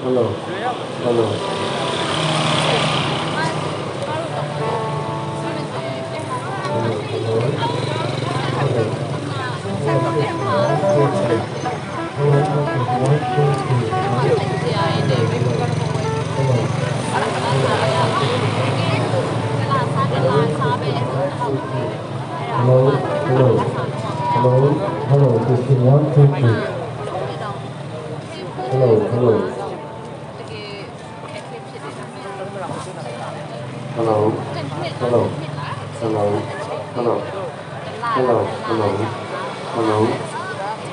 Hello, hello. Hello, hello. Hello. Hello, testing. 1, 2, 3. Hello, testing. 1, 2, 3. Hello, hello. Hello. Hello, testing. 1, 2, 3. Hello, testing. 1, 2, 3. Hello, hello. Hello, hello. Testing. 1, 2, 3. Hello, hello. Hello, hello. Hello, hello. Hello, hello. Hello,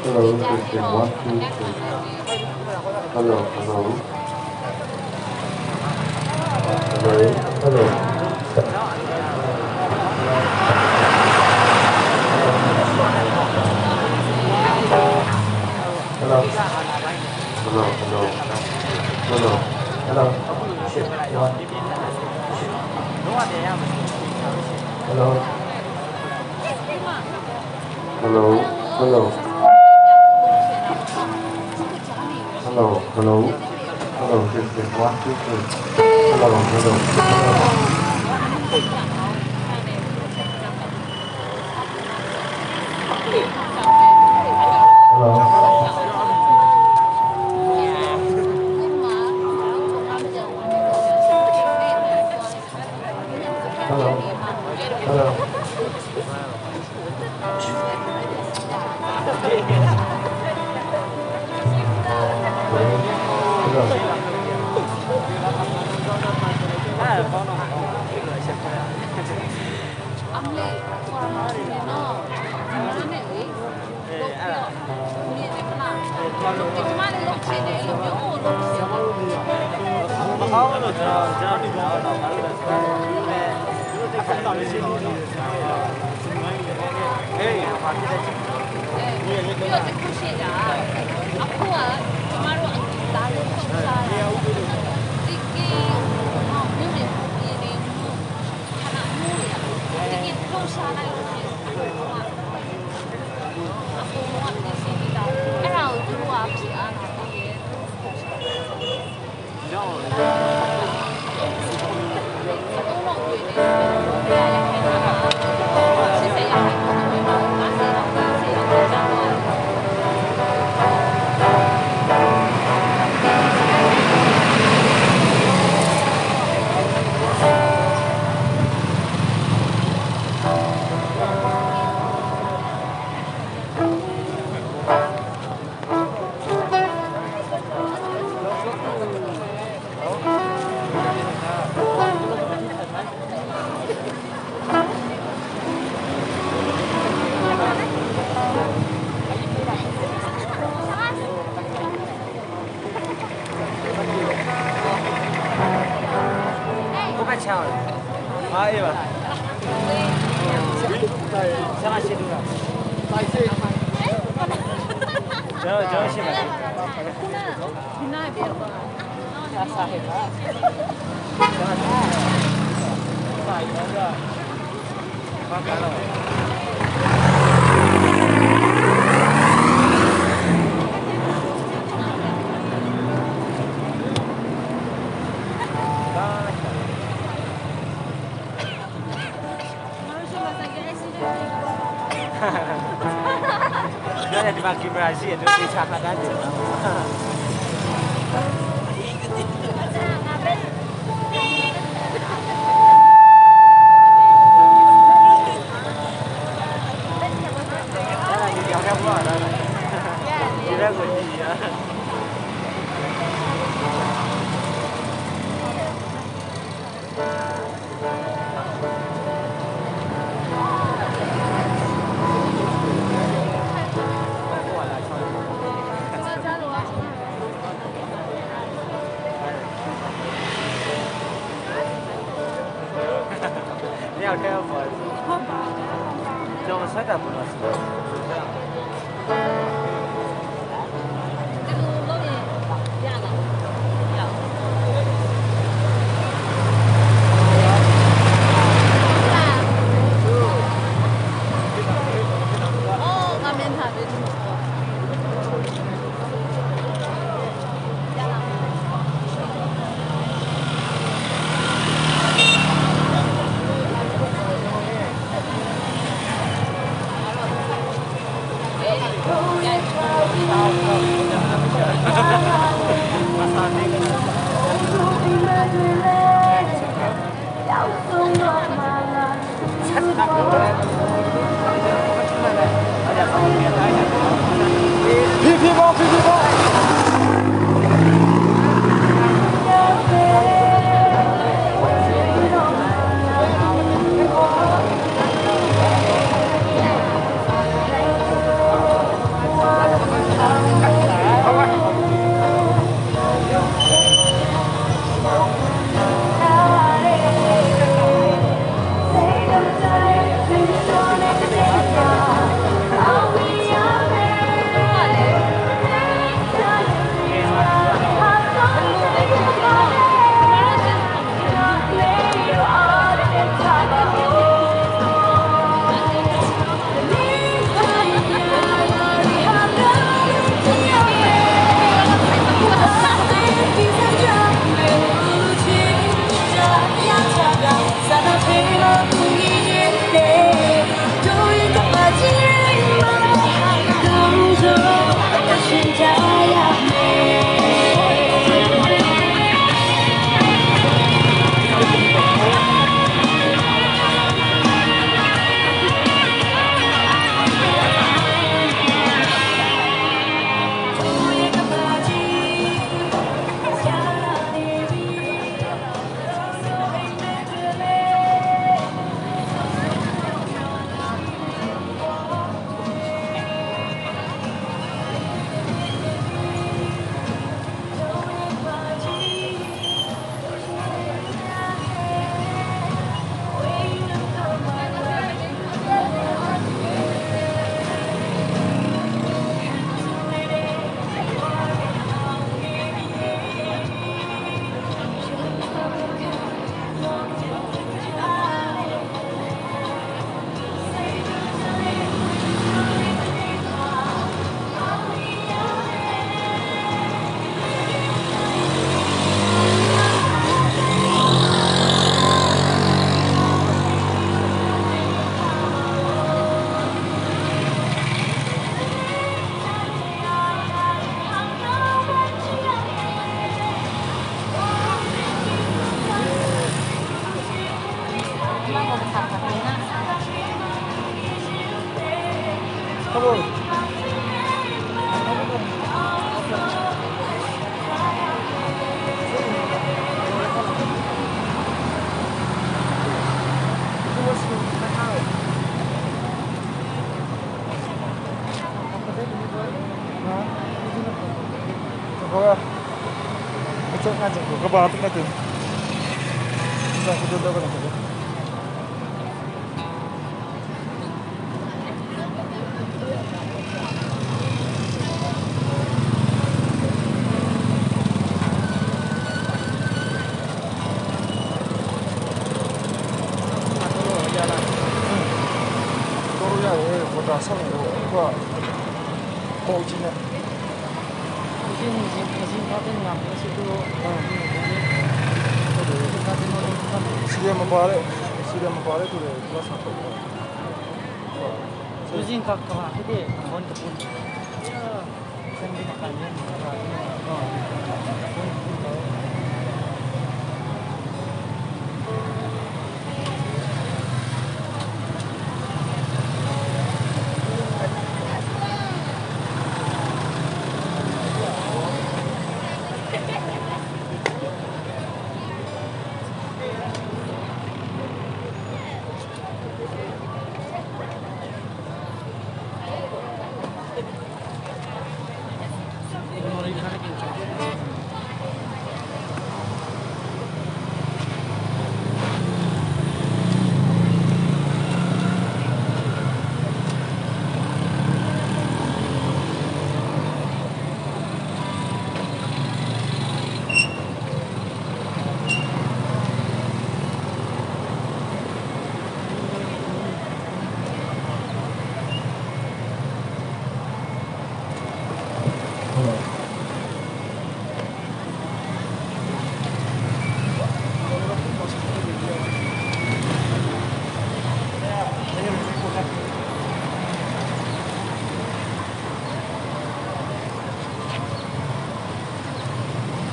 hello. Testing. 1, 2, 3. Hello, hello. Hello, hello. Hello. Hello, hello. Hello. Hello. Check. 1. Hello. Hello. Hello. Hello. Hello. Hello. Testing. 1, 2, 3. Hello. Hello. Hello. Hello. Hello. Hello. အမလေးဟိုမှာနေနော်ဒီမှာနဲ့လေလို့ပြောမြင်နေမလားဒီမှာလည်းလုပ်ချင်တယ်လို့မျိုးလုပ်ချင်တယ် မကောင်းလို့ကျွန်တော်ကျွန်တော်ဒီတော့တော့ဘာလို့လဲဆိုတော့အဲသူတို့တိတ်ခါတော့ရှိနေတယ်အေးဘာဖြစ်လဲ ပြီးတော့တခုရှိတာအခုကကျမတို့အသားလို့ဆုံးစားတာဒီကေဟောမြို့နေပြည်နေခဏမျိုးတွေတကယ်လှုပ်ရှားလိုက်လို့ရှိရင်အကုန်လုံးကအကုန်လုံးကပြင်ဆင်ပြီးသားအဲ့ဒါကိုသူတို့ကဖြေအားတာတကယ် တော့ အကုန်လုံးတွေ့နေတယ်ဘယ်ရခိုင်တာ80ရာခိုင်နှုန်းပဲ50တော့50ရာခိုင်နှုန်းကြာတော့ ကိုမချောင်းဟာအေးပါဆရာရှိတူလားကျွန်တော်ကျွန်တော်ရှိပါ ခုနဒီနေ့ပြောတော့ ဆရာဟဲ့ပါဆရာဘာကောဘာကတော့ ဒါဒီမှာကင်မရာရှိတယ်သူသေချာမှတ်တမ်းတင်နော်အဲ့ဒါကြီးကြောက်ရပါတော့ဒီရက်ကိုကြည့်ရ 你要开不？叫我摔打不了。 ဒီလိုလုပ်ရင်ရလားရအော်ငါမြင်တာပဲဒီလိုရလား Ka cawk ngai cang ko. Ka ba tuk na tin. Ka ka deuh ka na. CDM မပါတဲ့ CDM မပါတဲ့သူတွေ class မှာထုတ်တယ် လူချင်းကကဖြစ်တဲ့ဘွန်တပူစံဒီကန်နေ ဟ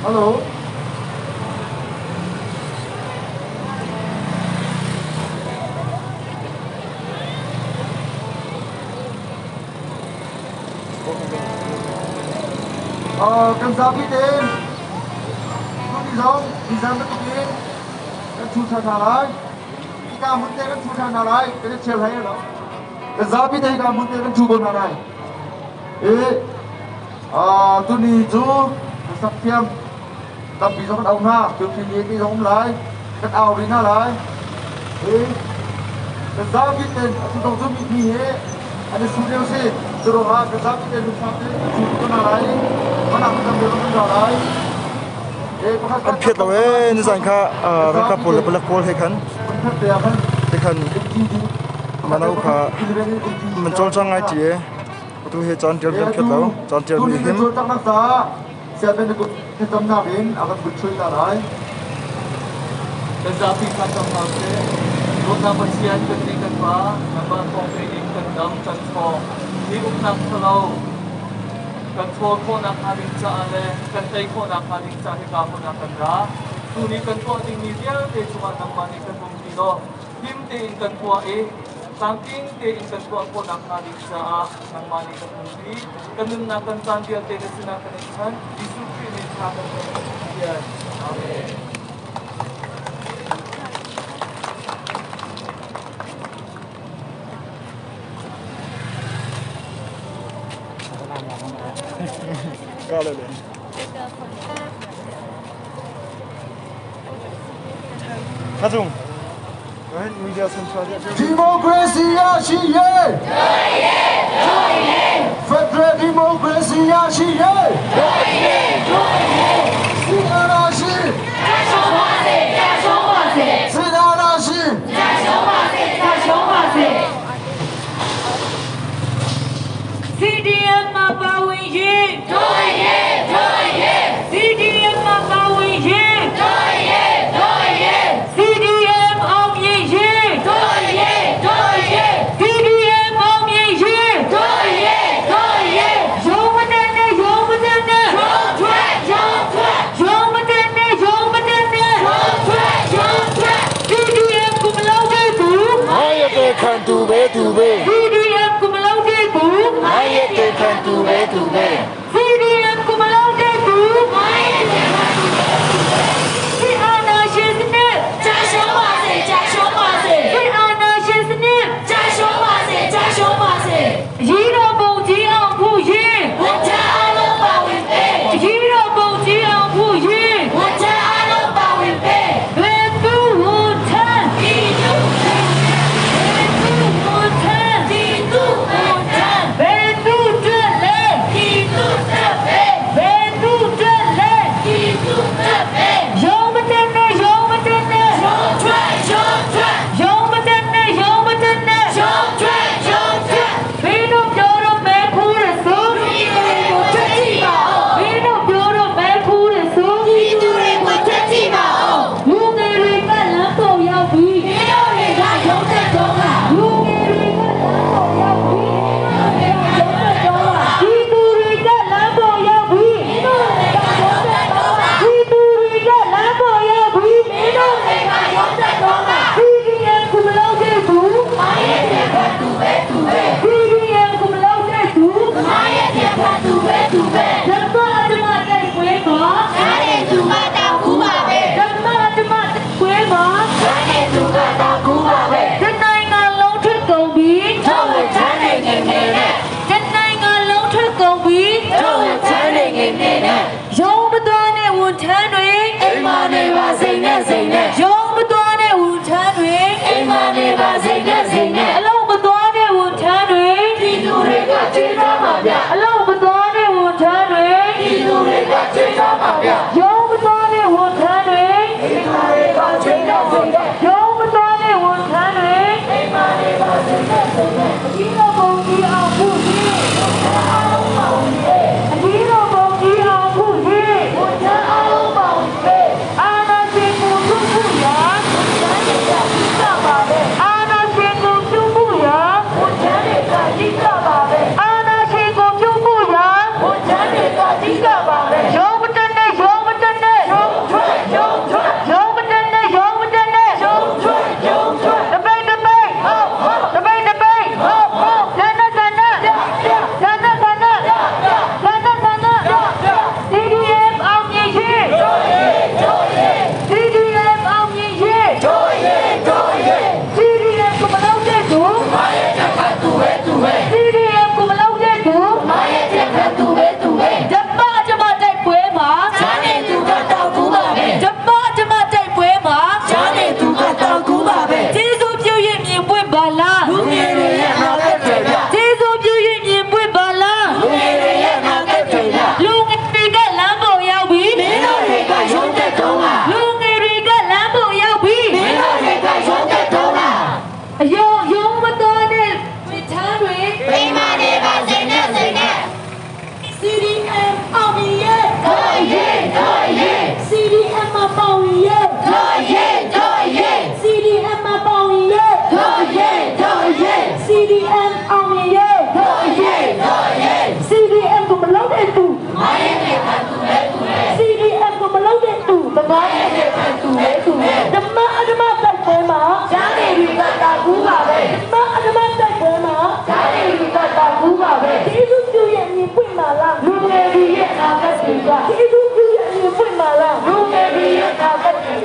ယ်လိုအာကန်ဇာပီတဲ့သူဒီဆောင်ဒီဆောင်တူကင်းကချူချထားလိုက်ဒီကမွန်တဲ့ကချူချထားလိုက်တဲ့ချေလိုက်နော်ကန်ဇာပီတဲ့ကမွန်တဲ့ကချူပေါ်ထားလိုက်အေးအာသူနီဇူစပ်ပြမ် tampi zong kan au hna tu phi ti zong lai kan au ri hna lai e kan zapi ten atu dong zu mi mi he an su leo se tu ro ha kan zapi ten lu fa te chu ko na lai mana kan be lo na lai e pakhat อันเพียดเราเอ้นี่สังค่ะรักปลปลโกลให้ขัน khat te khan ให้ขันมันเอาค่ะมันจอลจังไงจีตัวเฮจานเดียวเพียดเราจานเดียว tu ni มีหิม chu tak nak sa sia ben ko tam na bin akan bu chui ta lai kan zapi kan tam hau te dawt na Pathian kan ni kan pa nangmah thawng tein kan dam kan thawng hi uknak thalo kan thawl khawhnak hnga ding caah le kan tei khawhnak hnga ding caah hika hmun ah kan ra tuni kan tuah dingmi vialte cungah nangmah nih kan um ti law him tein kan tuah i tlamtling tein kan tuah khawhnak hnga ding caah nangmah nih kan umpi kan nunnak kan caan vialte na sinah kan in chanh Jesuh Khrih min thla kan cam Pathian Amen. ก็เลยเลยข้าจุงเฮ้ยมีเดียสันทรา Democracy ရရှိရေး Federal Democracy ရရှိရေး CRC CRC CDM မှာပါဝင်ရေးတို့ရေးတို့ရေး CDM မှာပါဝင်ရေးတို့ရေးတို့ရေး CDM အောင်မြင်ရေးတို့ရေးတို့ရေး CDM အောင်မြင်ရေးတို့ရေးတို့ရေးရုံးမတဲ့နဲ့ရုံးမတဲ့နဲ့ရုံးထွက်ရုံးထွက်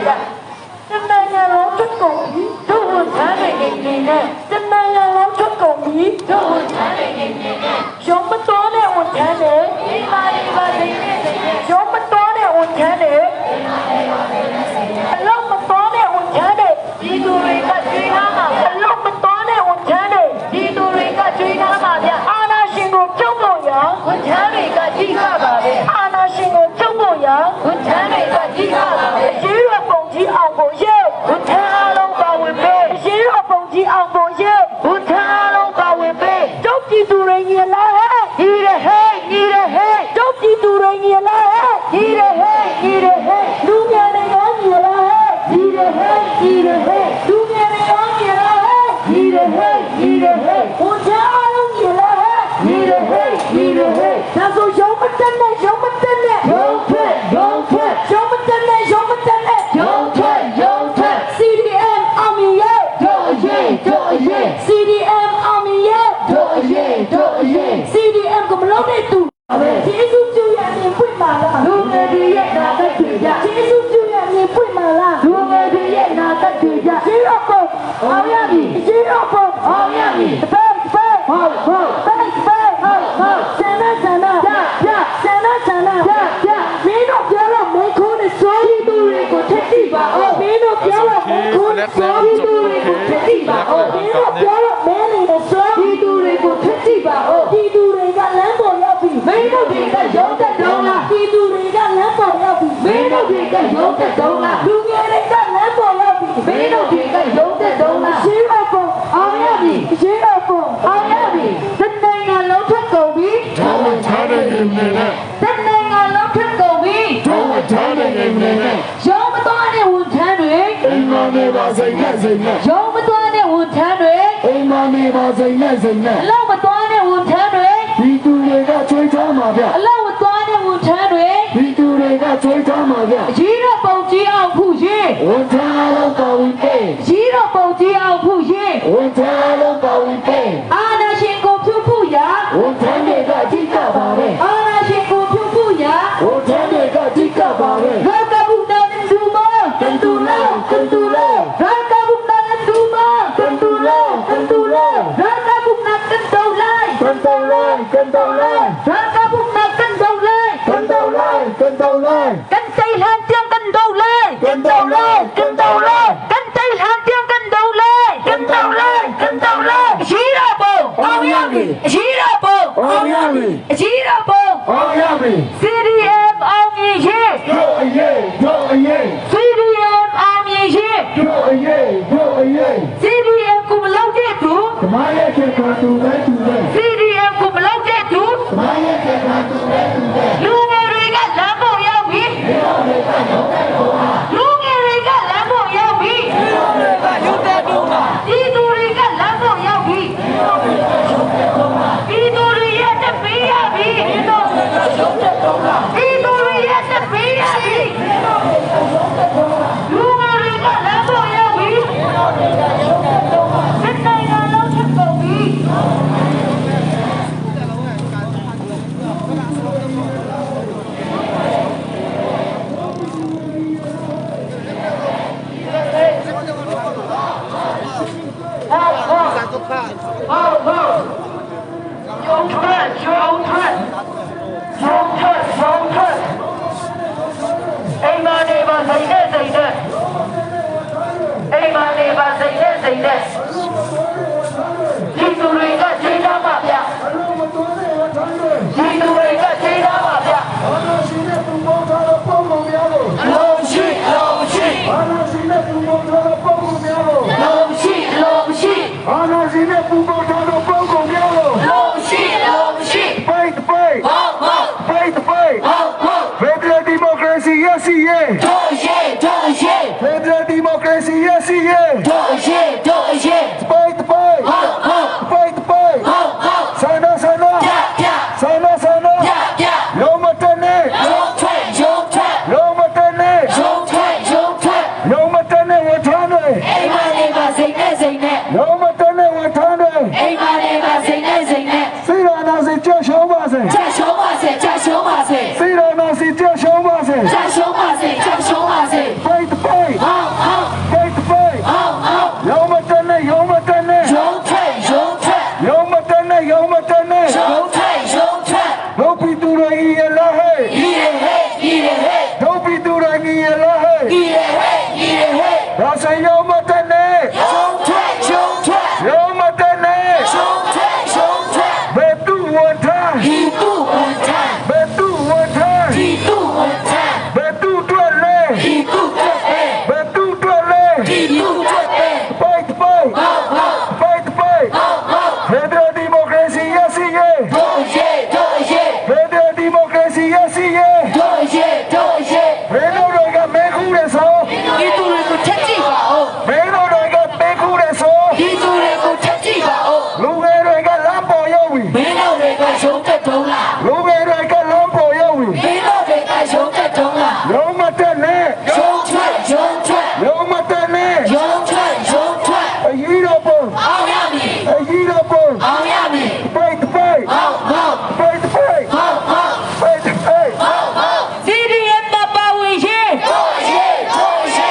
ဗျတနိုင်ငံလုံးထွက်ကုန်ပြီတို့ဝန်ထမ်းတွေနေနေနဲ့တနိုင်ငံလုံးထွက်ကုန်ပြီတို့ဝန်ထမ်းတွေနေနေနဲ့ရုံမတော်တဲ့ဝန်ထမ်းတွေဒီမာဒီပါနေနေရုံမတော်တဲ့ဝန်ထမ်းတွေအလုံးမတော်တဲ့ဝန်ထမ်းတွေဒီသူတွေကကျွေးထားမှာအလုံးမတော်တဲ့ဝန်ထမ်းတွေဒီသူတွေကကျွေးထားမှာဗျအာနာရှင်ကိုပြုတ်လို့ရဝန်ထမ်းတွေကကြီးကပါပဲအာနာရှင်ကိုပြုတ်လို့ရဝန်ထမ်းတွေကကြီးကပါပဲရေးရပုံကြီးအောင်ကိုရဲဝန်ထမ်းအားလုံးပါဝင်ပေးရေးရပုံကြီးအောင်ကိုရဲဝန်ထမ်းအားလုံးပါဝင်ပေးတုတ်ပြည်သူတွေညီလားဟဲ့ညီရဟဲ့ညီရဟဲ့တုတ်ပြည်သူတွေညီလားဟဲ့ညီရဟဲ့ညီရဟဲ့လူငယ်တွေရောညီလားဟဲ့ညီရဟဲ့ညီရဟဲ့လူငယ်တွေရောညီလားဟဲ့ညီရဟဲ့ညီရဟဲ့ဝန်ထမ်းအားလုံးညီလားဟဲ့ညီရဟဲ့ညီရဟဲ့ဒါဆိုရုံးမတက်နဲ့ရုံးမတက်နဲ့ရုံးထွက်ရုံးထွက်ရုံးမတက်နဲ့ရုံးမတက်နဲ့ရုံးထွက်ရုံးထွက် CDM အောင်မြင်ရဲ့တို့အရေးတို့အရေး CDM အောင်မြင်ရဲ့တို့အရေးတို့အရေး CDM ကမလုပ်တဲ့သူကျေးဇူးပြုရမြင်ပွင့်ပါလားလူငယ်တွေရဲ့နာသက်တွေကြကျေးဇူးပြုရမြင်ပွင့်ပါလားလူငယ်တွေရဲ့နာသက်တွေကြကျေးရောပုံအောင်ရမည်ကျေးရောပုံအောင်ရမည်ဘယ်ဘယ်ဟုတ်ဟုတ်ဘယ်ဘယ်ဟုတ်ဟုတ်ဆန္ဒဆန္ဒပြပြဆန္ဒဆန္ဒပြပြမင်းတို့ပြောတော့မေခိုးနဲ့စိုးဒီသူတွေကိုထက်ကြည့်ပါဦးမင်းတို့ပြောတော့မေခိုးနဲ့စိုးဒီသူတွေကိုထက်ကြည့်ပါဦးမင်းတို့ပြောတော့မင်းနေနဲ့စိုးဒီသူတွေကိုထက်ကြည့်ပါဦးဒီသူတွေကလမ်းပေါ်ရောက်ပြီမင်းတို့တွေကရုံးတက်တော့လားဒီသူတွေကလမ်းပေါ်ရောက်ပြီမင်းတို့တွေကရုံးတက်တော့လားလူငယ်တွေကလမ်းပေါ်ရောက်ပြီမင်းတို့တွေကရုံးတက်တော့လားရှင်းတော့ပုံအောင်ရပြီရှင်းတော့ပုံအောင်ရပြီတနိုင်ငံလုံးထွက်ကုန်ပြီ ထောင်းထားတဲ့နေနဲ့ တနိုင်ငံလုံးထွက်ကုန်ပြီ ထောင်းထားတဲ့နေနဲ့ ရုံးမသွားတဲ့ဝန်ထမ်းတွေ အိမ်မနေပါစိတ်နဲ့စိတ်နဲ့ ရုံးမသွားတဲ့ဝန်ထမ်းတွေ အိမ်မနေပါစိတ်နဲ့စိတ်နဲ့ အလောက်မသွားတဲ့ဝန်ထမ်းတွေ ဒီသူတွေကချွေးထားမှာဗျ အလောက်မသွားတဲ့ဝန်ထမ်းတွေ ဒီသူတွေကချွေးထားမှာဗျ အကြီးတော့ပုံကြီးအောင်ခုရေး ဝန်ထမ်းအားလုံးပါဝင်ပေး အကြီးတော့ပုံကြီးအောင်ခုရေး ဝန်ထမ်းအားလုံးပါဝင်ပေး အာနာရှင်ကိုဖြုတ်ဖို့ရာ ဝန်ထမ်းတွေကအဓိကပါပဲ အာနာရှင်ကိုဖြုတ်ဖို့ရာ ဝန်ထမ်းတွေကအဓိကပါပဲ ရကဘုဒ္ဓနန္ဒူမ ကန်တူလာကန်တူလာ ရကဘုဒ္ဓနန္ဒူမ ကန်တူလာကန်တူလာ ရကဘုဒ္ဓကန်တော်လိုက် ကန်တော်လိုက်ကန်တော်လိုက် ရကဘုဒ္ဓကန်တော်လိုက် ကန်တော်လိုက်ကန်တော်လိုက် ကန်တိဟန်ទៀងကန်တော်လိုက် ကန်တော်လိုက်ကန်တော်လိုက် ကန်တိဟန်ទៀងကန်တော်လိုက် ကန်တော်လိုက်ကန်တော်လိုက် အရှိတော်ပုံ အောင်ရပြီ အရှိတော်ပုံ အောင်ရပြီ အရှိတော်ပုံ အောင်ရပြီ CDM အောင်မြင်ရေး တို့အရေးတို့အရေး CDM အောင်မြင်ရေး တို့အရေးတို့အရေး CDM ကိုမလုပ်တဲ့သူ ဓမ္မရဲ့ခေတ်ကတူပဲတူပဲ CDM ကိုမလုပ်တဲ့သူ ဓမ္မရဲ့ခေတ်ကတူပဲတူပဲ လူငယ်တွေကလမ်းပေါ်ရောက်ပြီလူငယ်တွေကလမ်းပေါ်ရောက်ပြီဒီသူတွေကလမ်းပေါ်ရောက်ပြီဒီသူတွေရဲ့တက်ပေးရပြီဒီသူတွေရဲ့တက်ပေးရပြီလူငယ်တွေကလမ်းပေါ်ရောက်ပြီစစ်နိုင်ငံလုံးချက်ကုန်ပြီ ရုံထွက်ရုံထွက်ရုံထွက်ရုံထွက်အိမ်မနေပါစိတ်နဲ့စိတ်နဲ့အိမ်မနေပါစိတ်နဲ့စိတ်နဲ့ဒီသူတွေကချိန်သားပါဗျ အလုံးမတော်တဲ့ဝန်ထမ်းတွေ ဒီသူတွေကချိန်သားပါဗျ အာနာရှင်နဲ့ပူပေါင်းထားတဲ့ပုံပုံများလို့ လုံးရှိလုံးရှိ အာနာရှင်နဲ့ပူပေါင်းထားတဲ့ပုံပုံများလို့ လုံးရှိလုံးရှိ အာနာရှင်နဲ့ပူပေါင်းထားတဲ့ပုံပုံများလို့ လုံးရှိလုံးရှိ ပိတ်ပိတ် ဟုတ်ဟုတ် ပိတ်ပိတ် ဟုတ်ဟုတ် Federal Democracy ရရှိရေး တို့ရေးတို့ရေး Federal Democracy ရရှိရေး တို့ရေးတို့ရေး ပိတ်ပိတ် ဟုတ်ဟုတ် ပိတ်ပိတ် ဟုတ်ဟုတ် ဆန္ဒဆန္ဒ ပြပြ ဆန္ဒဆန္ဒ ပြပြ ရုံးမတက်နဲ့ ရုံထွက်ရုံထွက် ရုံးမတက်နဲ့ ရုံထွက်ရုံထွက် ရုံးမတက်နဲ့ဝန်ထမ်းတွေ အိမ်မနေပါစိတ်နဲ့စိတ်နဲ့ ရုံးမတက်နဲ့ဝန်ထမ်းတွေ အိမ်မနေပါစိတ်နဲ့စိတ်နဲ့ စိရနာစီကြရှုံးပါစေ ကြရှုံးပါစေကြရှုံးပါစေ စိရနာစီကြရှုံးပါစေ ကြရှုံးပါစေကြရှုံးပါစေ ပိတ်ပိတ် ညီတယ်ဟဲ့ညီတယ်ဟဲ့ဒါဆိုရုံးမတက်နဲ့ ရုံထွက်ရုံထွက် ရုံးမတက်နဲ့ ရုံထွက်ရုံထွက် ဘယ်သူဝန်ထမ်း ဒီသူဝန်ထမ်း ဘယ်သူဝန်ထမ်း ဒီသူဝန်ထမ်း ဘယ်သူတွေ့လဲ ဒီသူတွေ့ပဲ ဘယ်သူတွေ့လဲ ဒီသူတွေ့ပဲ ပိုက်ပိုက် ဟုတ်ဟုတ် ပိုက်ပိုက် ဟုတ်ဟုတ် ဖက်ဒရယ်ဒီမိုကရေစီရရှိရေး တို့ရဲ့တို့ရဲ့ ဖက်ဒရယ်ဒီမိုကရေစီရရှိရေး တို့ရဲ့တို့ရဲ့ မင်းတို့တွေကမဲခုတယ်ဆို ဒီသူတွေကိုထက်ကြည့်ပါဦး မင်းတို့တွေကမဲခုတယ်ဆို ဒီသူတွေကိုထက်ကြည့်ပါဦး လူငယ်တွေကလမ်းပေါ်ရောက်ပြီ မင်းတို့တွေကရုံးတက်တုံးလား လူငယ်တွေကလမ်းပေါ်ရောက်ပြီ မင်းတို့တွေကရုံးတက်တုံးလား ရုံးမတက်နဲ့ ရုံးထွက်ရုံးထွက် ရုံးမတက်နဲ့ ရုံးထွက်ရုံးထွက် အကြီးတော့ပုံ အောင်ရမည် အကြီးတော့ပုံ အောင်ရမည် ပိုက်ပိုက် ဟုတ်ဟုတ် ပိုက်ပိုက် ဟုတ်ဟုတ် ပိုက်ပိုက် ဟုတ်ဟုတ် CDM မှာပါဝင်ရေး တို့ရဲ့တို့ရဲ့။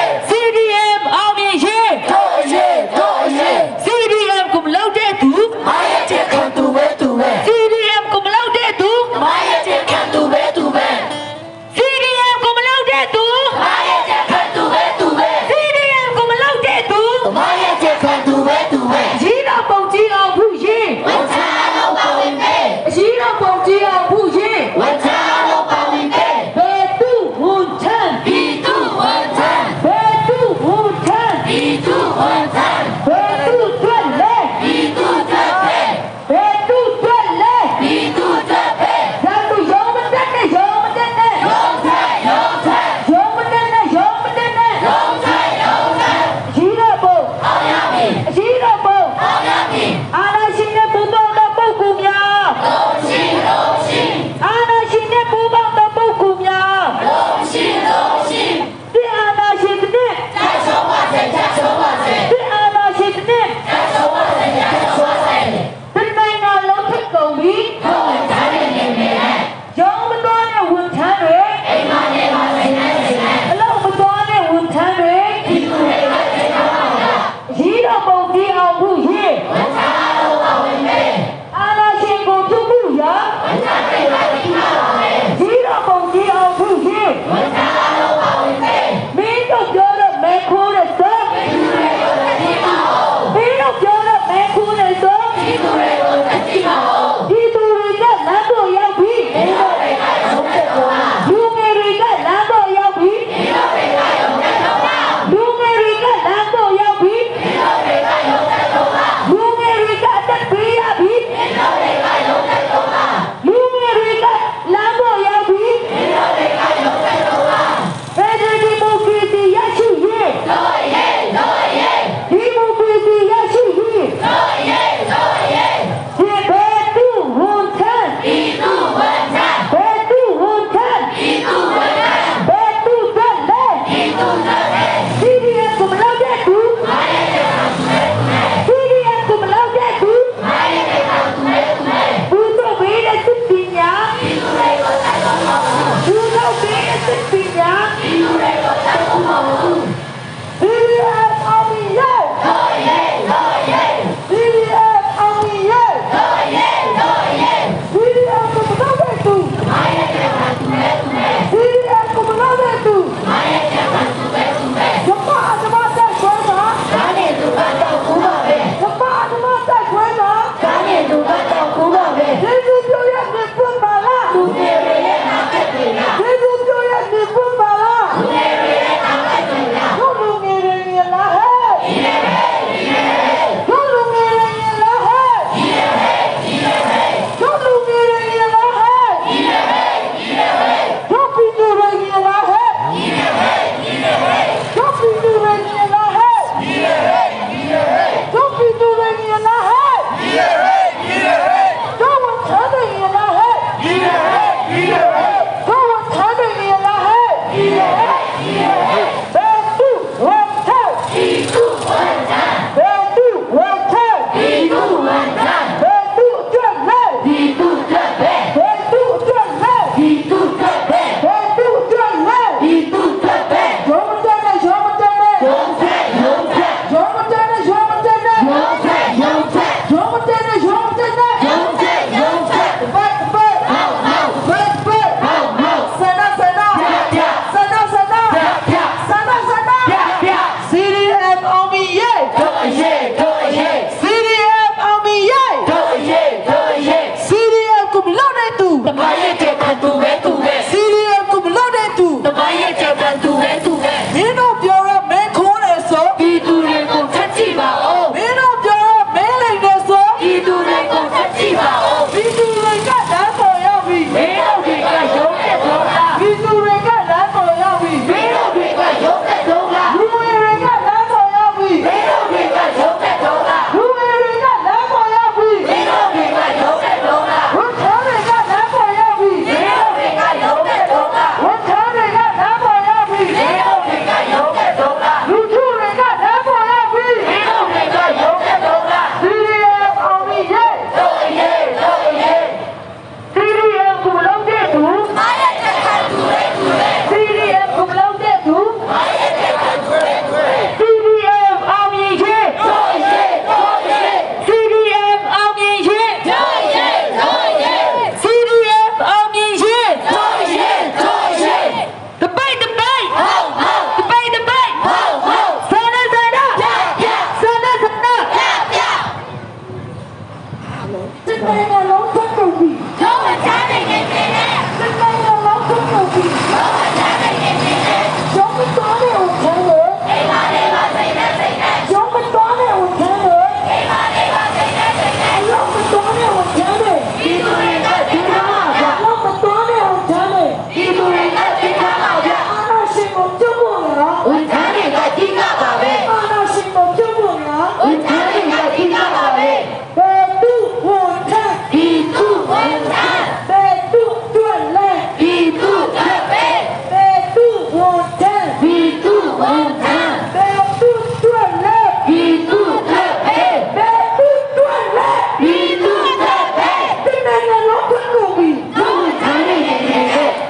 ဝန်ထမ်းဘယ်သူတွေ့လဲပြည်သူအတွက်ပဲဘယ်သူတွေ့လဲပြည်သူအတွက်ပဲဒီနိုင်ငံလုံးထွက်ကုန်ပြီလူဝန်ထမ်းတွေနေနေ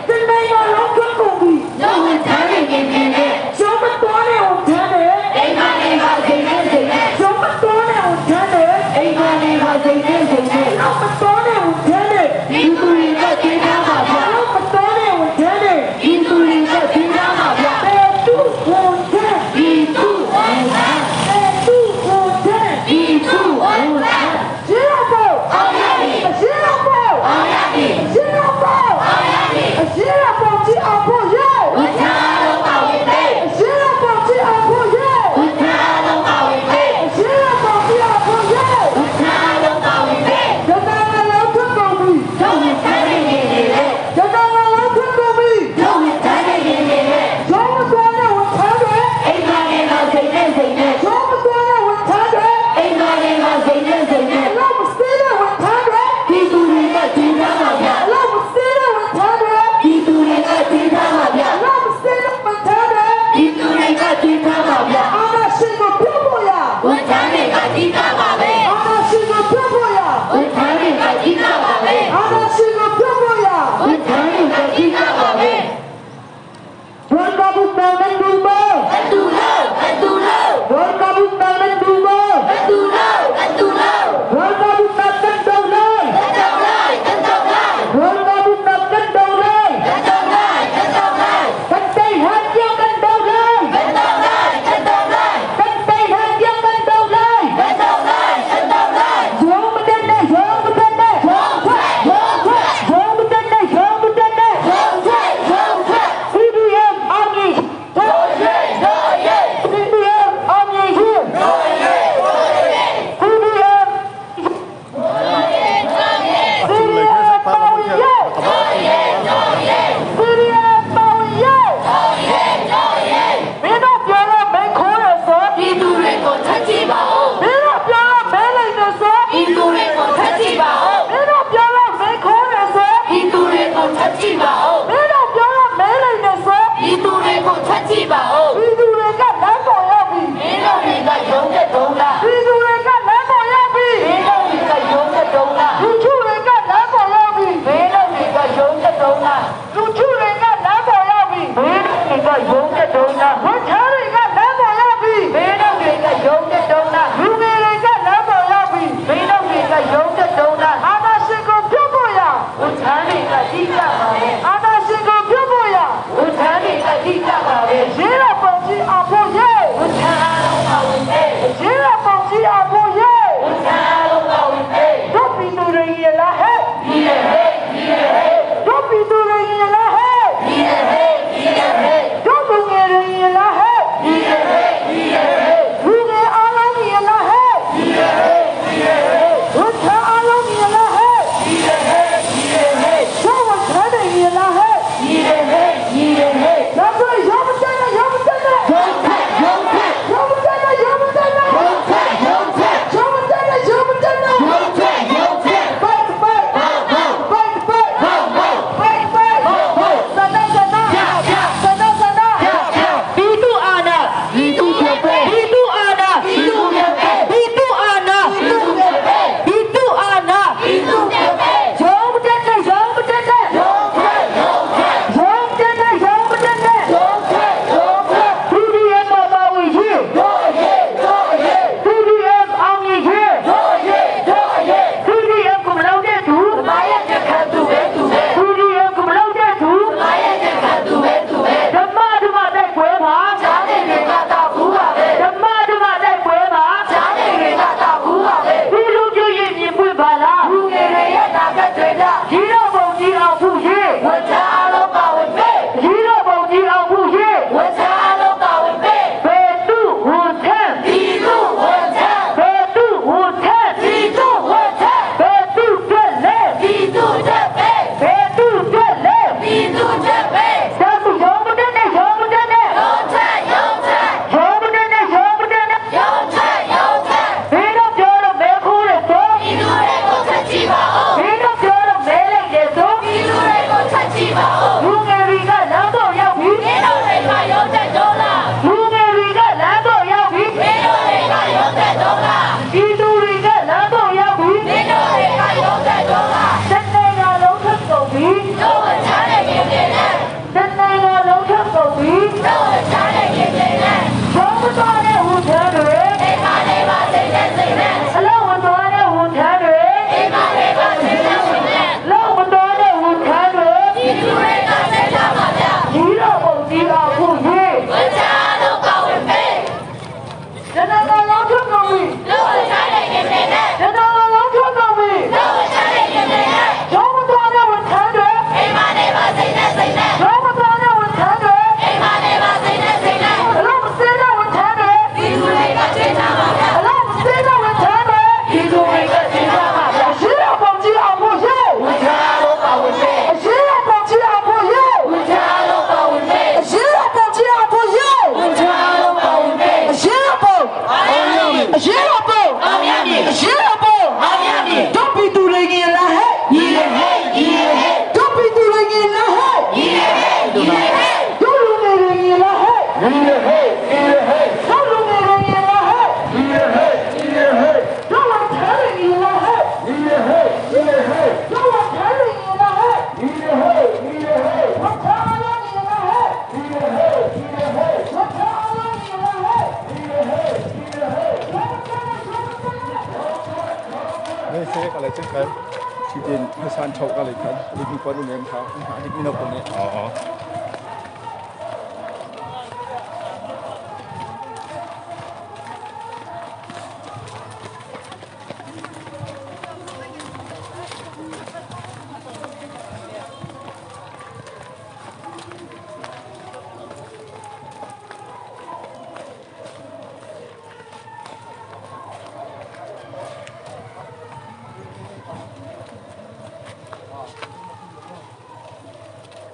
ဒီနိုင်ငံလုံးထွက်ကုန်ပြီလူဝန်ထမ်းတွေနေနေရုံးမတော်တဲ့ဝန်ထမ်းတွေအိမ်မနေပါစိတ်နဲ့စိတ်နဲ့ရုံးမတော်တဲ့ဝန်ထမ်းတွေအိမ်မနေပါစိတ်နဲ့စိတ်နဲ့ရုံးမတော်တဲ့ဝန်ထမ်းတွေပြည်သူတွေကသိထားပါဗျာရုံးမတော်တဲ့ဝန်ထမ်းတွေပြည်သူတွေကသိထားပါဗျာဘယ်သူဝန်ထမ်း။ ညီရဟေးညီရဟေး တို့လူငယ်တွေညီလာဟဲ့ ညီရဟေးညီရဟေး တို့ဝန်ထမ်းတွေညီလာဟဲ့ ညီရဟေးညီရဟေး တို့ဝန်ထမ်းတွေညီလာဟဲ့ ညီရဟေးညီရဟေး ဝန်ထမ်းအားလုံးညီလာဟဲ့ ညီရဟေးညီရဟေး ဝန်ထမ်းအားလုံးညီလာဟဲ့ ညီရဟေးညီရဟေး นี่เซ่อะไรจังกันที่เป็นภาษาชกอะไรกันนี่มีคนนึงครับนี่มีนกคนนี้ อ๋อ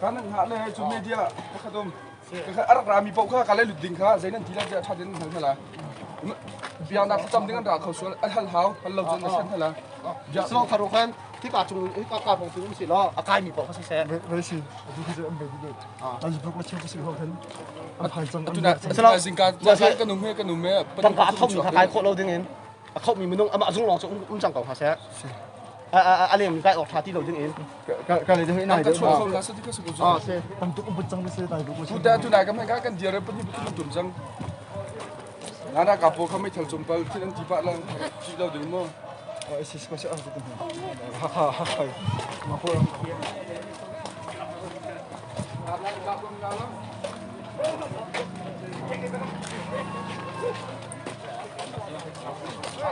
กันนั่นฮะเลยจุดเมเดียขดมก็อรามีปกค่ะกันเลยหลุดดิ่งค่ะใจนั่นทีละจะชัดเจนทั้งละเบียร์นักจำดิ่งกันรักเขาสวนอัลฮาวอัลลอฮ์จนนั่นละ สมองคารุคันที่กาจุงที่กากาพงจุงสิล้ออากายมีปอกเขาใช้ ไม่สิดูคือจะอันเป็นดีอันจะพวกมาเชื่อสิเขาเห็นอันผ่านจัง ตุนาสลาสิงการจะกันนุ่มเฮกันนุ่มเฮ ตั้งกาทบมีกายโคเราดึงเองเขามีมันนุ่งอามาจุงลองจะอุ้มจังกองเขาใช้อ่าอ่าอะไรมันกายออกทาที่เราดึงเอง การเลยจะให้นาย ก็ เดี๋ยว ช่วยเขาละสักทีก็สุด อ๋อใช่ ทำตุกอุปจังไม่ใช่นายดู ตุนาตุนาก็ไม่กล้ากันเดียร์ปฏิบัติตุ่มจังนาดากับพวกเขาไม่เท่าจมเปล่าที่นั่นที่บ้านเราที่เราดึงมั้ง เออสิสิก็ใช่อ่ะฮ่าฮ่าฮ่ามาพูด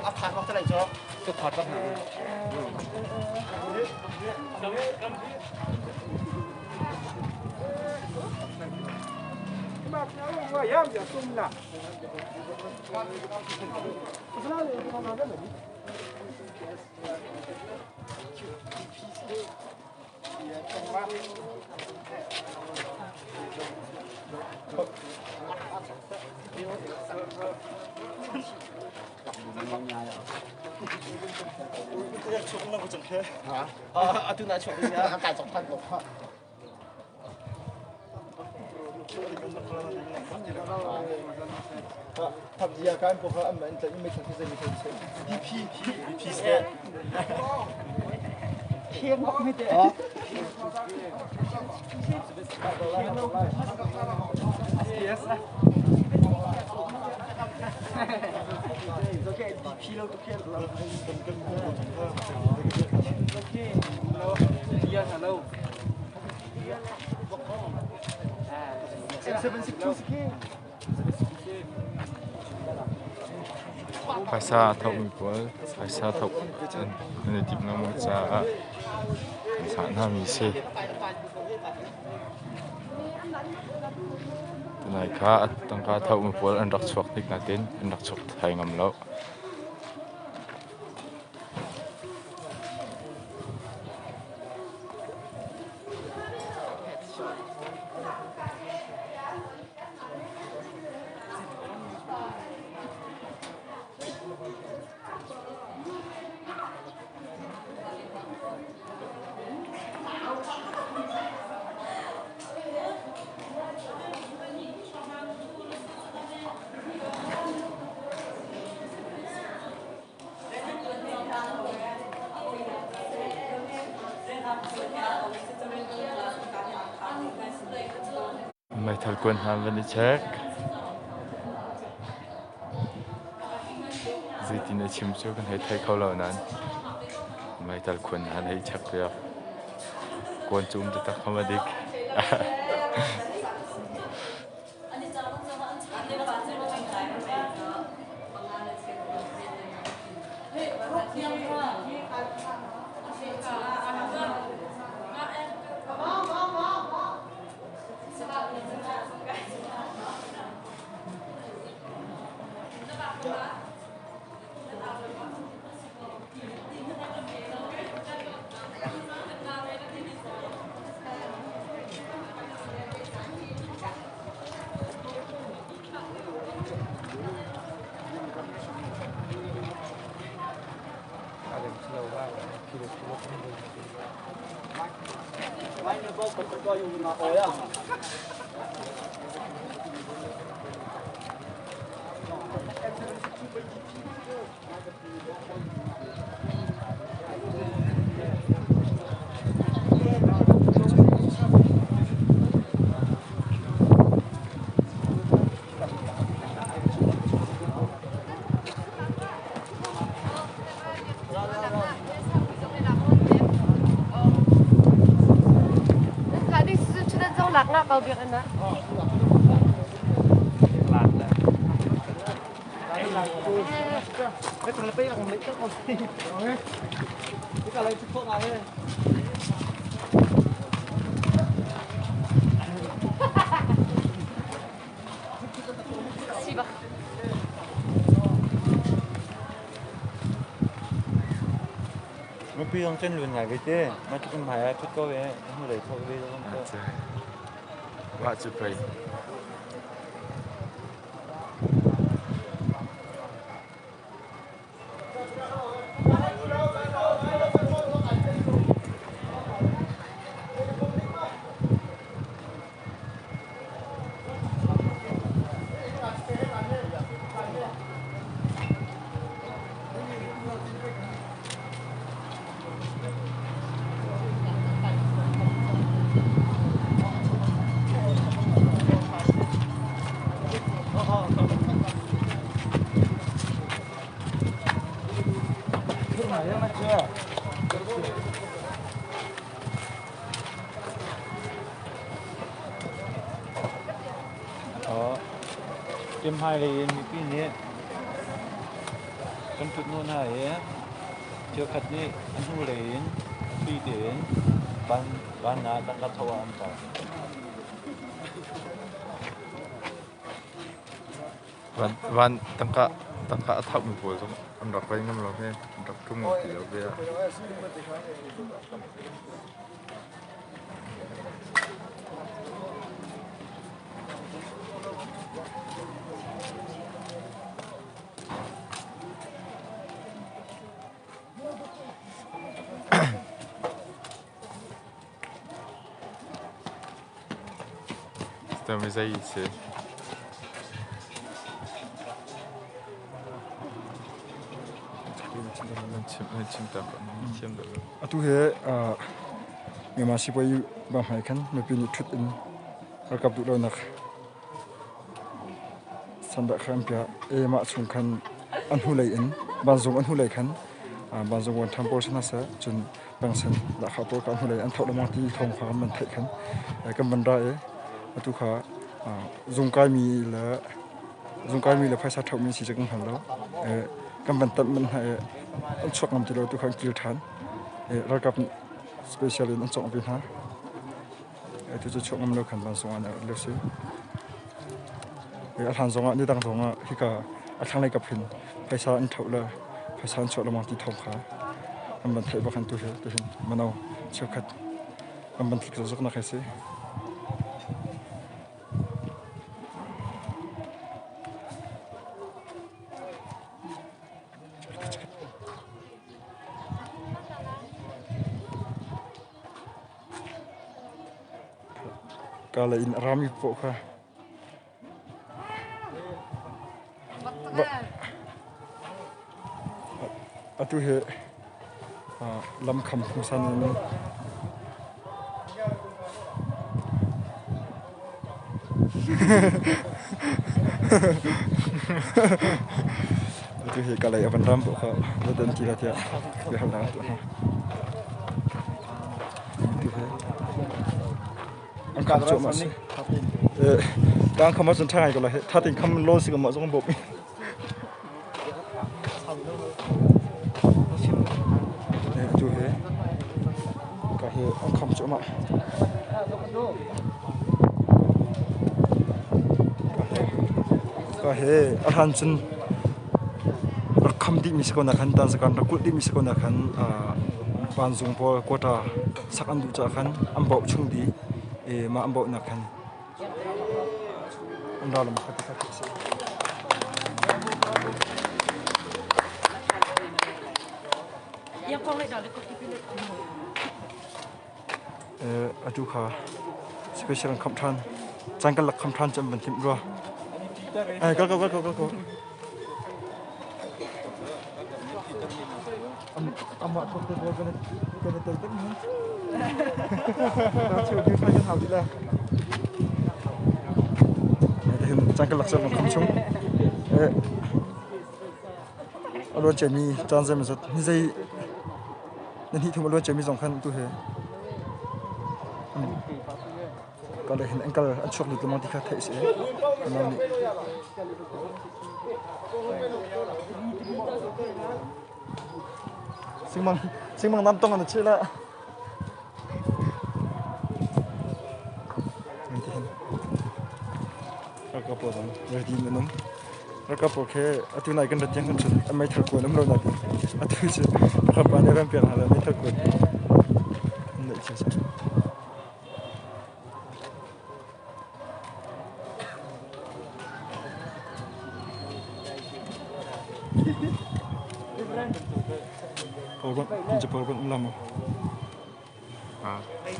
อาพาร์ตว่าจะไรจ๊ะก็พาร์ทว่า อ่าตุนาชกเนี่ยอากาศสองพันกว่า ทำยาการพวกเขาอันมันจะไม่ใช่ที่จะมีคนใช้ ดีพีพีสเต เคียงไม่เตะ โอเคดีพีเราตัวเคียงเรา Phaisa thokmi pawl phaisa thok an i timh lengmang caah an sah hna mi a si. Tunai kha tangka thokmi pawl an rak chuak hnik nain an rak chuak thai ngam lo. Meithal kuan hna van i check. Zeitin a chim cu kan hei thei kho lo nain meithal kuan hna an hei check piak. Kuan cu um taktak kha ma dik. ไม่เนี่ยบอกคนก็อยู่มาโอ้ยอ่ะ Ngah ko biakinn ah. Mipi zong kan lun ngai ve te. Mah tluk in hmai ah ṭhut ko ve. Hnulei thawk ve zong ko. Mah cu pei. Hmailei in mipi nih kan ṭhut nawn hna i cheukhat nih a hnulei in thli tein van ah tangka tho ah an tar. Van tangka tangka a thaumi pawl zong an rak rei ngam lo he an rak tlung ngam ti lo bia. Zei si? Atu hi Myanmar sipuazi bang hmai khan mipi nih ṭhut in ralkap duh lonak sandah kha an piah i mah chung khan an hnulei in vanzung an hnulei khan vanzung vuanṭham pawl si hna seh cun pengsen lahkhah pawl kha an hnulei an thoh lengmang ti thawng kha kan van theih khan kan van ra i atu kha zungkaimi le zungkaimi le phaisa ṭhomi si cu kan hngal lo. Kan van tanh manh hna i an chuak ngam ti lo tu kha an kir ṭhan. Ralkap nih special in an cawngh ve hna. Atu cu chuak ngam lo khan vansung ah an lio si. A hlan zongah nidang zongah hika a thlanglei kap hin phaisa an ṭhoh le phaisa an chuah lengmang ti thawng kha an van theih bak an tu hi tihin mano cheukhat an van tlik zokzok nak hi si. Kala in a rami paoh kha atu hi lam kham hmusan in Atu hi kalay a van ram paoh kha va don ti la tiah biahalnak an tuah hna. Atu hi an kham cuahmah si. Kaan kham ahcun ṭha ngai ko lai. Tha tein kham law si ko mah zong bawm. Atu hi ka hi an kham cuahmah. Ka hi a hlan cun rak kham dihmi si ko na khan tanzakan rak kulh dihmi si ko na khan vanzung pawl quota sak an duh caah khan an bauh chung dih i mah an bauhnak khan an ral lam kha ti kha a si. Atu kha special an khamh ṭhan. Caan kan lak kham ṭhan cu an van timh rua. Ai kal ko kal ko kal ko. Amah thok te pawl kan kan i tel tak ni. Ta cheu diu thai kan hau ti la. Hin caan kan lak cu an van kham chung. A luan ciami caan zeimawzat ni zei na hnih thum a luan ciami zong khan tu hi. Ka lei hin an kal an chuak lut lengmang ti kha theih a si. Mino nih Singmang singmang nam tong an cheh la. Ralkap pawl zong ready in an um. Ralkap pawl khi atu nai kan rat tiang kan cun an meithal kuan um lo nain atu cu ralkap pa nih ram pek hna le meithal kuan an neih cio cang. Program, program um la maw?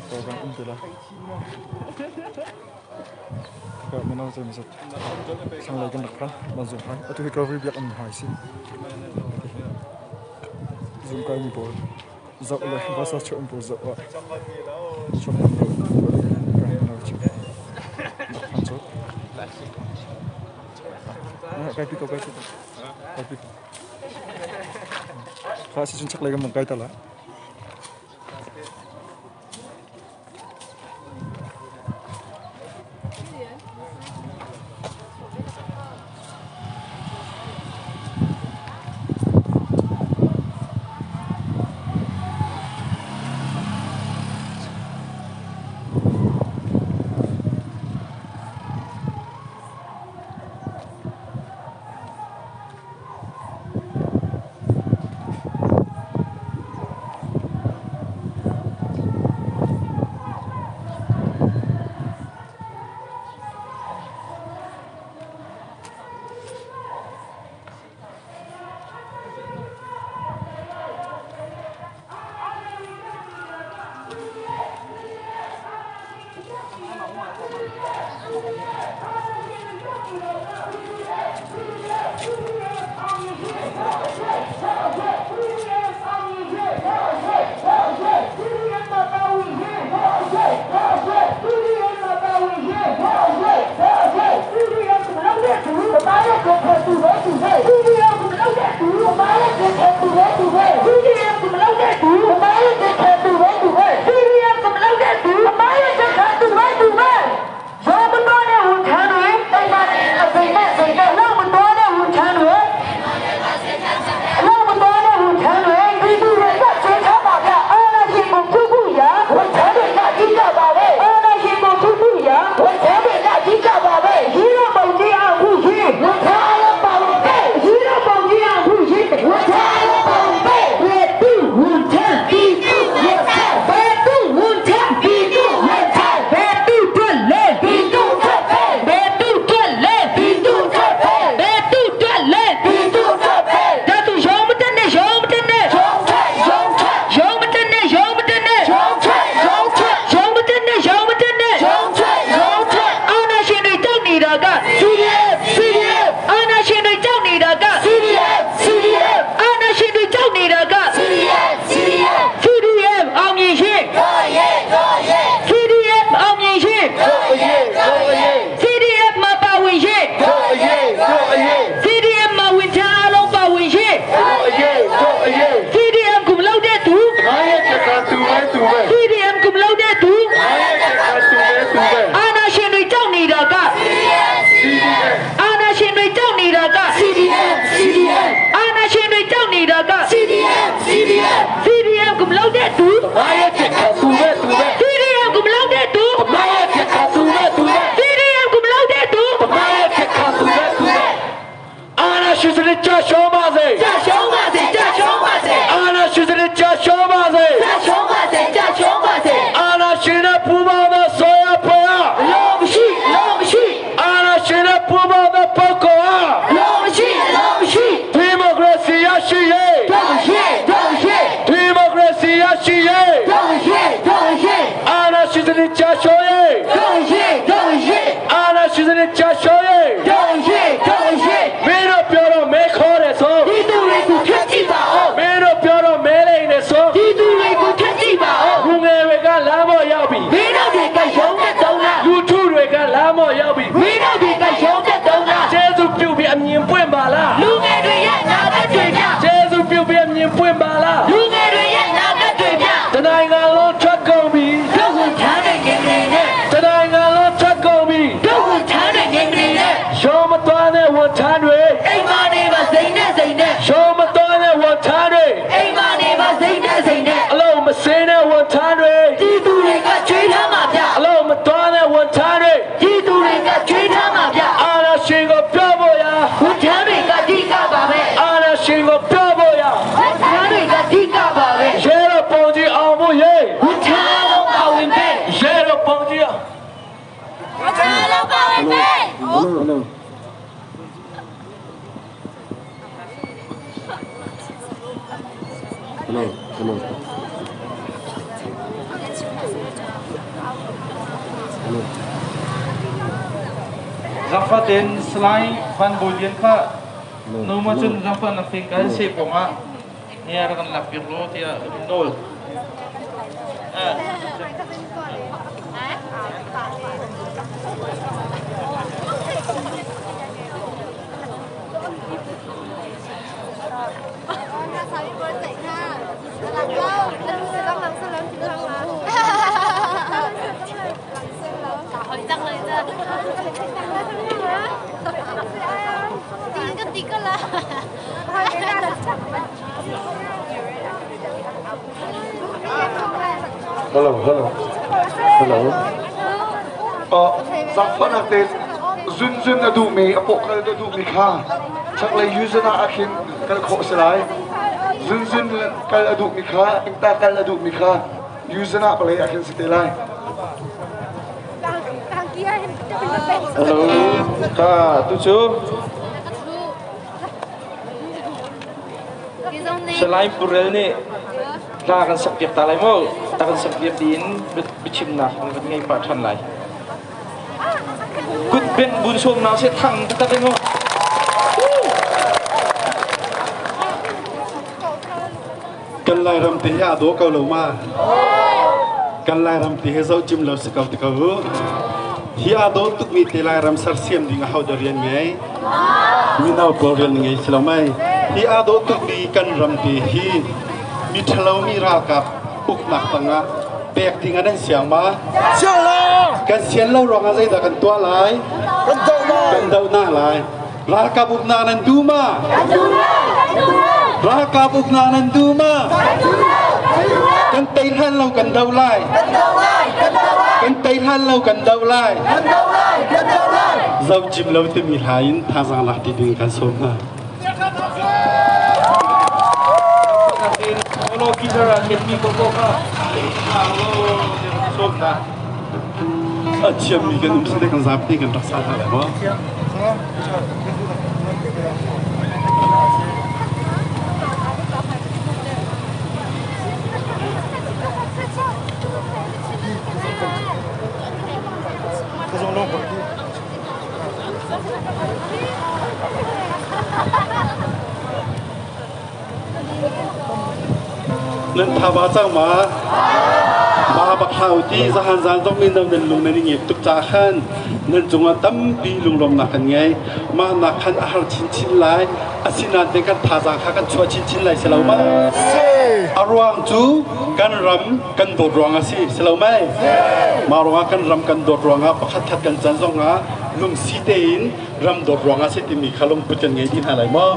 Program um ti la. Ka mino zei mazat thlanglei kan rak phan banzung phan atu hi Calvary biakinn hmai si. Zung kai mi pawl zoh le basa chuah pawl zoh ah chuak lam lo ka mino chu rak phan cu. Kai pi ko kai pi ko kai pi ko. Kha si cun chaklei kan bang kai ta la. ဝန်ထမ်းတွေ အိမ်မနေပါစိမ့်နဲ့စိမ့်နဲ့ ရုံးမတော်တဲ့ဝန်ထမ်းတွေ အိမ်မနေပါစိမ့်နဲ့စိမ့်နဲ့ အလုံးမစင်းတဲ့ဝန်ထမ်းတွေ ပြည်သူတွေကချွေးထားမှာဗျ အလုံးမတော်တဲ့ဝန်ထမ်းတွေ ပြည်သူတွေကချွေးထားမှာဗျ အာနာရှင်ကိုပြောဖို့ရာ ဝန်ထမ်းတွေကအဓိကပါပဲ အာနာရှင်ကိုပြောဖို့ရာ ဝန်ထမ်းတွေကအဓိကပါပဲ ရဲတော့ပုံကြီးအောင်ဖို့ရေ ဝန်ထမ်းလုံးပါဝင်ပဲ ရဲတော့ပုံကြီးအောင် ဝန်ထမ်းလုံးပါဝင်ပဲ Hello. Hello. Hello. Hello. Zafatin slai van bolian kha no ma chun zafa na fing kan se ponga niar kan lak pir lo tia nol. 好จังเลยจ้ะตีก็ตีก็ละ Hello, hello. Hello. Zangfanak te zun zun na duhmi a pawh kal na duhmi kha chaklei yuzana ah khin kal khawh si lai. Zun zun kal a duhmi kha ingta kal a duhmi kha yuzana palei ah khin si te lai. Hello ka tu chu Salai Purel nih hla kan sak piak ta lai mu ta kan sak piak tiin biachim nak kan van ngei pah ṭhan lai. Kut beng bun som na se thang taktak in mu. Kan Lairam te hi aa dawh ko lo ma? Kan Lairam te hi zoh cim lo si ko ti ko u. Hi aa dawh tukmi te Lairam sersiam ding a hodah rian ngei? Mino pawl rian ngei si lo mei? Hi aa dawh tukmi kan ram te hi mi ṭhalomi ralkap uknak tangah pek ding ah nan siang ma? Siang lo! Kan sian lo ruangah zeidah kan tuah lai? Kan doh lai! Kan doh hna lai. Ralkap uknak nan duh ma? Ralkap uknak nan duh ma? Kan tei hlan lo kan do lai. Kan tei hlan lo kan do lai. Zo cim lo timi hla in thazaang lak ti ding kan sawm hna. Olo guitar a khetmi koko kha sawm hna. A thiammi kan um sile kan zapi kan rak sa hna lai maw? Nan thaba cang ma? Ma bak hau ti zahan zan zong in nan lung nan i ngep tuk ca khan nan cungah tampi lunglawmnak kan ngei. Mah nak khan a har chinchin lai. Asinain te kan thazaang kha kan chuah chinchin lai si lo ma? A ruang cu kan ram kan dawt ruang a si, si lo mei? Mah ruangah kan ram kan dawt ruangah pakhat khat kan can zongah lungsi tein ram dawt ruangah si timi kha lungput kan ngei dih hna lai maw?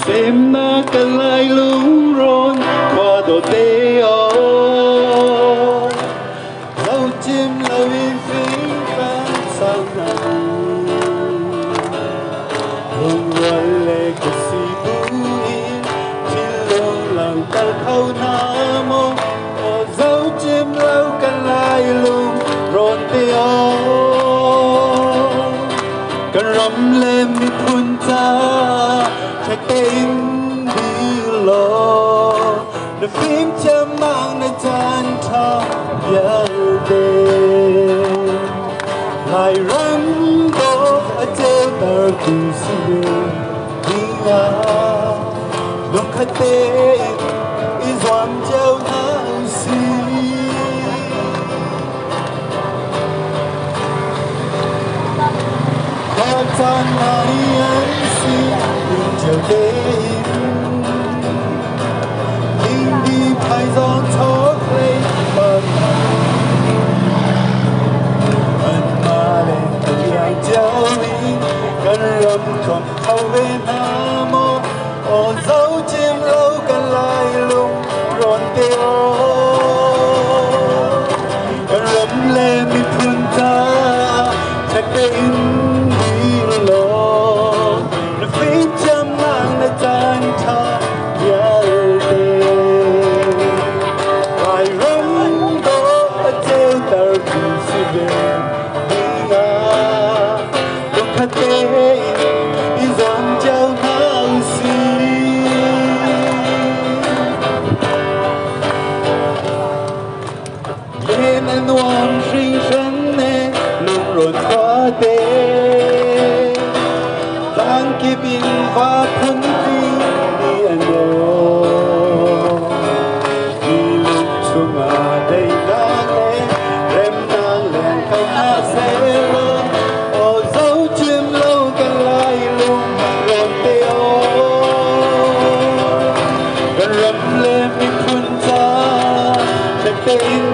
Semnak ka lai lungrawn khua dawte aw Zohcim loin fingtlang sang hna Lungrual le khuasi buin thinlung langhter kho hna maw Aw zohcim lo kan lai lungrawn te aw Kan ram le miphun caah ṭha tein dir law na fimthiamnak na caan ṭha vialte Lairam dawh a ceutertu si ve dingah lungkhat tein. zong chokhlei Anmah le thiang cio in kan ram thuam kho ve hna maw? Aw zo cim lo kan lai lung rawn te aw. Kan ram le miphun caah ṭha tein dir law na fimthiamnak na caan ṭha vialte. Lairam dawh a ceutertu si ve dingah lungkhat tein i zuam cio hna usih. Len a nuam hringhran e lungrawn khuate Tlangkip in va phunpi ni a naw Hi lung chungah daihnak le remnak leng ko hna sehlaw Aw zohchim lo kan lai lung rawn te aw Kan ram le miphun ca tein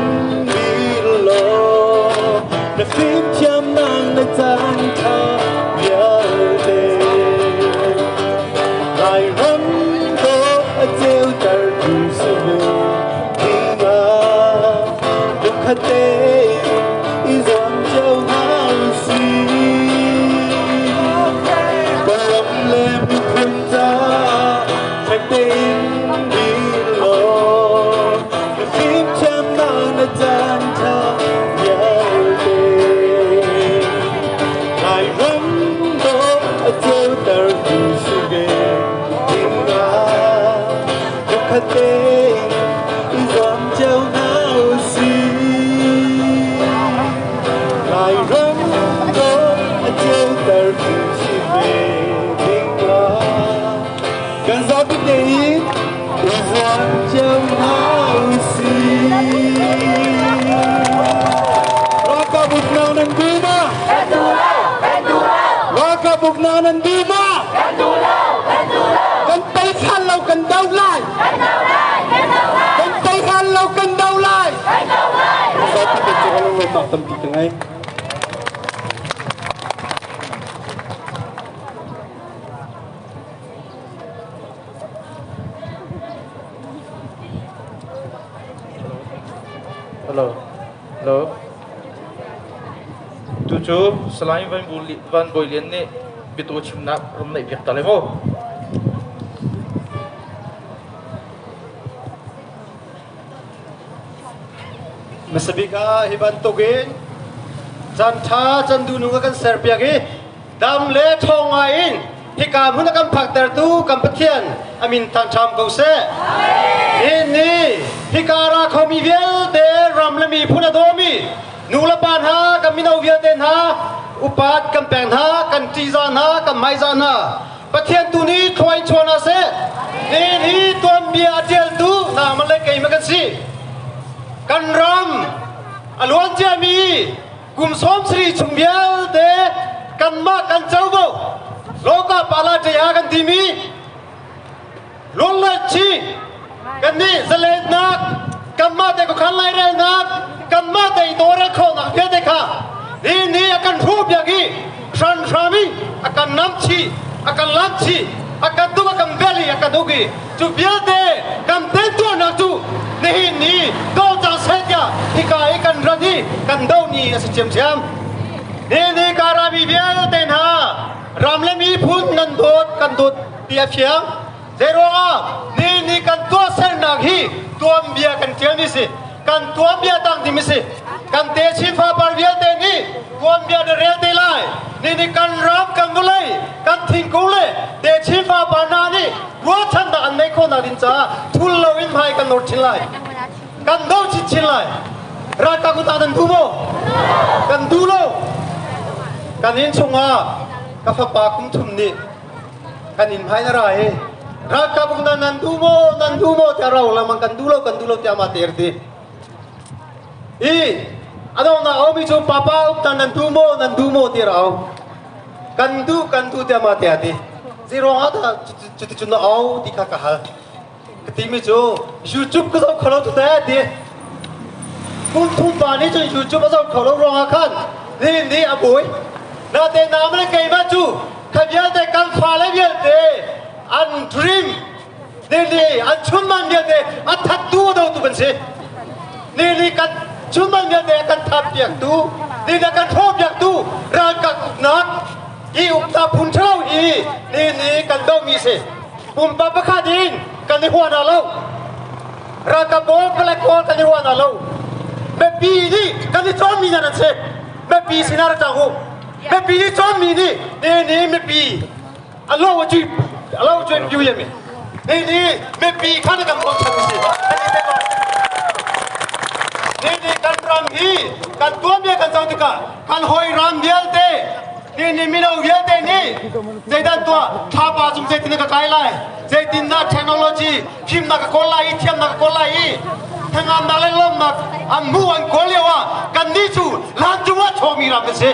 dir law na fimthiamnak na caan ṭha vialte Lairam dawh a ceutertu si ve dingah lungkhat tein i zuam cio hna usih. Kan ram le miphun caah fek tein dir law na fimthiamnak na caan ṭha vialte Lairam dawh a ceutertu si ve dingah lungkhat tein i zuam cio hna usih. Lairam dawh a ceutertu si ve dingah kan zapi tein i zuam cio hna usih. Ralkap uknak nan duh ma? Kan duh lo! Kan duh lo! Ralkap uknak nan duh ma? Kan duh lo! Kan duh lo! Kan tei hlan lo kan do lai! Kan do lai! Kan do lai! Kan tei hlan lo kan do lai! Kan do lai! Zapi te cu kan lawmnak tampi ka ngei. Hello. Hello. Tu cu Salai Van Bawi Lian nih biatu chimnak ram neih piak ta le mu. Hmasabik ah hi bantukin caan ṭha can duhnung a kan serpiak i dam le ṭhawng ngai in hika hmun a kan phaktertu kan Pathian a min thangṭham ko seh. Nihin ni hika ra khomi vialte ram le miphun a dawmi nu le pa hna kan mino vialte hna upat kan pek hna kan ṭihzah hna kan hmaizah hna Pathian tu nih thlua in chuah hna seh. Nihin hi tuanbia a ṭialtu nangmah le keimah kan si. Kan ram a luan ciami kum 70 chung vialte kanmah kan covo loka pala ṭaya kan timi lunglechi kan nih zalennak kanmah te khuakhan lairelnak kanmah te i tawlrel khawhnak vialte kha ni ni a kan hruhpiak i hranhram i a kan namchi a kan lamchi a kan tuk a kan bel i a kan uk i cu vialte kan tentuarnak cu nihin ni dawcang seh tiah hika i kan rat i kan do ni a si ṭhiamṭhiam. Nihin ni Karabi vialte hna ram le miphun nan dawt kan dawt ti a fiang. Zeiruangah ni ni kan tuahsernak hi tuanbia kan ṭialmi si. Kan tuanbia tang ding si. Kan techin fapar vialte nih tuanbia na rel te lai. Ni ni kan ram kan vawlei kan thingkung le techin fapar hna nih ruahchannak an neih khawhnak ding caah thul loin hmai kan nawr chin lai. Kan do chinchin lai. Ralkap uta nan duh maw? Kan duh lo. Kan inn chungah ka fapa kum thum nih kan inn hmai na ra hi ralkap uknak nan duh maw nan duh maw tiah rau lengmang kan duh lo kan duh lo tiah mah te ti i adongnak a ummi cu papa uknak nan duh maw nan duh maw ti rau kan duh kan duh tiah mah te a ti zeiruang ah dah cuticun na au ti kha ka hal. Ka timi cu YouTube ka zoh kho lo tute ti. Kum thum pa nih cun YouTube a zoh kho lo ruangah khan nihin ni a buai. Natein nam le keimah cu kha vialte kan fale vialte an dream ni an chunmang vialte a thattu a dotu kan si. Ni ni kan chunmang vialte a kan that piaktu, ni ni a kan hrawh piaktu ralkap uknak hi uknak phun ṭhalo hi ni ni kan domi si. Pumpak pakhat in kan i hua hna lo. Ralkap pawl, palek pawl kan i hua hna lo. Mipi nih kan i cawnmi hna nan si. Mipi sinah rak cang u. Mipi nih cawnmi nih ni ni mipi a lo a cui a lo cui piu yami. Ni ni mipi kha na kan bochan si. Ni ni kan ram hi kan tuanbia kan zoh tikah kan hawi ram vialte Ni ni mino vialte nih zeidan tuah thlapa cung zeitin ka kai lai zeitindah technology fimnak ka kawl lai i thiamnak ka kawl lai i thangamnak le lawmnak an hmuh an kawl lio ah kannih cu lancung ah chawmi ram kan si.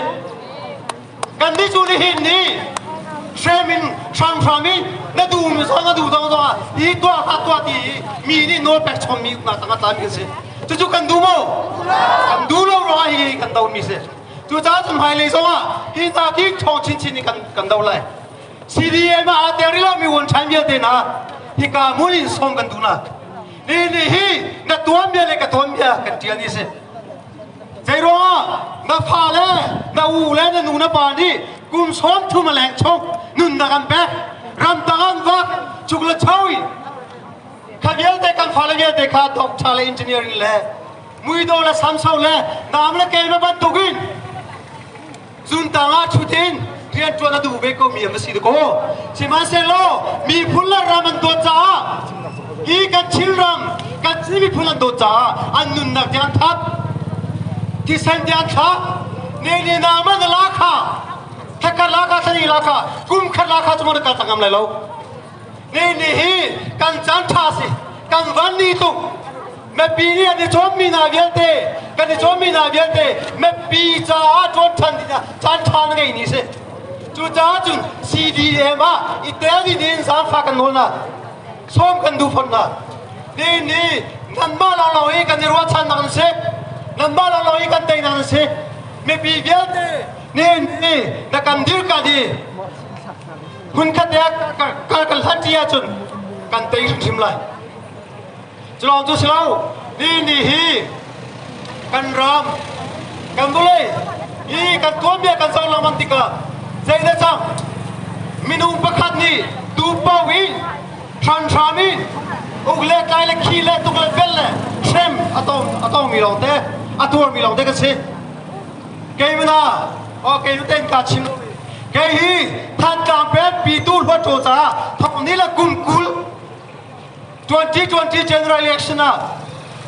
Kannih cu nihin ni hrem in hramhram in na duh mi zong na duh zong zong ah hi tuah hlah tuah ti i mi nih nawl pek chommi uknak tangah tlami kan si. Cucu kan duh maw? Kan duh lo ruangah hi kan domi si. Cucaah cun hmailei zongah hi hna khi ṭhawng chinchin in kan do lai. CDM ah aa tel rih lomi uan ṭhan vialte hna hika hmun in sawm kan duh hna. Ni ni hi na tuanbia le ka tuanbia kan ṭial ni si. Zeiruangah na fa le na u le na nu na pa nih kum 30 a leng chung nunnak an pek ramtang an vak chuk le cho in kha vialte kan fale vialte kha doctor le engineering le muido le samso le naam le kel bantuk in zuntang ah ṭhut in rianṭuan a duh ve ko mi an si ko. Sihmanhsehlaw miphun le ram an dawt caah hi kan Chinram kan Chin miphun an dawt caah an nunnak tiang an thap, thisen tiang an thlak. Ne ne naam an la kha thakhat la kha thani la kha kum khat la kha cu na kal ngam lai lo. Ni ni hi kan caan ṭha si, kan van ni tuk. Mipi nih an i cawmmi hna vialte, kan i cawmmi hna vialte mipi caah ṭuan ṭhan ding ah caan ṭha na ngei ni si. Cucaah cun CDM ah i tel ding in zaangfah kan nawl hna. Sawm kan duh fawn hna. Ni ni nanmah lawnglawng hi kan i ruahchannak an si. Nanmah lawnglawng hi kan teinak an si. Mipi vialte ni ni na kan dirka di hmunkhat te ah kal kan hlan ṭi ahcun kan tei hrimhrim lai. Culawng cu si lo, ni ni hi kan ram, kan vawlei hi kan tuanbia kan zoh lengmang tikah zeidah cang minung pakhat nih tu paoh in hranhram in uk le tlai le khi le tuk le vel le hrem a tong a tongmi lawngte a tuarmi lawngte kan si. Kei mana o kei nu ten ka chim kei hi Thantlang peng pitu hluattaw caah thong ni le kum 20 2020 general election ah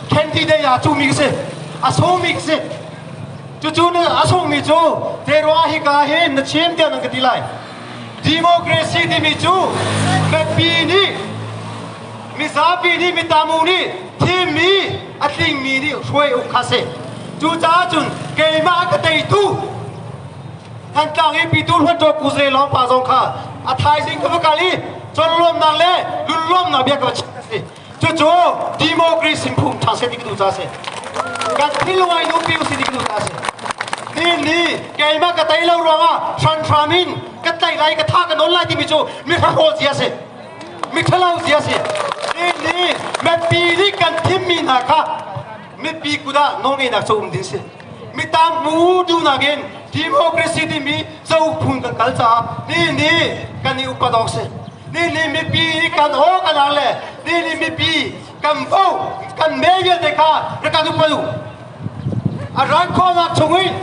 candidate ah cu mi ka si a sung mi ka si. Cucu na a sung mi cu te ruang hi ka hin na chim tiah nan ka ti lai. Democracy timi cu mipi nih mizapi nih mitamu nih thimmi a tlingmi nih hruai uk kha si. Cucaah cun keimah a ka teitu Thantlang i Pitu Hluattaw Pu Zre Lawng pa zong kha a thaizing ka va kal i conlawmnak le lunlawmnak bia ka va chim a si. Cucu democracy phung ṭha seh ti ka duh caah a si. Kan thinlung ai nupi usih ti ka duh caah a si. Ni ni keimah ka tei lo ruangah hranhram in ka tlaih lai ka tha ka nawn lai timi cu mi hrahrawl zia a si. Mi ṭhalo zia a si. Ni ni mipi nih kan thimmi hna kha mipi kut ah nawlngeihnak cu um ding si. Mi tam mu duhnak in democracy timi zauk phung kan kal caah ni ni kan i upat awk si. Ni ni mipi kan aw kan ang le ni ni mipi kan vo kan me vialte kha rak kan upat u. A ran khawhnak chungin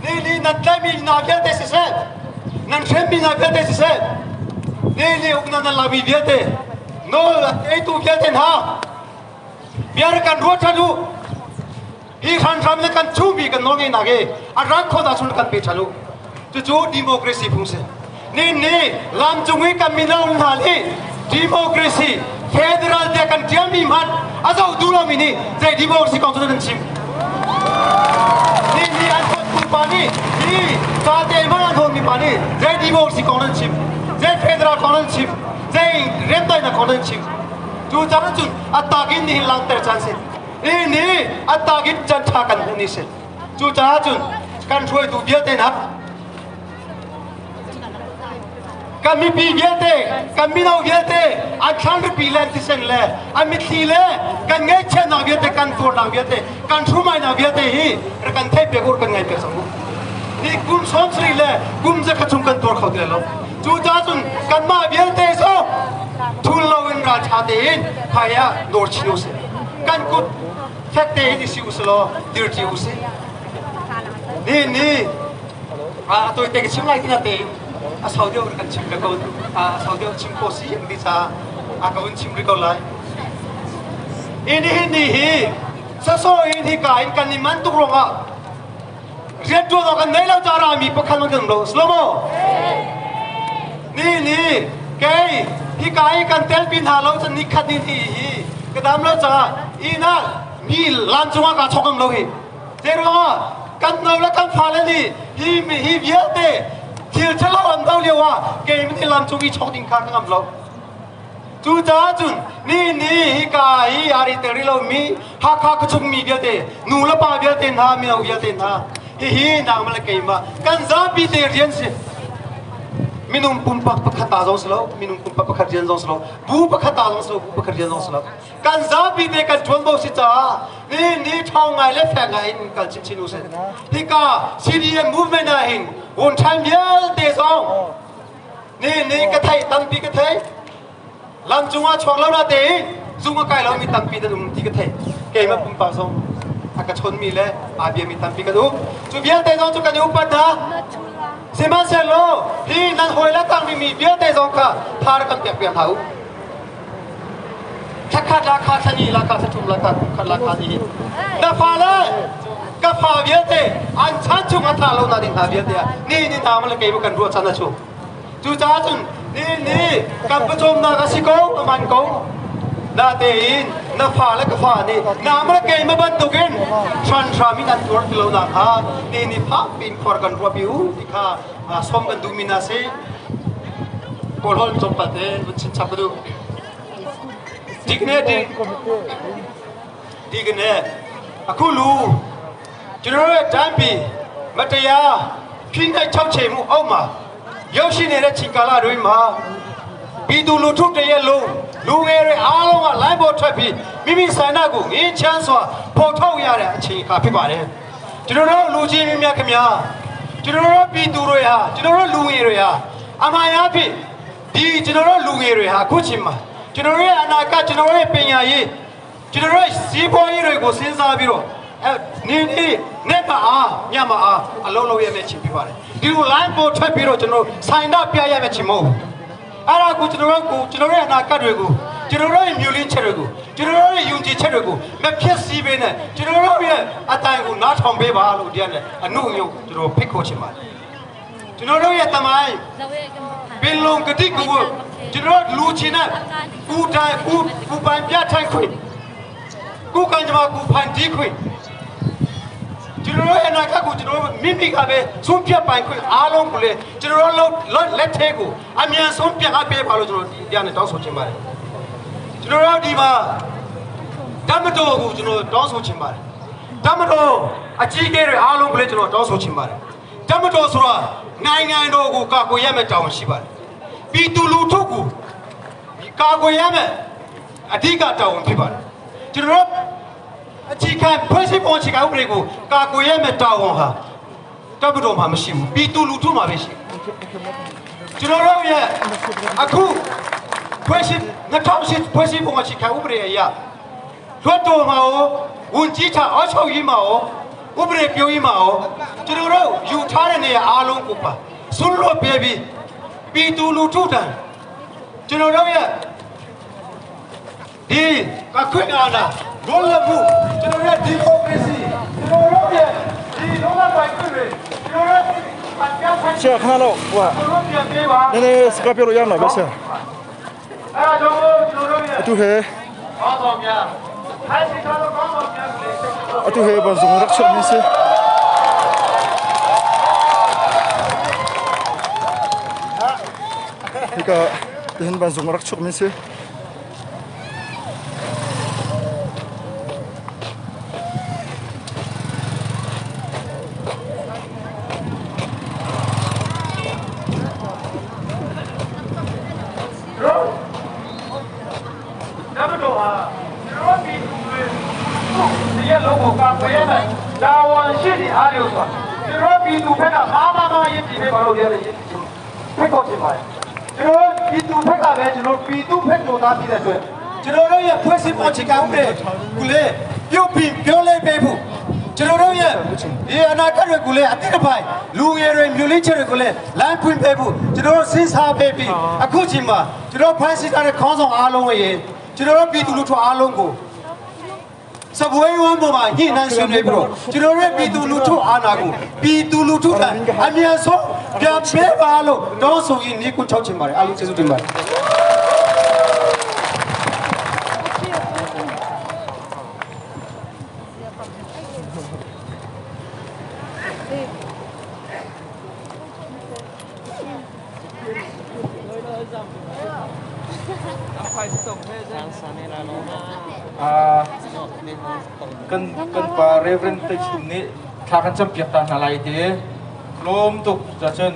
ni ni nan tlaihmi hna vialte siseh, nan hremmi hna vialte siseh, ni ni uknak nan lakmi vialte, nawl a teitu vialte hna bia rak kan ruat ṭhan u. Hi hranhram le kan chungmi kan nawlngeihnak hi a ran khawhnak chung kan pe ṭhan u. Cucu democracy phung si. Ni ni lamcung i kan mino hna nih democracy federal tiah kan ṭialmi hmanh a zoh duh lomi nih zei democracy kong cu nan chim. Ni ni an hawttu pa nih hi ca te hmanh an hawnmi pa nih zei democracy kong nan chim, zei federal kong nan chim, zei remdaihnak kong nan chim. Cu caah cun a tak in nihin langhter caan si. Ni ni a tak in caan ṭha kan hmuh ni si. Cu caah cun kan hruaitu vialte hna kan mipi vialte, kan mino vialte, an thlanripi le an thisen le an mitthli le kan ngaihchiatnak vialte, kan tuarnak vialte, kan hrumainak vialte hi rak kan theih piak u, kan ngai piak cang u. Ni kum 70 le kum zakhat chung kan tuar kho ti lo. Cucaah cun kanmah vialte zong thul loin ralṭha tein hmai ah dawr chin u sih. Kan kut fek tein i si u sih law dirṭi u sih. Ni ni a tawite ka chim lai tina tein a sau deuh kan chim ko a sau deuh chim ko si an ti caah a ka un chim rih ko lai. Ini hi ni hi sasaw in hi ka in kan i man tuk ruangah rianṭuan awk an nei lo ca rami pakhat man kan lo slomo ni ni kei hika i kan telpi hna lo cun ni khat ni hi hi ka dam lo caah inn ah mi lam cungah kaa chok ngam lo hi te ruangah kan no le kan fale nih hi hi vialte thil ṭhalo an do lio ah kei nih lam cung i chok ding kha ka ngam lo Cucaah cun ni ni hika hi aa ri tel rih lomi Hakha khuachung mi vialte, nu le pa vialte hna, mino vialte hna, hihi nangmah le keimah kan zapi te rian si. Minung pumpak pakhat ta zong si lo, minung pumpak pakhat rian zong si lo, bu pakhat ta zong si lo, bu pakhat rian zong si lo. Kan zapi te kan ṭuanvo si caah ni ni ṭhawng ngai le fek ngai in kal chinchin u sih. Hika CDM movement ah hin wun ṭhan vialte zong Ni ni ka theih tampi ka thei. Lam cungah chuak lo na tein zung a kai lomi tampi nan um ti ka thei. Keimah pumpak zong a ka chawnmi le aa biami tampi kan um. Cu vialte zong cu kan i upat hna. Sihmanhsehlaw hi nan hawi le tangmi mi vialte zong kha tha rak kan pek piak hna u. Thakhat la kha thani la kha thathum la kha khat la kha ni na fa le ka fa vialte an chan chung a tha lo na ding hna vialte ah ni ni na ma le kei kan ruah chan a chu cu caah cun ni ni kan pawcawmnak a si ko a man ko na tein na fa le ka fa nih na ma le kei ma bantukin hran hram in an tuar ti lo nak kha ni ni phak pin khor kan ruah pi u ti kha som kan duh mi na si Kawlhawl tlawmpal te vun chinchap ka duh. Dikne di dikne akulu general tampi mataya phin nai chau che mu au ma yoshi neတဲ့ချိန်ကာလတွေမှာပြည်သူလူထုတရက်လုံးလူငယ်တွေအားလုံးကလိုင်းပေါ်ထွက်ပြီးမိမိဆန္ဒကိုငင်းချမ်းစွာဖော်ထုတ်ရတဲ့အချိန်အခါဖြစ်ပါတယ်ကျွန်တော်တို့လူချင်းများခင်ဗျာကျွန်တော်တို့ပြည်သူတွေဟာကျွန်တော်တို့လူငယ်တွေဟာအမှန်အားဖြင့်ဒီကျွန်တော်တို့လူငယ်တွေဟာအခုချိန်မှာကျွန်တော်တို့ရဲ့အနာဂတ်ကျွန်တော်တို့ရဲ့ပညာရေးကျွန်တော်တို့ရဲ့စီးပွားရေးတွေကိုစဉ်းစားပြီးတော့အဲနေနေနေပါအားညမအားအလုံးလုံးရမယ့်ချိန်ဖြစ်ပါတယ်ဒီလို line ပေါ်ထွက်ပြီးတော့ကျွန်တော်ဆိုင်တာပြရမယ့်ချိန်မဟုတ်ဘူးအဲ့ဒါကိုကျွန်တော်တို့ကိုကျွန်တော်တို့ရဲ့အနာဂတ်တွေကိုကျွန်တော်တို့ရဲ့မျိုးလင်းချက်တွေကိုကျွန်တော်တို့ရဲ့ယုံကြည်ချက်တွေကိုမဖြစ်စည်းပေးနဲ့ကျွန်တော်တို့ရဲ့အတိုင်ကိုနားထောင်ပေးပါလို့တရားနဲ့အနှုတ်ယုံကျွန်တော်ဖိတ်ခေါ်ချင်ပါတယ်ကျွန်တော်တို့ရဲ့တမိုင်းပင်လုံကတိကူကျွန်တော်လူချင်တဲ့ကူတိုင်ကူကူပိုင်ပြထိုင်ခွင့်ကူကံကြမ္မာကူဖန်တီးခွင့်ကျွန်တော်ရဲ့အနာဂတ်ကိုကျွန်တော်မိမိကပဲဆုံးဖြတ်ပိုင်ခွင့်အားလုံးကိုလည်းကျွန်တော်တို့လက်ထဲကိုအမြန်ဆုံးပြန်အပ်ပေးပါလို့ကျွန်တော်ဒီတရားနဲ့တောင်းဆိုချင်ပါတယ်ကျွန်တော်တို့ဒီမှာဓမ္မတော်ကိုကျွန်တော်တောင်းဆိုချင်ပါတယ်ဓမ္မတော်အကြီးအကဲတွေအားလုံးကိုလည်းကျွန်တော်တောင်းဆိုချင်ပါတယ်ဓမ္မတော်ဆိုတာနိုင်ငံတော်ကိုကာကွယ်ရမယ့်တာဝန်ရှိပါတယ်ပြည်သူလူထုကိုကာကွယ်ရမယ့်အဓိကတာဝန်ဖြစ်ပါတယ်ကျွန်တော်တို့အခြေခံဖွဲ့စည်းပုံအခြေခံဥပဒေကိုကာကွယ်ရမယ့်တာဝန်ဟာတပ်မတော်မှာမရှိဘူးပြည်သူလူထုမှာပဲရှိကျွန်တော်တို့ရဲ့အခုဖွဲ့စည်း2008ဖွဲ့စည်းပုံအခြေခံဥပဒေအရလွတ်တော်မှာရောဝန်ကြီးဌာအောက်ချုပ်ရေးမှာရောဥပဒေပြုရေးမှာရောကျွန်တော်တို့ယူထားတဲ့နေရာအားလုံးကိုပါဆွလွတ်ပြပြီးပြည်သူလူထုတန်ကျွန်တော်တို့ရဲ့ဒီအခွင့်အာဏာလွတ်လပ်မှုကျွန်တော်ရဲ့ဒီမိုကရေစီကျွန်တော်တို့ရဲ့ဒီလောကပိုင်ခွင့်တွေကျွန်တော်တို့ ဆရာခဏတော့ဟိုနည်းနည်းစကားပြောလို့ရမှာပဲဆရာ အဲ့ဒါကြောင့်ကျွန်တော်တို့ရဲ့ အတူဟဲ ကောင်းဆောင်များထိုင်းစီထားသောကောင်းဆောင်များကိုလည်း အတူဟဲဘန်ဇုံရက်ချက်နေစေဒီကတဟင်ဘန်ဇုံရက်ချက်နေစေ။ လုံးကိုကာကွယ်ရမယ်တာဝန်ရှိနေအားလို့ဆိုတာကျွန်တော်ပြည်သူဘက်ကမာမာမာရည်တည်ပေးပါလို့ပြောတယ်ဖိတ်ခေါ်ချင်ပါတယ်ကျွန်တော်ပြည်သူဘက်ကပဲကျွန်တော်ပြည်သူဘက်တော်သားဖြစ်တဲ့အတွက်ကျွန်တော်တို့ရဲ့ဖွဲ့စည်းပုံအခြေခံဥပဒေကလည်းပြုတ်ပြီးပြောလဲပေးဖို့ကျွန်တော်တို့ရဲ့ဒီအနာဂတ်တွေကိုလည်းအတိတ်တစ်ပိုင်းလူငယ်တွေမျိုးလေးချက်တွေကိုလည်းလမ်းဖွင့်ပေးဖို့ကျွန်တော်တို့စဉ်းစားပေးပြီးအခုချိန်မှာကျွန်တော်ဖန်ဆီးထားတဲ့ခေါင်းဆောင်အားလုံးရဲ့ကျွန်တော်တို့ပြည်သူလူထုအားလုံးကိုစပွဲဝမ်းပေါ်မှာညှိနှိုင်းဆွေးနွေးပြီးတော့ကျွန်တော်တို့ပြည်သူလူထုအာဏာကိုပြည်သူလူထုကအမြန်ဆုံးပြန်ပေးပါလို့တောင်းဆိုရင်နေကိုချောက်ချင်ပါတယ်အားလုံးကျေးဇူးတင်ပါတယ် Kan kan pa Reverend Te Chum nih thla kan campiak ta hna lai ti lawm tuk cun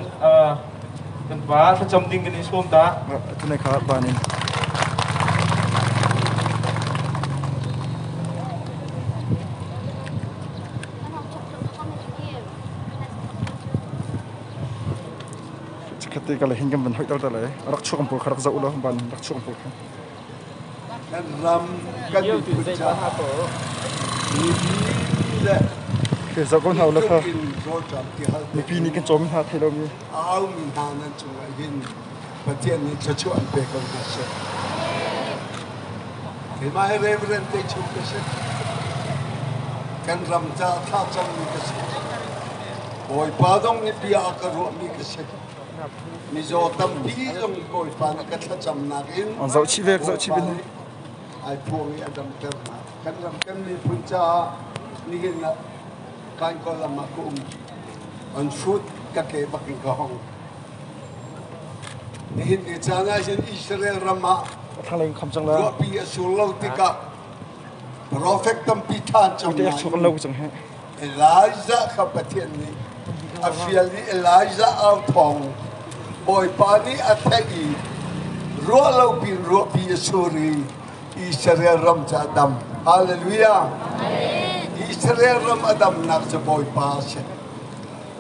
kan pa thlacam ding kan i sawm ta. Tunai kha banin. Chikhate ka le hin kan van hoi tal ta lai rak chuak ang pawl kha rak zoh law ban rak chuak ang pawl kha. Kan ram kan miphun caah mipi le Ke zoh ko hna u la kha. Mipi nih kan cawm hna thei lomi. Au mi hna nan cungah hin Pathian nih thluachuah an pe ko hna seh. Keimah hi Reverend te chung ka si. Kan ram caah thla cammi ka si. Bawipa zong nih bia a ka ruahmi ka si. Mizaw tampi zong Bawipa nih ka thlacamnak in An zoh chih ve, zoh chih ve. Ai phuang i a damter hna. Kan ram kan miphun caah nihin ah kan lam ah ka um. An foot ka ke bak in ka hong. Nihin ni caan ah hin Israel ram ah Thlanglei in kham cang la. Ruahpi a sur lo tikah profet tampi ṭhan cang Ute chuk lo cang he. Elijah kha Pathian nih a fial i Elijah au thawng Bawipa nih a theih i ruah lo pin ruahpi a sur i Israel ram cu a dam. Hallelujah. Israel ram a damnak cu Bawipa a si.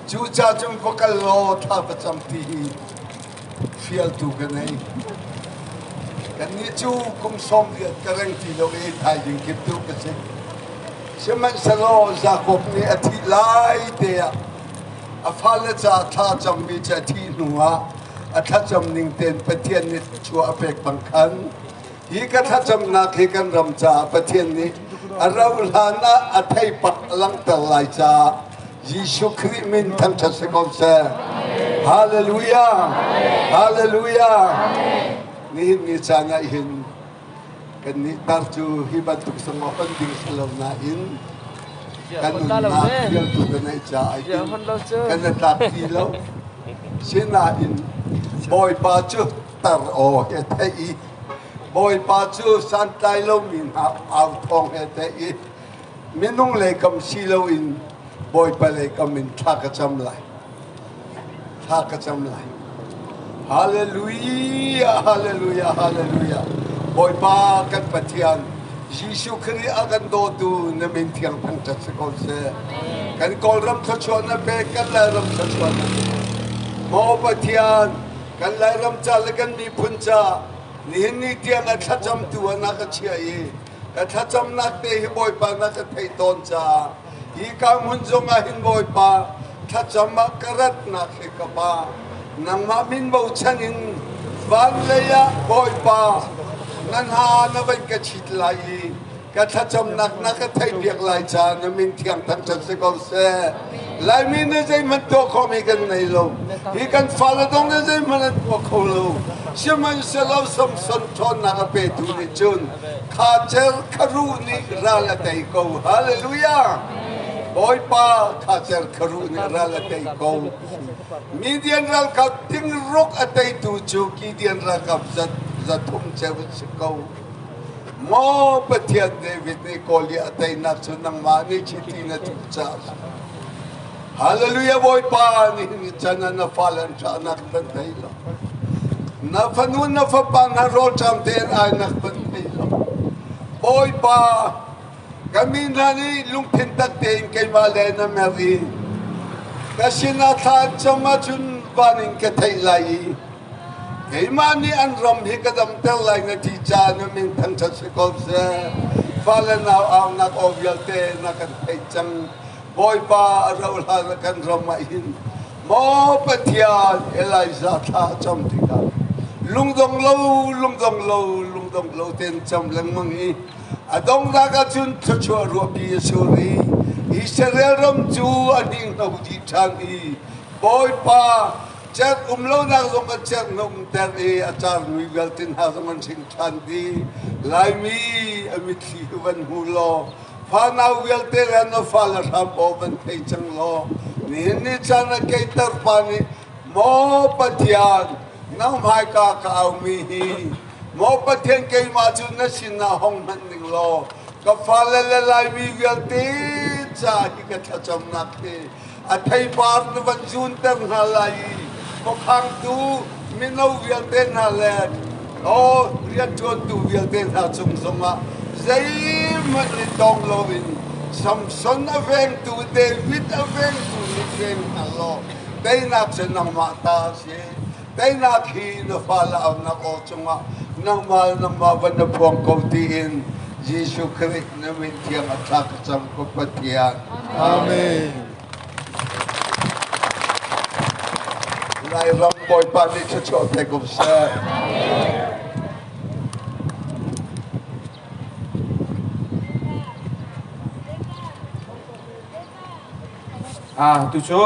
Cucaah cun va kal law thla va cam ti hi fialtu ka nei. Kannih cu kum 80 ka reng ti lo i thaizing kiptu ka si. Sihmanhsehlaw Jakob nih a thih lai te ah a fale ca thla cammi cu a thih hnuah a thlacam ning tein Pathian nih thluachuah a pek bang khan hi ka thlacamnak hi kan ram caah Pathian nih a rauh hlan ah a theipak a langhter lai caah Jesuh Khrih min thangṭhat si ko seh. Hallelujah! Hallelujah! Nihin ni caan ah hin kannih tar cu hi bantuk sangah kan ding si lo nain kan nunnak vialtu kan ei caah hin kan i tlak ti lo. Sinain Bawipa cu tar aw he theih i Bawipa cu santlai lomi hna au thawng he theih i minung lei kam si loin Bawipa lei kam in thla ka cam lai. Thla ka cam lai. Hallelujah, hallelujah, hallelujah. Bawipa kan Pathian Jesuh Khrih a kan dawtu na min thiang thangṭhat si ko seh. Kan Kawlram thluachuah na pek, kan Lairam thluachuah na pek. Maw Pathian, kan Lairam ca le kan miphun ca nihin ni tiang a thlacamtu ah na ka chiah i ka thlacamnak te hi Bawipa na ka theih tawn caah hi ka hmun zongah hin Bawipa thlacam ah ka ratnak hi ka pa nangmah min bochan in van lei ah Bawipa na hna na van ka chit lai i ka thlacamnak na ka theihpiak lai caah na min thiang thangṭhat si ko seh. Laimi nih zeihmanh tuah khawhmi kan ngei lo. Hi kan fale zong nih zeihmanh an tuah kho lo. Sihmanhsehlaw Samson ṭhawnnak a petu nih cun kha cer kharuh nih ral a tei ko. Hallelujah! Bawipa kha cer kharuh nih ral a tei ko. Midian ralkap tingruk a teitu cu Gideon ralkap 300 ceu an si ko. Maw Pathian David nih kawl i a teinak cu nangmah nih chiti na tuh caah a si. Hallelujah Bawipa nihin chan ah na fale an ṭahnak kan thei lo. Na fanu na fapa hna rawlṭam tein ainak kan thei lo. Bawipa. Ka mi hna nih lungthin tak tein keimah le na mer i ka sinah thla an cam ahcun van in ka theih lai i keimah nih an ram hi ka damter lai na ti caah na min thangṭhat si ko seh. Fale nau aunak aw vialte na kan theih cang. Bawipa a rauh hlan ah kan ram ah hin maw Pathian Elijah thla a cam tikah lungdong lo lungdong lo lungdong lo tein cam lengmang i a donghnak ahcun thluachuah ruahpi a sur i Israel ram cu a hninghno dih ṭhan i Bawipa cerh um lonak zong a cerh na umter i a carmi vialte hna zong an hring ṭhan dih. Laimi a mitthli hi van hmu law fanau vialte le na fale hram aw van thei cang law nihin ni caan ah kei tarpa nih maw Pathian nang hmaika ka aumi hi maw Pathian keimah cu na sinah hong hmanh ning law ka fale le Laimi vialte ca hi ka thlacamnak hi a theipar na van zunter hna lai i khuakhangtu mino vialte hna le aw rianṭuantu vialte hna cung zongah zeihmanh i tong loin Samson a vengtu David a vengtu nih veng hna law teinak cu nangmah ta a si. Teinak hi na fale aunak aw cungah nangmah nangmah van na phuang ko tiin Jesuh Khrih na min thiang a thla ka cam ko Pathian. Amen. Lairam Bawipa nih thluachuah pe ko seh. Ah, tu cu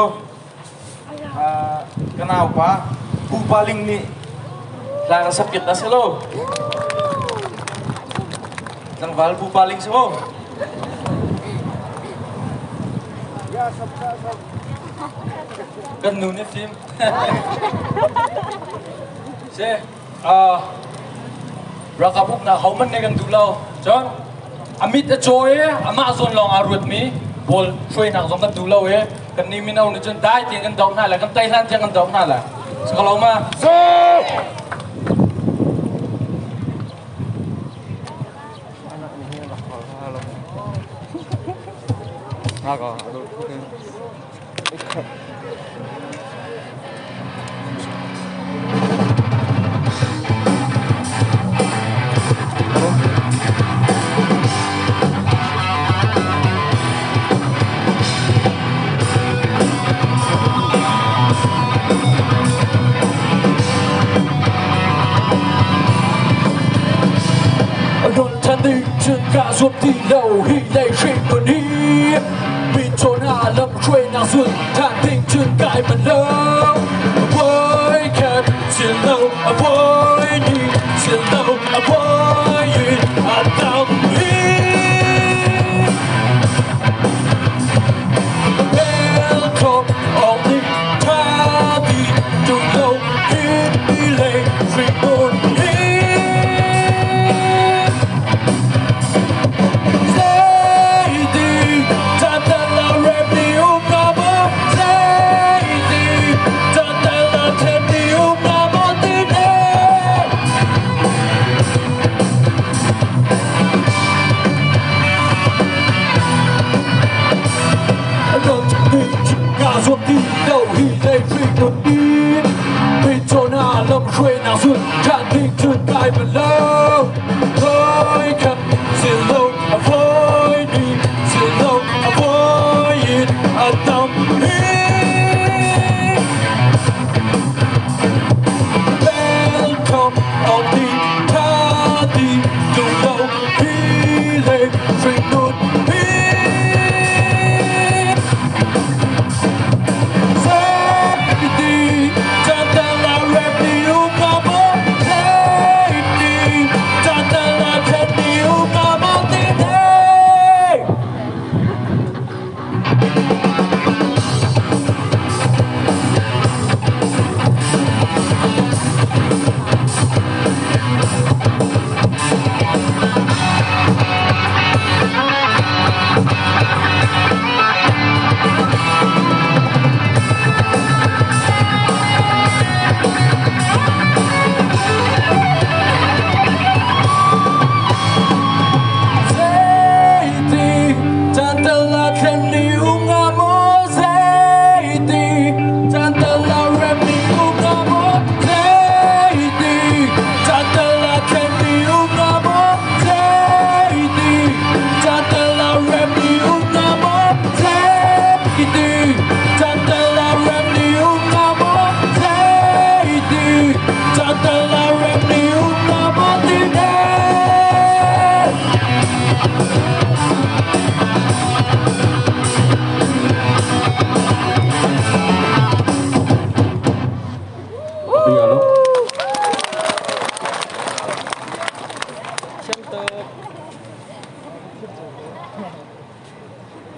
Ka naupa Pu Pa Ling nih hla kan sak piak ta seh law. Tlangval Pu Pa Ling si maw? Kan nu nih fim. Se, ralkap uknak hohmanh nih kan duh lo. Cun a mit a caw i amah zawn lawng aa ruatmi pawl hruainak zong kan duh lo i kannih mino nih cun dai tein kan doh hna lai, kan tei hlan tiang kan doh hna lai. Si ko lo ma? Ka zuam ti lo hi lei hring nun hi Minchona lamhruainak zul ṭhan ding cun kai manh lo. A puai khat sil lo, a puai ni sil lo, a puai in a tam hi. Welcome all the thabi tu lo hi lei hringnun hi.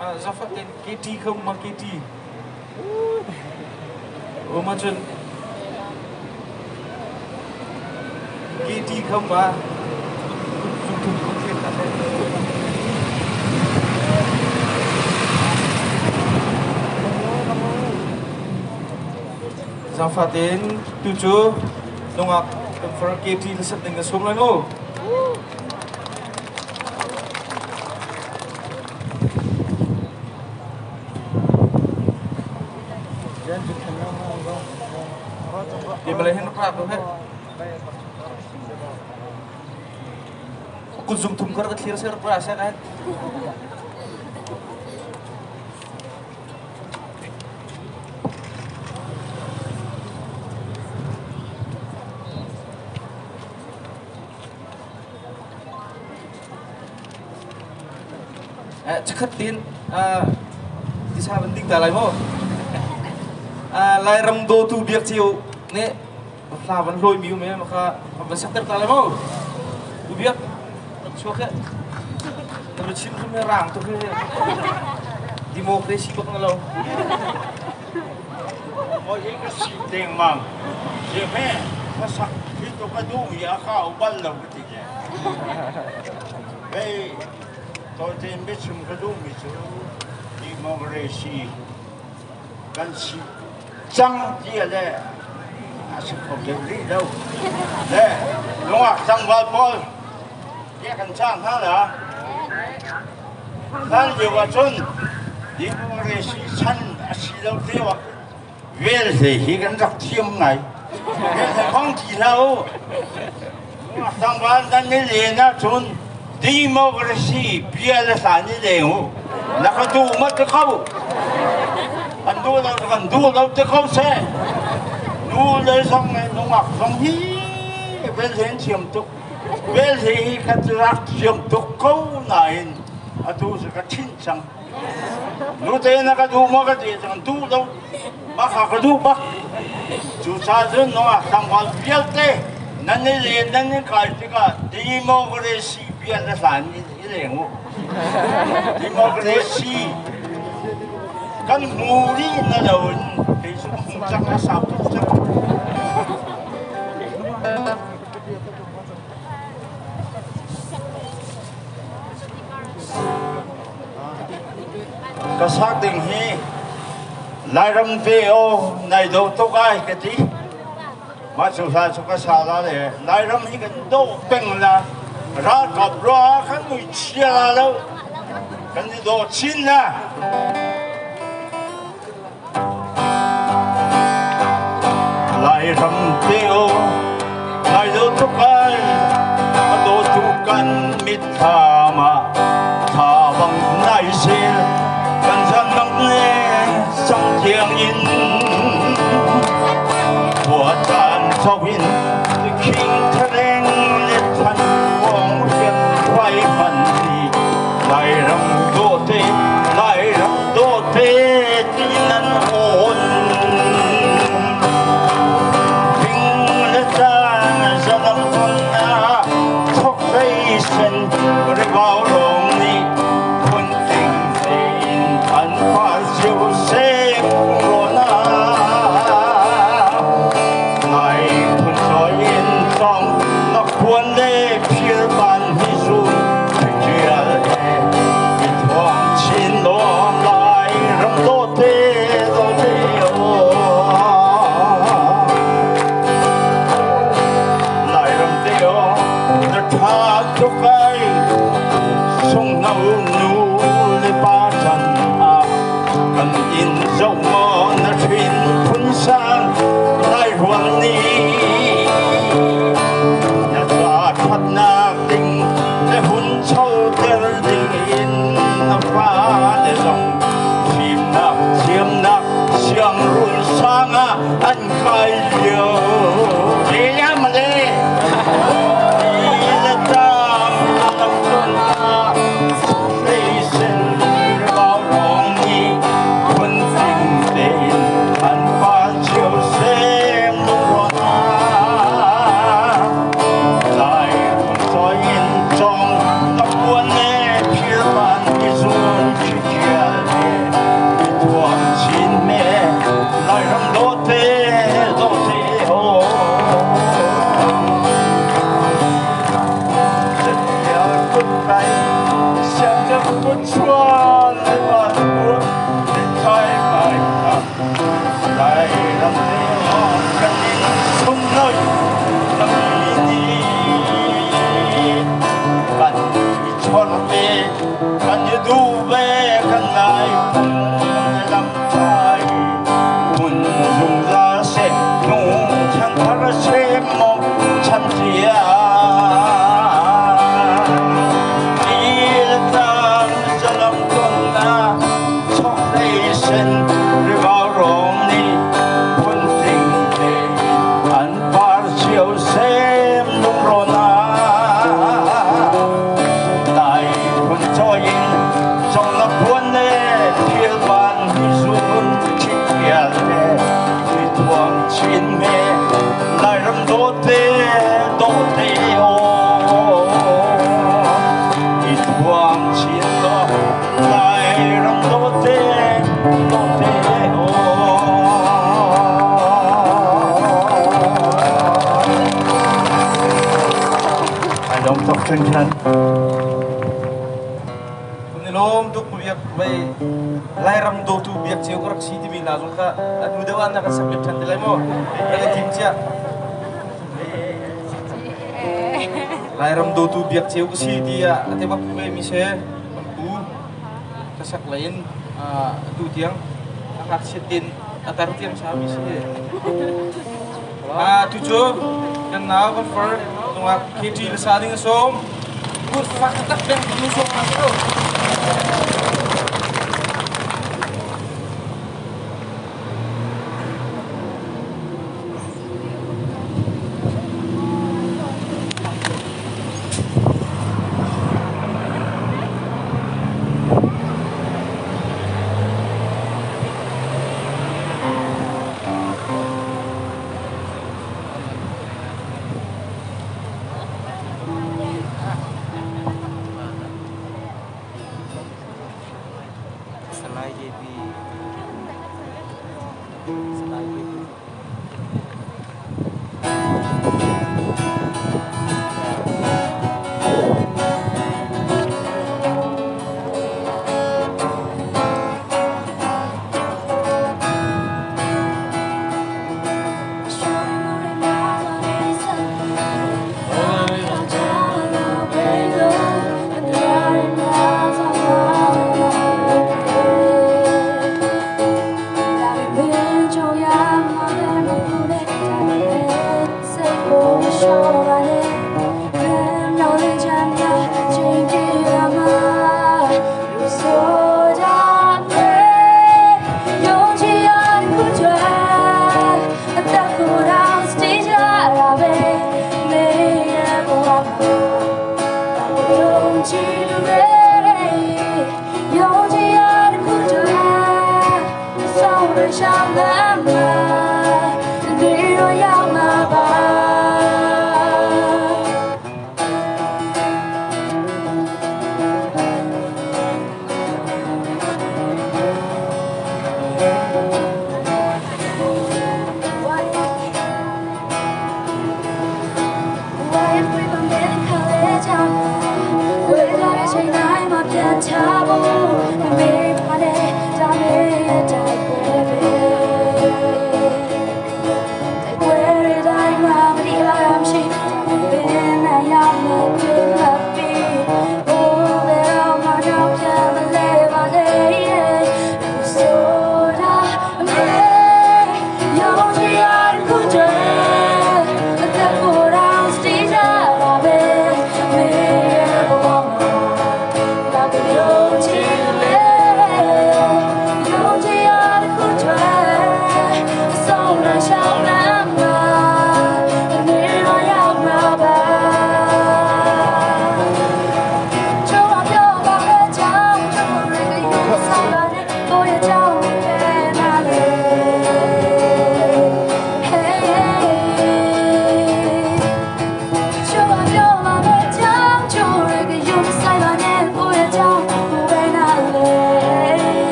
Zafat in KT kha ma KT. O ma cun KT kha ma zungthum kun thlen ta le. Zaangfah tein tu cu nungak kan far KT na sat ding na sum lai mu. Di malay hin rak lo he. Kut zung thum kar ka thlir ser pra sa kan. Chikhat tin tisa van ding ta lai maw? Lairam dawtu biak cio nih hla van hlawi mi um e maka van sakter ta lai maw? U biak chuak he na chim khum he rang tuk he democracy bak na lo. Moi hi ka si dengmang. Je me ka sak hi to ka duh i a ka u bal lo ka ti le. Hei, tawite in biachim ka duhmi cu democracy kan si cang ti le a si kho deuh rih lo. Le nungak tlangval pawl bia kan cah hna la. Hlan lio ahcun democracy chan a si lo lio ah Velhle hi kan rak thiam ngai. Velhle hmang ti hlah u. Tlangval nan i len ahcun democracy bia le hla ni leng u. Na ka duh ma ti ko. Kan duh lo kan duh lo ti ko seh. Nu le zong le nungak zong hi velhle an thiam tuk. Velhle hi kan rak thiam tuk ko nain atu cu ka chinh cang. Nute na ka duh maw ka ti cang duh lo mah kha ka duh bak. Cucaah cun nungak tlangval vialte nan i len nan i kai tikah democracy bia na hlan i leng u. Democracy kan hmu rih na lo in kei cu ka hmu cang a sau tuk cang. Ka sak ding hi Lairam te aw nai do tuk ai ka ti. Mah cu hla cu ka sa la le Lairam hi kan do peng la ralkap rua kan mui chia la lo kan i do chin la. Lairam te aw nai do tuk ai a dawtu kan mitthlam ah thla bang nai sel kan zan bang le sang thiang in khua caan cho in khing thareng le than kong riat vai man ti Lairam dawte Lairam dawte ti nan awn Thing le tlang zalam ton na thok hlei sen ribau rong nih phun ting tein an par cio sek rona Nai phun soi in song na khuan le phir ban hi sun tial he mi thuang chin lawm lai ram dawte dawte o Lai ram te o na tha tuk ai sung no nu le pa chan a kan in zo maw na hrin phun sang lai ruang ni na tla thatnak ding na hun choter ding in na fale zong fimnak thiamnak siangrun sang ah an kai lio le le tam lam cun ah hleisen rau rong nih phun tling tein an pa cio sem ruang ah lai phun in cong na puan le phir ban i zun. Kutchuan le banpur thai mai kha lai ram le kan sung noi ni kan i chon ve kan i du ve kan nai lam thai mun zungzal se nung chan thar se mo chan cia Lairam dawte dawte aw i thuam chin law Lairam dawte dawte aw. Ai lawm tuk hringhran. Ni lawm tuk biak vei Lairam dawtu biak ceu ka rak si timi hna zong kha a hnu deuh ah na kan submit ṭhan te lai maw? Kan i tim cia. Lairam dawtu biak ceu ka si tiah a te bak ve mi se kan pu ka sak lei in atu tiang a ngakchiat tin a tar tiang sa mi si. Tu cu kan nau kan far nungak KT le sa ding a sawm. Kut fak tak beng tu sawm na ko. Salai JB. Salai JB.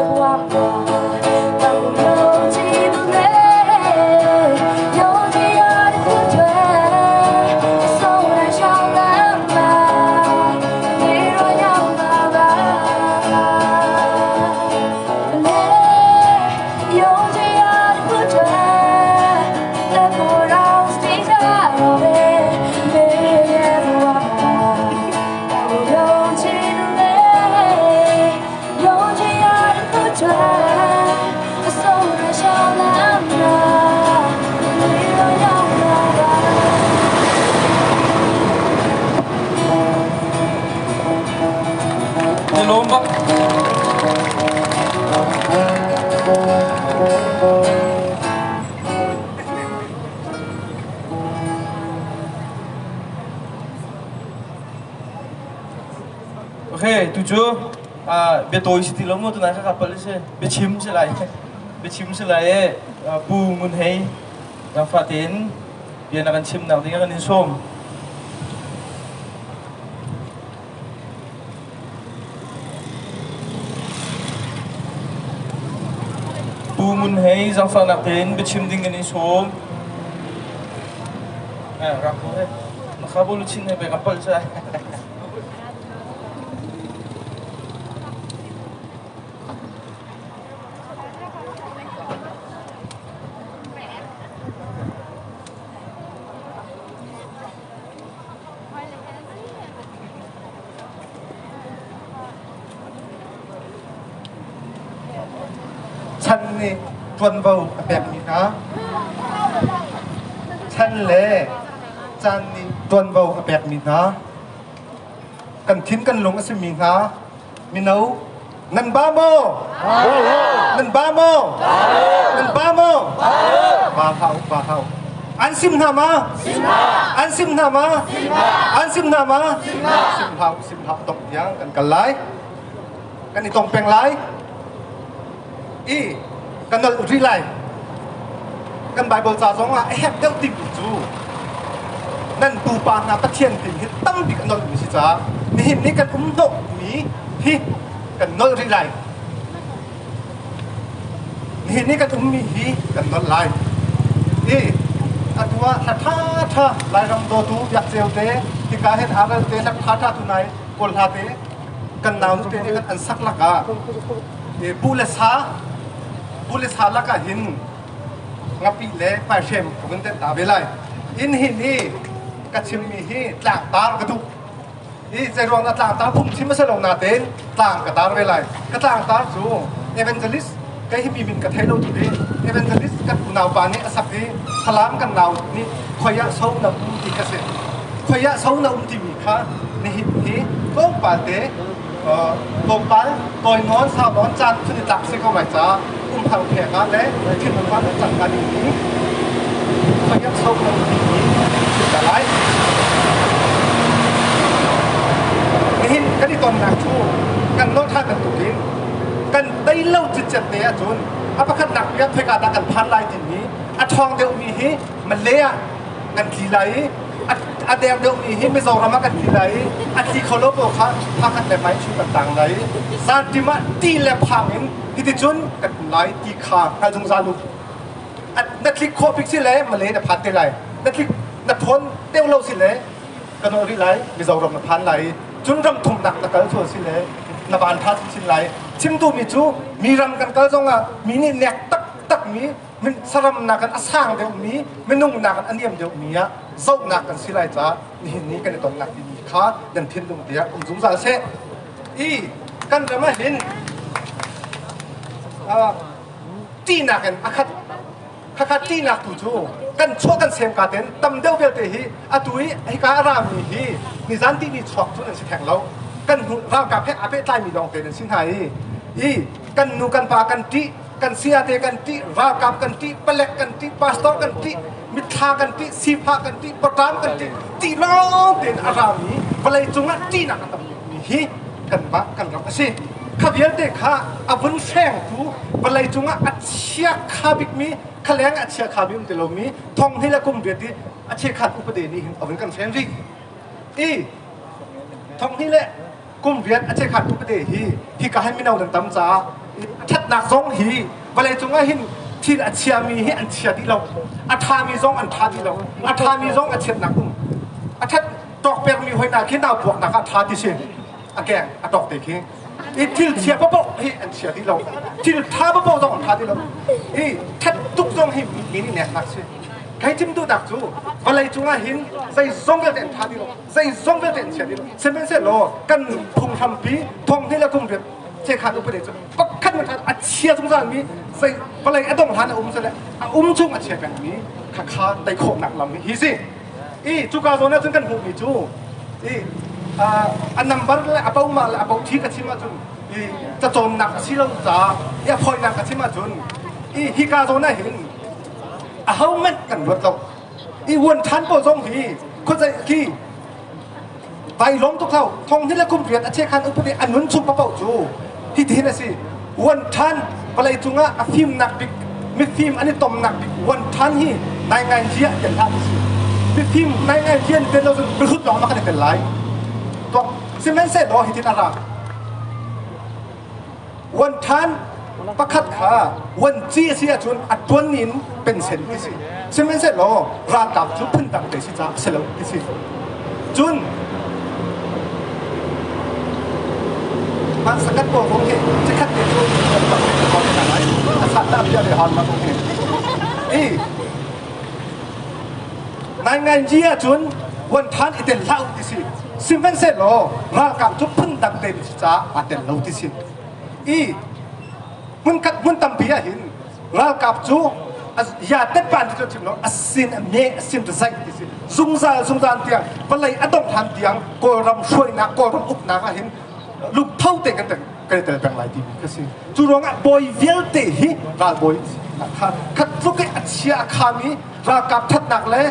ဘဝမှာတောင်ယုံကြည်သူလေယုံကြည်ရတဲ့သူတွေအဆုံးနဲ့ရှောင်းလမ်းမှာနေရရောက်မှာပါလေယုံကြည်ရတဲ့သူတွေလက်ပေါ်တော့စတေးကြတော့ပဲမေရဲ့ဘဝမှာ ယုံကြည်သူလေယုံကြည်ရတဲ့သူတွေအဆုံးနဲ့ရှောင်းလမ်းမှာနေရရောက်မှာပါ 你龙吧。Okay, tu cu biatawi si ti lo mu tunai ka kapal si biachim si lai biachim si lai e Pu Ngun Hei zaangfah tein bia na kan chim nak ding ah kan in sawm. Pu Ngun Hei zaangfahnak tein biachim ding kan in sawm. Eh, rak ko he. Na kha bolu chin he be ka pal sa. Chan nih ṭuanvo a pekmi hna chan le caan nih ṭuanvo a pekmi hna kan thin kan lung a simi hna mino nan ba maw? Nan ba maw? Nan ba maw? Ba hlah u, ba hlah u. An sim hna ma? An sim hna ma? An sim hna ma? Sim hlah u, sim hlah u. Dongh tiang kan kal lai. Kan i tong peng lai. I kan nolh rih lai. Kan Bible ca zong ah a herh deuh timi cu nan pupa hna Pathian tin hi tam bik a nolhmi si caah nihin ni kan um hnawhmi hi kan nolh rih lai. Nihin ni kan ummi hi kan nolh lai. I atu ah hla ṭha ṭha Lairam dawtu biak ceu te hika hin aral te hla ṭha ṭha tu nai kawl hla te kan nau nu te nih khan an sak lakah bu le sa bu le sa lakah hin ngapih le hmaihrem ka vun tenh ta ve lai. Inn hi ni ka chimmi hi tlangtar ka duh. I zeiruang dah tlangtar phungchim a si lo natein tlang ka tar ve lai. Ka tlangtar cu evangelist kei hi mi min ka thei lo tu hi evangelist kan unau pa nih a sak i salam kan nau nih khoi ah so na um ti ka si. Khoi ah so na um timi kha nihin hi tlawmpal te tlawmpal tawi nawn sau nawn caan chun i tlak si ko lai ca umhar phek ah le thinlung ah cang ka ding mi khoiak so na um timi chim ta lai. Nihin kan i tonnak cu kan nawl ṭhan bantukin kan tei lo citcet te ahcun a pakhatnak bik ah khoika dah kan phan lai timi a ṭhawng deuhmi hi Malay ah kan tli lai i a deng deuhmi hi Mizoram ah kan tli lai i a tli kho lo pawl kha Phakhat le Mai chung kan tang lai i zanṭim ah ti le phang in hiticun kan um lai ti kha hngal zungzal u. Na tlik khawh bik si le Malay na phan te lai. Na tlik na ṭhawn deuh lo si le ka nawh rih lai Mizoram na phan lai i cun ram thumnak na kal sual si le na van ṭha chinchin lai. Chim duhmi cu mi ram kan kal zongah mi nih nek taktak mi saram nakin a sang deuhmi minung nakin a niam deuhmi ah zohnak kan si lai caah nihin ni kan i tonnak timi kha nan thinlung te ah um zungzal seh. I kan ram ah hin ṭihnak in a khat khakha ṭihnak tu cu kan chuah kan sem ka ten tam deuh vialte hi atu i hika a rami hi nizan tihni chuak cu nan si theng lo kan hnu ralkap he aa pehtlaimi lawng te nan si hna i i kan nu kan pa kan ṭih kan sayate kan ṭih, ralkap kan ṭih, palek kan ṭih, pastor kan ṭih, mitthla kan ṭih, sifah kan ṭih, pawṭam kan ṭih, ṭih lawng tein a rami vawlei cungah ṭihnak a tam bikmi hi kanmah kan ram a si. Kha vialte kha a vun hrengtu vawlei cungah a chia kha bikmi, khaleng a chia kha bi um ti lomi thong hnih le kum riat i a chiakhat upade nih hin a vun kan hren rih. I thong hnih le kum riat a chiakhat upade hi hika hin mino nan tam caah A ṭhatnak zong hi vawleicung ah hin thil a chiami hi an chia dih lo. A ṭhami zong an ṭha dih lo. A ṭhami zong a chiatnak um. A ṭhat tawk pekmi hoi hna khi nau puaknak ah ṭha ti si. A keng a tawk te khi. I thil chia paoh hi an chia dih lo. Thil ṭha paoh zong an ṭha dih lo. I ṭhat tuk zong hi mi nih neknak si. Kai chim duhnak cu vawlei cungah hin zeizong vialte an ṭha dih lo. Zeizong vialte an chia dih lo. Sihmanhsehlaw kan phunghrampi thong hnih le kum riat chekhat upadi cu pakhat hmanh a chia zungzal mi zei vawlei a dong hlan a um sile a um chung a chia peng mi khakha tei khawhnak lam hi si. I cuka zawn ah cun kan hmuhmi cu i a number le a poma le a pothi ka chim ahcun i cacawnnak a si lo caah i a fawinak ka chim ahcun i hika zawn ah hin aho hmanh kan ruat lo. I uan ṭhan pawl zong hi khuazei khi vai lawm tuk lo thong hnih le kum riat a chekhan upadi a nun chung paoh cu hitihin a si. Uan ṭhan vawlei cungah a fimnak bik mifim an i tomnak bik uan ṭhan hi nai ngai zia tel hlah ti si. Mifim nai ngai zia tel lo cun mihrut lawng ma kan i tel lai. Tuak sihmanhsehlaw hitin a ra. Uan ṭhan pakhat kha uan ci a si ahcun a ṭuan in pensen ti si. Sihmanhsehlaw ralkap cu phundang te si caah a si lo ti si. Cun mah sakat pawl kong hi chikkhat te cu kan bak te ko hna lai. A sat ta bia le han ma kong hi. I Ngaingainzi ahcun uan ṭhan i tel hlah u ti si. Sihmanhsehlaw ralkap cu phundang te si caah aa tel lo ti si. I hmunkhat hmun tampi ah hin ralkap cu ya tetpan ti cu chim lo a sin a me a sin zaih ti si. Zungzal zungzal tiang vawlei a dongh hlan tiang Kawlram hruainak Kawlram uknak ah hin lungtho te kan kan i tel peng lai timi kha si. Cu ruangah bawi vialte hi ralbawi kha khat tluk i a chia a khami ralkap ṭhatnak le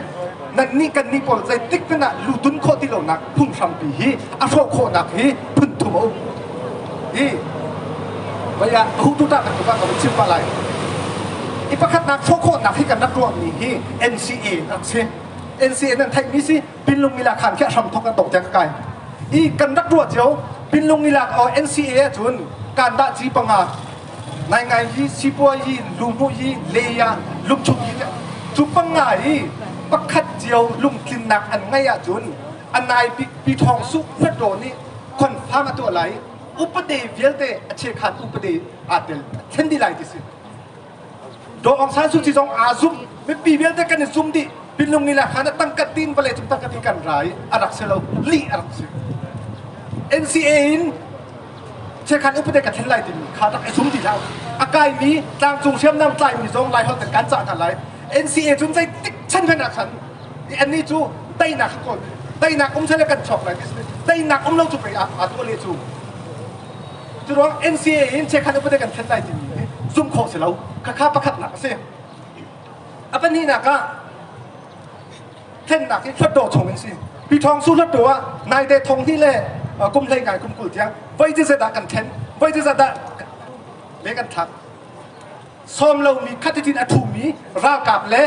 nannih kannih pawl zeitik hmanh ah lutun khawh ti lonak phunghrampi hi a hrawh khawhnak hi phun thum a um. Hi vei ah hutu ta kan tukah ka chim pah lai. I pakhatnak hrawh khawhnak hi kan rak ruahmi hi NCA rak si. NCA nan theihmi si Pinlung Mila khan khi a hram thok an dong tiang ka kai. I kan rak ruah cio Pinlung Mila NCA ahcun kan dah ci panga ngaingai hi sipuai hi luhmuh hi leia lungchung hi cu panga hi pakhat cio lungtlinnak an ngeih ahcun a nai bik pi thawng su hlat nih confirm a tuah lai upade vialte a chekhan upade aa tel thlen dih lai ti si Daw Aung San Suu Kyi zong aa zum mipi vialte kan i zum dih pinlung ni la khan a tangka tin vawlei cung tangka tin kan ra i a rak si lo lih a rak si NCA in Chiakhan upade ka thlen lai timi kha rak i zum ti hlah. A kaimi tlangcung hriamnam tlaimi zong Laiholh kan kan cah hna lai. NCA cun zeitik chan hmanh ah khan annih cu teinak kha kawl teinak um sele kan chuak lai ti teinak um lo cu pei aa tuah le cu cu ruang NCA in chiakhan upade kan thlen lai timi hi zumh khawh si lo khakha pakhatnak a si a pahnihnak ah thlennak hi hluttaw chung in si pi thawng su hluttaw ah naite thong hnih le kum hlei ngai kum 20 tiang voi ti zat ah kan then voi ti zat ah le kan thlak sawm lomi khatitin a thumi ralkap le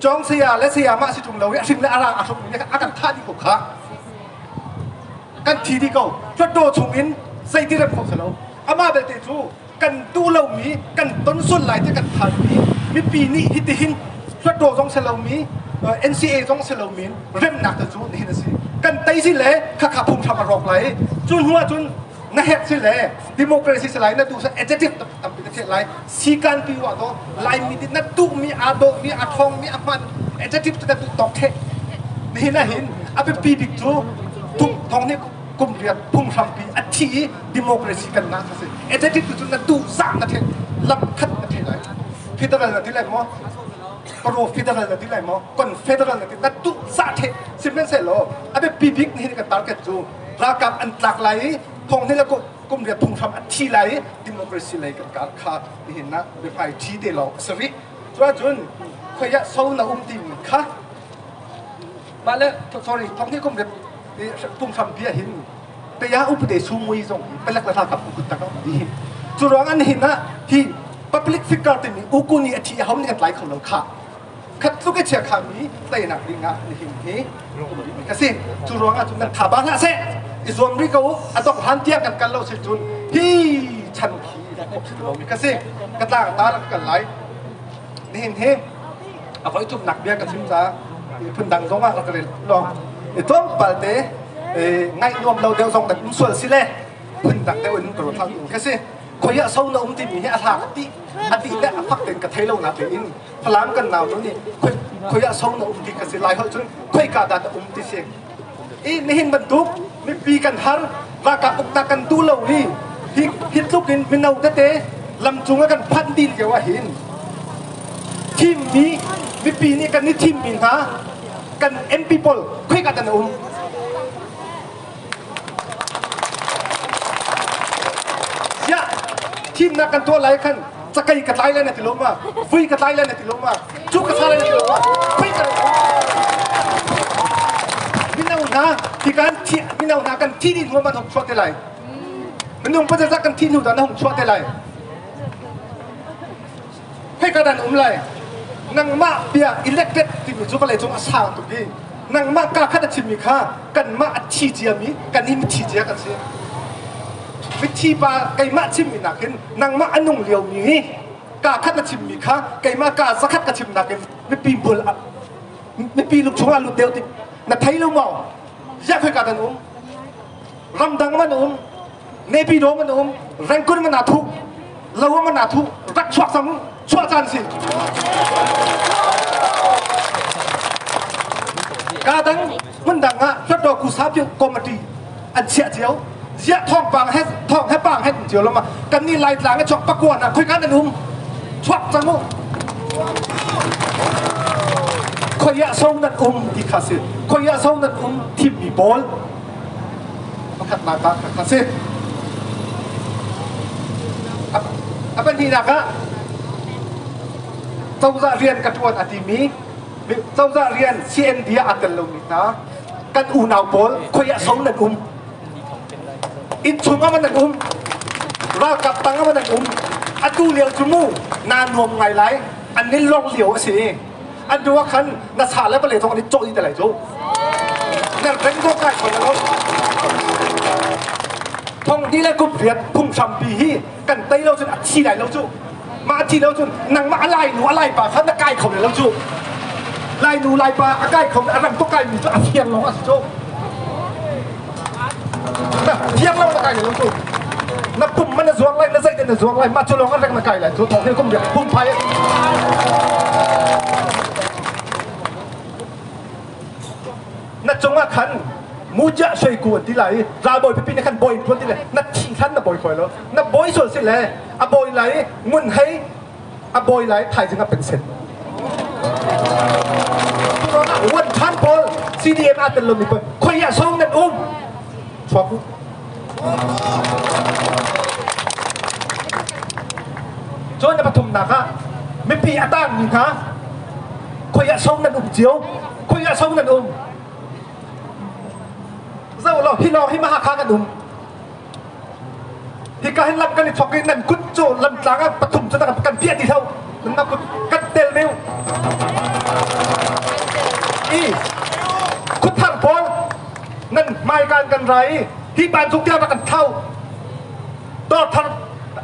cawng saya le saya mah si tung lo i a hring le a rang a hrukmi a kan thah dih ko kha kan thi dih ko hluttaw chung in zeiti rem kho lo amah belte cu kan duh lomi kan ton sual lai ti kan phanmi mipi nih hitihin hluttaw zong si lomi NCA zong si lomi remnak te cu nihin a si kan tei si le khakha phunghram a rawk lai cu hnu ah cun na hek si le democracy si lai na duh adjective tampi na theh lai sikan pi wa to laimi nih na duhmi aa dawhmi a ṭhawngmi a hman adjective cu na duh tawk theh nihin ah hin a biapi bik cu thong nih kum riat phunghrampi a thi i democracy kan ngah kha si executive tu cu na duh zah na theih lam khat na theih lai federal na ti lai maw pro federal na ti lai maw confederal na ti na duh zah theih sihmanhsehlaw a biapi bik nihin kan target cu ralkap an tlak lai i thong hnih le kum riat phunghram a thi lai i democracy lei kan kar kha nihin ah biahmai thi te lawng a si rih cuahcun khoi ah so na um timi kha mah le sorry thong hnih kum riat phunghram bia hin Taya upade sumui zong hi palek le ralkap ukut tak a hi. Cu ruang an hin ah hi public figure timi ukuni a thi a hom nih kan tlai kho lo kha. Khat tluk i chia kha mi teinak ding ah nihin hi ka si. Cu ruang ah cun nan tha ba hlah seh. I zuam rih ko a dongh hlan tiang kan kal lo si cun hi chan khi Lomi ka si. Ka tlang ta rak kal lai. Nihin hi a voi thumnak bia ka chim caah phundang zong ah rak rel law i tlawmpal te ngaih nuam lo deuh zong kan um sual si le phundang deuh in ka ruat hlah ka si. Khoi ah so na um timi hi a hla ka ti a ti le a fak tein ka thei lo na tein Falam kan nau nu nih khoi khoi ah so na um ti ka si lai holh cun khoi ka dah na um ti si. I nihin bantuk mipi kan har ralkap uknak kan duh lo hi hi hi tluk in mino tete lamcung ah kan phanh dih lio ah hin thimmi mipi nih kan i thimmi hna kan MP pawl khoika dah na um? Ziah thimnak kan tuah lai khan cakei ka tlai lai na ti lo ma? Vui ka tlai lai na ti lo ma? Cu ka sa lai na ti lo ma? Khoika na um? Mino hna hi kan thi mino hna kan thi dih hnu man hong chuah te lai. Minung pazaza kan thi hnu dah na hong chuah te lai. Khoika dah na um lai? Nangmah bia elected timi cu vawlei cung a sang tuk i nangmah kaa khat a chimmi kha kanmah a thi ciami kan hi mithi cia kan si. Mithi pa keimah chimmi nakin nangmah a nung liomi hi kaa khat na chimmi kha keimah kaa zakhat ka chim nakin mipi bul mipi lung chungah lut deuh ti na thei lo maw? Ziah khoika dah na um? Ramdang man um? Naypyidaw man um, Rangoon man aa thuh, Lo man aa thuh, rak chuak cang, chuah caan si. Ka dang hmun dang ah Hluttaw Kusapyu Committee an chiah cio. Ziah thawngpang he thawng he pang he cio lama kan ni Laitlang i chuak pakua na khoi kan an um chuak cang u. Khoi ah so nan um ti kha si. Khoi ah so nan um thimmi pawl Pakhatnak ah kha si. A pahnihnak ah cozah rian ka ṭuan a timi cozah rian CND ah aa tel lomi hna kan unau pawl khoi ah so nan um innchung ah man nan um ralkap tang ah man nan um atu lio cu mu naa nuam ngai lai an nin lor lio a si an hnu ah khan na sa le pale zong an i cawh dih te lai cu na reng ko kai ko lo thong di le kum riat phunghrampi hi kan tei lo cun a thi lai lo cu mah a thi lo cun nangmah a lai nu a lai pa kha na kai kho lo cu lai nu lai pa a kai kho a rang tuk kai mi cu a fiang lawng a si cu na fiang lo na kai lo cu na pum man na zuang lai na zei na zuang lai mah cu lawng a reng na kai lai cu thong hi kum riak pum phai na cungah khan mujah sheiku an ti lai i ralbawi pipi nih khan bawi tuan ti le na thi hlan na bawi khawi lo na bawi sual si le a bawi lai ngun hei a bawi lai thaizing a pensen wan than pawl CDM aa tel lomi pawl khoi ah song nan um chuak u cun na pathumnak ah mipi a tangmi hna khoi ah song nan um cio khoi ah song nan um zoh law hi lawng hi Mahakha kan um Hika hin lam kan i thawk i nan kut cu lamtlang ah pathum cu kan piah ti hlo. Nan kut kan tel meu. I khuthar pawl nan hmaikan kan ra i hi ban zung tiang kan thau. Dawr thar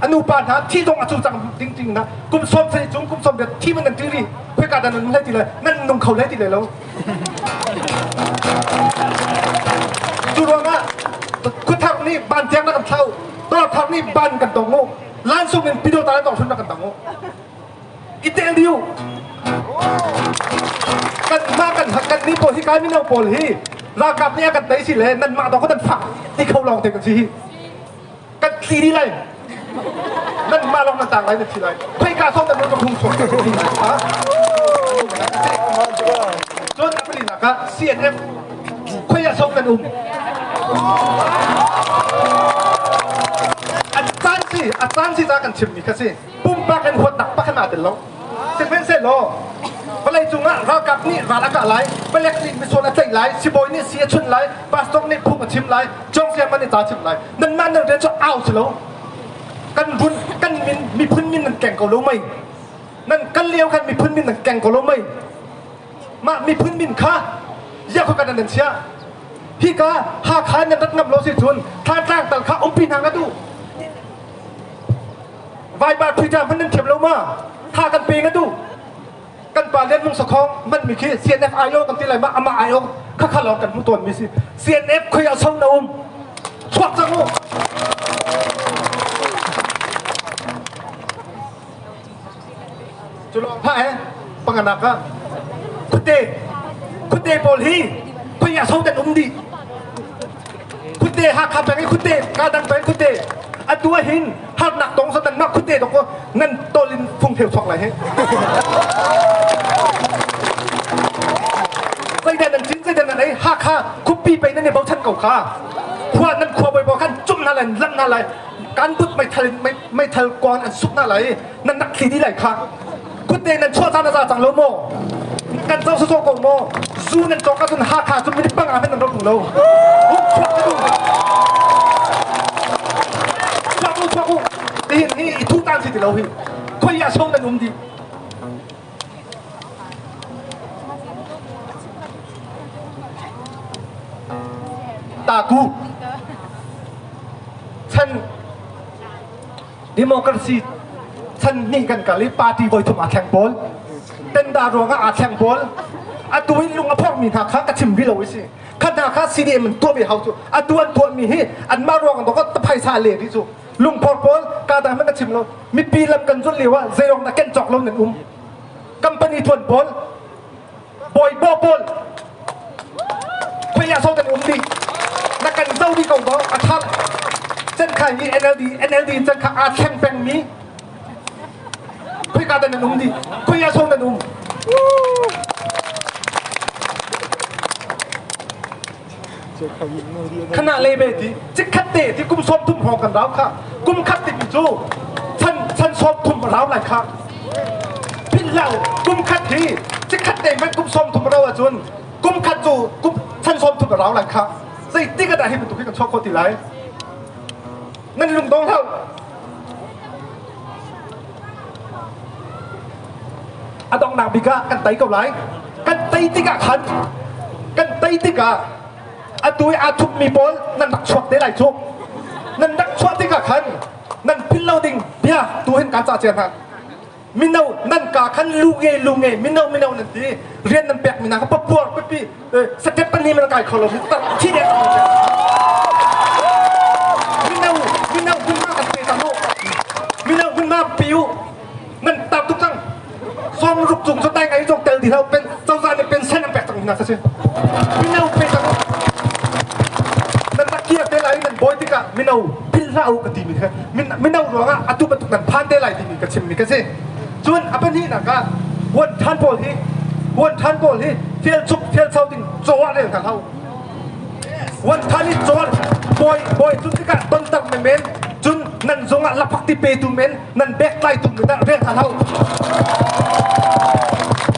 anu pa hna thi dong a cu cang ding ting na kum som sei cung kum som thi man nan ti ri khoika dan nan hlei ti le nan nung kho hlei ti le lo Cu ruangah khuathar nih ban tiang na kan thlau, dawrthar nih ban kan tong u, lansung in pidawta le tawhhun na kan tong u. I tel diu. Kan mah kan kan ni pawl hi kai mino pawl hi ralkap nih a kan tei si le nan mah dong kan fak ti kho lawng te kan si hi. Kan tli dih lai. Nan mah lawng nan tang lai nan thi lai. Khoika song nan ka hung chuak Cun a palinak ah CNF khoi ah song nan um. A caan si a caan si ca kan chimmi kha si. Pumpak in huatnak pakhat aa tel lo. Sihmanhsehlaw vawlei cungah ralkap nih ral a kah lai, palek nih misual a tlaih lai, sibawi nih si a chunh lai, pastor nih phung a chim lai, cawngsiam nih ca chim lai. Nanmah nan rian cu au si lo. Kan run kan min miphun min nan keng ko lo mei. Nan kal lio khan miphun min nan keng ko lo mei. Mah miphun min kha ziah khua kan nan chiah. Hika Hakha nan rat ngam lo si cun Thantlang tal kha umpi hna ngat u. Viber Twitter hman nan thiam lo ma? Tha kan pe nga tu. Kan pa Lian Mung Sakhong man mi khi CNF IO kan ti lai ma ama IO kha kha lawng kan hmu tawn mi si. CNF khoi a so na um. Chuak cang u. Cu lawng hlah he panganak ah khuate khuate pawl hi khoi a so kan um dih. Khuate Hakha peng i khuate kadang peng khuate atu ah hin harnak tong sa nan mah khuate dok nan tol in fung theu chuak lai he. Zeidah nan cin zeidah nan ei Hakha khupi pei nan i bochan ko kha. Khua nan khua bawi baw khan cum hna lai lam hna lai kan but meithal meithal kuang an suk hna lai nan nak thli dih lai kha. Khuate nan chuah caan a za cang lo maw? Kan co sawsawh ko maw? Zu nan cawk ahcun Hakha cu minute panga hmanh nan ro tung lo. Chuak ka duh. Chuak u, chuak u. Tihin hi i thu tan si ti lo hi. Khoi ah so nan um dih. Taku. Chan Democracy chan hnih kan kal i party voi thum aa thleng pawl tenda ruangah aa thleng pawl atu in lung a phormi hna kha ka chim rih lo i si kha hna kha CDM in tuah ve hau cu atu an tuahmi hi anmah ruang ah ta phaisa le rih cu lungphor pawl ka dang hmanh ka chim lo mipi lam kan zulh lio ah zeirong dah ken cawk lo nan um company tuan pawl bawi bo pawl khoi ah so kan um dih na kan zo dih ko bo a tha chan kha hi NLD NLD chan kha aa thleng peng mi khoi ka dan nan um dih khoi ah so nan um khana le be ti chikhat te ti kum som thum hong kan rau kha kum khat ti mi cu chan chan som thum rau lai kha philh lo kum khat hi chikhat te man kum som thum rau ahcun kum khat cu kum chan som thum rau lai kha zeitik ah dah hi bantuk hi kan chuak khawh ti lai nan lung dong hlah a donghnak bik ah kan tei ko lai kan tei tikah khan kan tei tikah atu i aa thupmi pawl nan rak chuak te lai cu nan rak chuah tikah khan nan philh lo ding bia tu hin kan ca cia hna mino nan ka khan lu nge lu nge mino mino nan ti rian nan pek mi hna kha papuar pipi step pani man kai kho lo tar thi de mino mino hmunhma kan pe cang u mino hmunhma pi u nan tar tuk cang som ruk cung cu tai ngai zong tel di hau pen cozah nih pension an pek cang hna si mino pe cang nan rak kir te lai nan bawi tikah mino philh hlah u ka ti mi kha mino ruangah atu bantuk nan phan te lai timi ka chim mi ka si cun a pahnihnak ah huan than pawl hi huan than pawl hi fel chuk fel cho ding caw ah rel hna hau huan than i caw bawi bawi cun tikah tontar men cun nan zung ah laphak ti pe tu men nan bek tlai tu men ah rel hna hau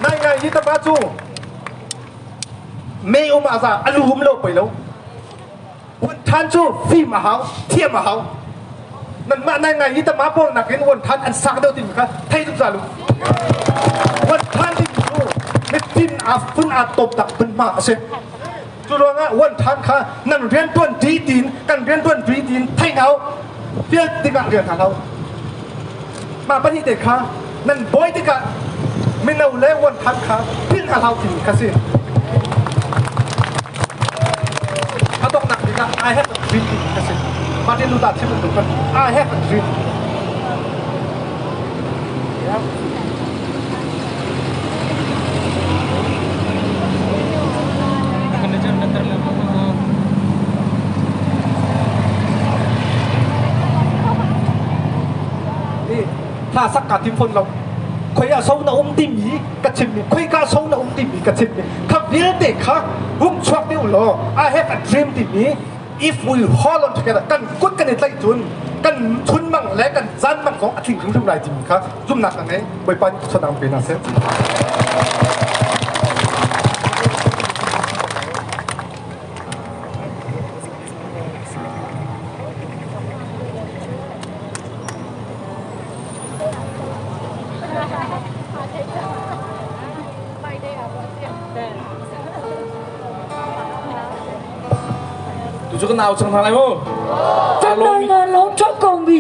nai ngai hi tapa cu me um ah za alu um lo poi lo Uan than cu fim a hau, thiam a hau. Nanmah nai ngai hi tama pawl nakin uan than an sang deuh timi kha thei zungzal u. Uan than ding cu mifim aa fun aa tawp tak hmunhma a si. Cu ruangah uan than kha nan riantuan ṭi tiin kan riantuan ṭi tiin thei hna u. Fial tikah rian hna hlah u. Mah pahnih te kha nan bawi tikah mino le uan than kha philh hna hlah u timi kha si. A donghnak bik ah I have a dream timi kha si. Martin Luther chim bantuk khan I have a dream. Hla sak ka tim fawn lo khoi ah so na um timi ka chim mi khoi ka so na um timi ka chim mi kha vialte kha hung chuak deuh law I have a dream timi if we hold on together kan kut kan i tlaih cun kan chun mang le kan zan mang zong a tling hrimhrim lai timi kha zumhnak ka ngei Bawipa nih thluachuahnak pe hna seh. Tu cu kan au cang hna lai mu. Kan nai nga lawng chok ko mi.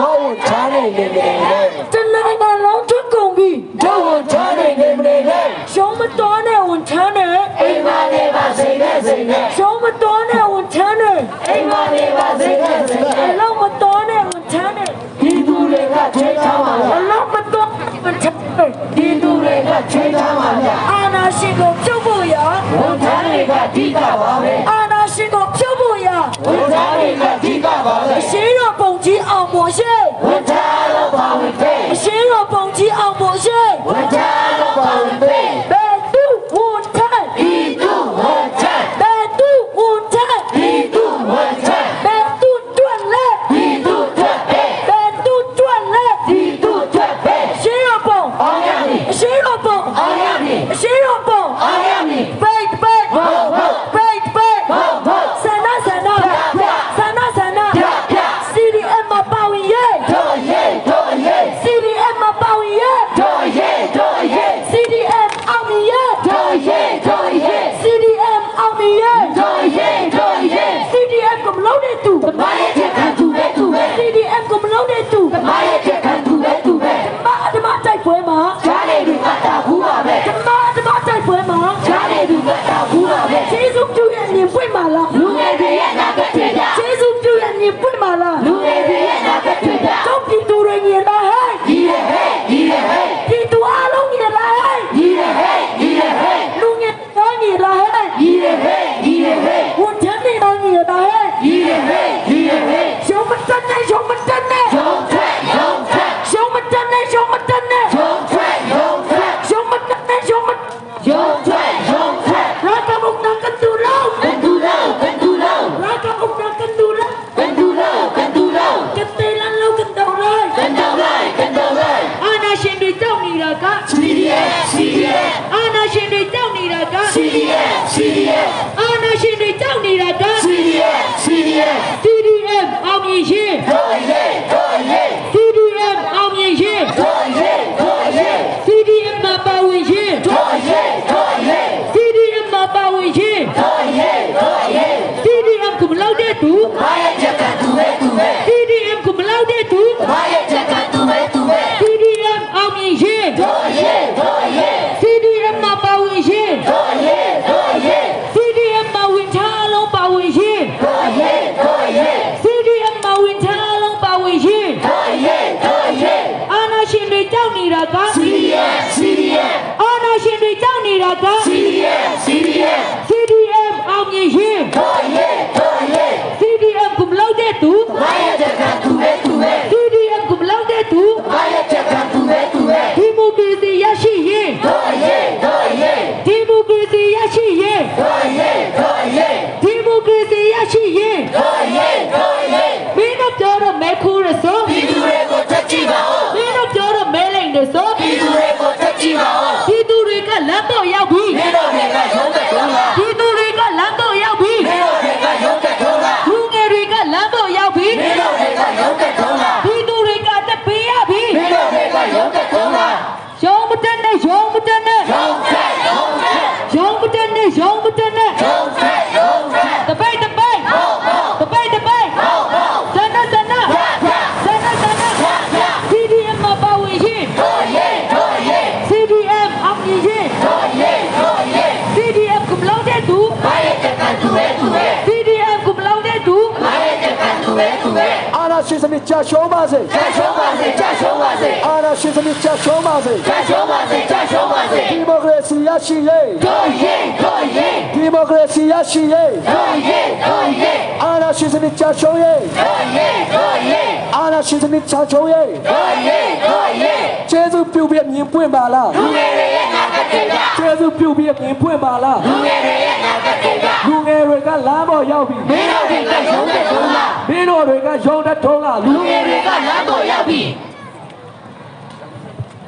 တို့ဝန်ထမ်းတွေနေမနေနဲ့ တနိုင်ငံလုံးထွက်ကုန်ပြီ တို့ဝန်ထမ်းတွေနေမနေနဲ့ ရုံးမတော်နဲ့ဝန်ထမ်းတွေ အိမ်မနေပါစိတ်နဲ့စိတ်နဲ့ ရုံးမတော်နဲ့ဝန်ထမ်းတွေ အိမ်မနေပါစိတ်နဲ့စိတ် အ နဲ့ လုံးမတော်နဲ့ဝန်ထမ်းတွေ ဒီသူတွေကချေချာပါ အ လား လုံးမတော်ဝန်ထမ်းတွေ ဒီသူတွေကချေချာပါလား အာနာရှင်ကိုဖြုတ်ဖို့ရ ဝန်ထမ်းတွေကအဓိကပါပဲ အာနာရှင်ကိုဖြုတ်ဖို့ရ ဝန်ထမ်းတွေကအဓိကပါပဲ အရှိတော်ပုံကြီးအောင်ပေါ်ရှေ့ ဝန်ထမ်းတော့ပါဝင်ပေး အရှိတော်ပုံကြီးအောင်ပေါ်ရှေ့ ဝန်ထမ်းတော့ပါဝင်ပေး ဘယ်သူဝန်ထမ်း ဒီသူဝန်ထမ်း ဘယ်သူဝန်ထမ်း ဒီသူဝန်ထမ်း ဘယ်သူတွက်လဲ ဒီသူထွက်ပဲ ဘယ်သူတွက်လဲ ဒီသူထွက်ပဲ အရှိတော်ပုံ အောင်ရမည် အရှိတော်ပုံ အောင်ရမည် အရှိတော်ပုံ အောင်ရမည် ပိတ်ပိတ် ဟုတ်ဟုတ် ပိတ်ပိတ် ဟုတ်ဟုတ် ဆန္ဒဆန္ဒ ပြပြ ဆန္ဒဆန္ဒ ပြပြ CDM မှာပါဝင်ရဲ့ တို့ရေးတို့ရေး CDM မှာပါဝင်ရဲ့ တို့ရေးတို့ရေး CDM အောင်မြင်ရဲ့ တို့ရေးတို့ရေး CDM အောင်မြင်ရဲ့ တို့ရေးတို့ရေး CDM ကမလုံးတဲ့သူ မာရဲ့ချက်ခံသူပဲသူပဲ CDM ကမလုံးတဲ့သူ မာရဲ့ချက်ခံသူပဲသူပဲ ဓမ္မဓမ္မတိုက်ပွဲမှာ ဈာနေသူကတာဘူးပါပဲ ဓမ္မဓမ္မတိုက်ပွဲမှာ ဈာနေသူကတာဘူးပါပဲ ကျေးဇူးပြုရဲ့အမြင်ပွင့်ပါလား လူငယ်တွေရဲ့နာဂတ်တွေပြ ကျေးဇူးပြုရဲ့အမြင်ပွင့်ပါလား လူငယ်တွေရဲ့နာဂတ်တွေပြ ကျောင်းပြည်သူတွေမြင်လားဟဲ့ ဒီရဟဲ့ဒီရဟဲ့ ပြည်သူအလုံးမြင်လားဟဲ့ ဒီရဟဲ့ဒီရဟဲ့ လူငယ်တော်မြင်လားဟဲ့ ဒီရဟဲ့ဒီရဟဲ့ ဝန်ထမ်းတွေတော်မြင်လားဟဲ့ ဒီရဟဲ့ဒီရဟဲ့ ရုံးမတက်နဲ့ရုံးမတက်နဲ့ ရုံထွက်ရုံထွက် ရုံးမတက်နဲ့ရုံးမတက်နဲ့ ရုံထွက်ရုံထွက် ရုံးမတက်နဲ့ရုံးမ ရုံထွက်ရုံထွက် ရာကမုတ်နာကတူလော ကန်တူလောကန်တူလော ရာကမုတ်နာကတူလော ကန်တူလောကန်တူလော ကတေလန်လောကန်တော်လိုက် ကန်တော်လိုက်ကန်တော်လိုက် အာနာရှင်တွေကြောက်နေတာက CDF CDF အာနာရှင်တွေကြောက်နေတာက CDF CDF အာနာရှင်တွေကြောက်နေတာက CDF CDF CDM အောင်မြင်ရှင် တို့ရေးတို့ရေး CDM အောင်မြင်ရှင် တို့ရေးတို့ရေး CDM မှာပါဝင်ရှင် တို့ရေးတို့ရေး CDM မှာပါဝင်ရှင် တို့ရေးတို့ရေး CDM ကမလောက်တဲ့သူ မာရဲ့ချက်ကသူပဲသူပဲ CDM ကမလောက်တဲ့သူ မာရဲ့ချက်ကသူပဲသူပဲ CDM အောင်မြင်ရှင် တို့ရေးတို့ရေး CDM မှာပါဝင်ရှင် တို့ရေးတို့ရေး CDM မှာဝင်ချအလုံးပါဝင်ရှင် တို့ရေးတို့ရေး CDM မှာဝင်ချအလုံးပါဝင်ရှင် တို့ရေးတို့ရေး အာနာရှင်တွေကြောက်နေတာက CDF CDF အာနာရှင်တွေကြောက်နေတာက CDF CDF CDM အောင်မြင်ရှင် တို့ရေးတို့ရေး CDM ကမလောက်တဲ့သူ မာရဲ့ချက်ကသူပဲသူပဲ CDM ကမလောက်တဲ့သူ မာရဲ့ချက်ကသူပဲသူပဲ ဒီမိုကရေစီရရှိရင် တို့ရေးတို့ရေး ဒီမိုကရေစီရရှိရင် တို့ရေးတို့ရေး ဒီမိုကရေစီရရှိရင် တို့ရေးတို့ရေး မင်းတို့ပြောတော့မဲခိုးရဆို ပြည်သူတွေကိုထွက်ကြည့်ပါဦး မင်းတို့ပြောတော့မဲလိန်တယ်ဆို ပြည်သူတွေကိုထွက်ကြည့်ပါဦး ပြည်သူတွေကလမ်းပေါ်ရောက်ပြီ မင်းတို့တွေကရုံးသက်ထုံးလား ပြည်သူတွေကလမ်းပေါ်ရောက်ပြီ မင်းတို့တွေကရုံးသက်ထုံးလား လူငယ်တွေကလမ်းပေါ်ရောက်ပြီ မင်းတို့တွေကရုံးသက်ထုံးလား ပြည်သူတွေကတက်ပေးရပြီ မင်းတို့တွေကရုံးသက်ထုံးလား ရုံးမတက်နဲ့ရုံးမတက်နဲ့ ရုံးသက်ရုံးသက် ရုံးမတက်နဲ့ရုံးမတက်နဲ့ ရုံးသက်ရုံးသက် တပိတ်တပိတ် ဟုတ်ဟုတ် တပိတ်တပိတ် ဟုတ်ဟုတ် ဇနဇန ပြပြ ဇနဇန ပြပြ CDM မှာပါဝင်ရှင် တို့ရေးတို့ရေး CDM အောင်မြင်ရှင် တို့ရေးတို့ရေး CDM ကမလောက်တဲ့သူ မာရဲ့ချက်ကသူပဲသူပဲ CDM ကမလောက်တဲ့သူ မာရဲ့ချက်ကသူပဲသူပဲ အာနာရှင်စနစ်ကြာရှုံးပါစေ ကြာရှုံးပါစေကြာရှုံးပါစေ အာနာရှင်စနစ်ကြာရှုံးပါစေ ကြာရှုံးပါစေကြာရှုံးပါစေ ဒီမိုကရေစီရရှိရေး တို့ရေးတို့ရေး ဒီမိုကရေစီရရှိရေး တို့ရေးတို့ရေး အာနာရှင်စနစ်ကြာရှုံးရေး တို့ရေးတို့ရေး အာနာရှင်စနစ်ကြာရှုံးရေး တို့ရေးတို့ရေး ကျေးဇူးပြုပြီးမြင်ပွင့်ပါလား လူငယ်တွေရဲ့နာဂတ်တွေက ကျေးဇူးပြုပြီးမြင်ပွင့်ပါလား လူငယ်တွေရဲ့နာဂတ်တွေက လူငယ်တွေကလမ်းပေါ်ရောက်ပြီ မင်းတို့တွေကရုံးတဲ့ထုံးလား မင်းတို့တွေကရုံတဲ့ထုံးလားလူ လူငယ်တွေကလမ်းပေါ်ရောက်ပြီ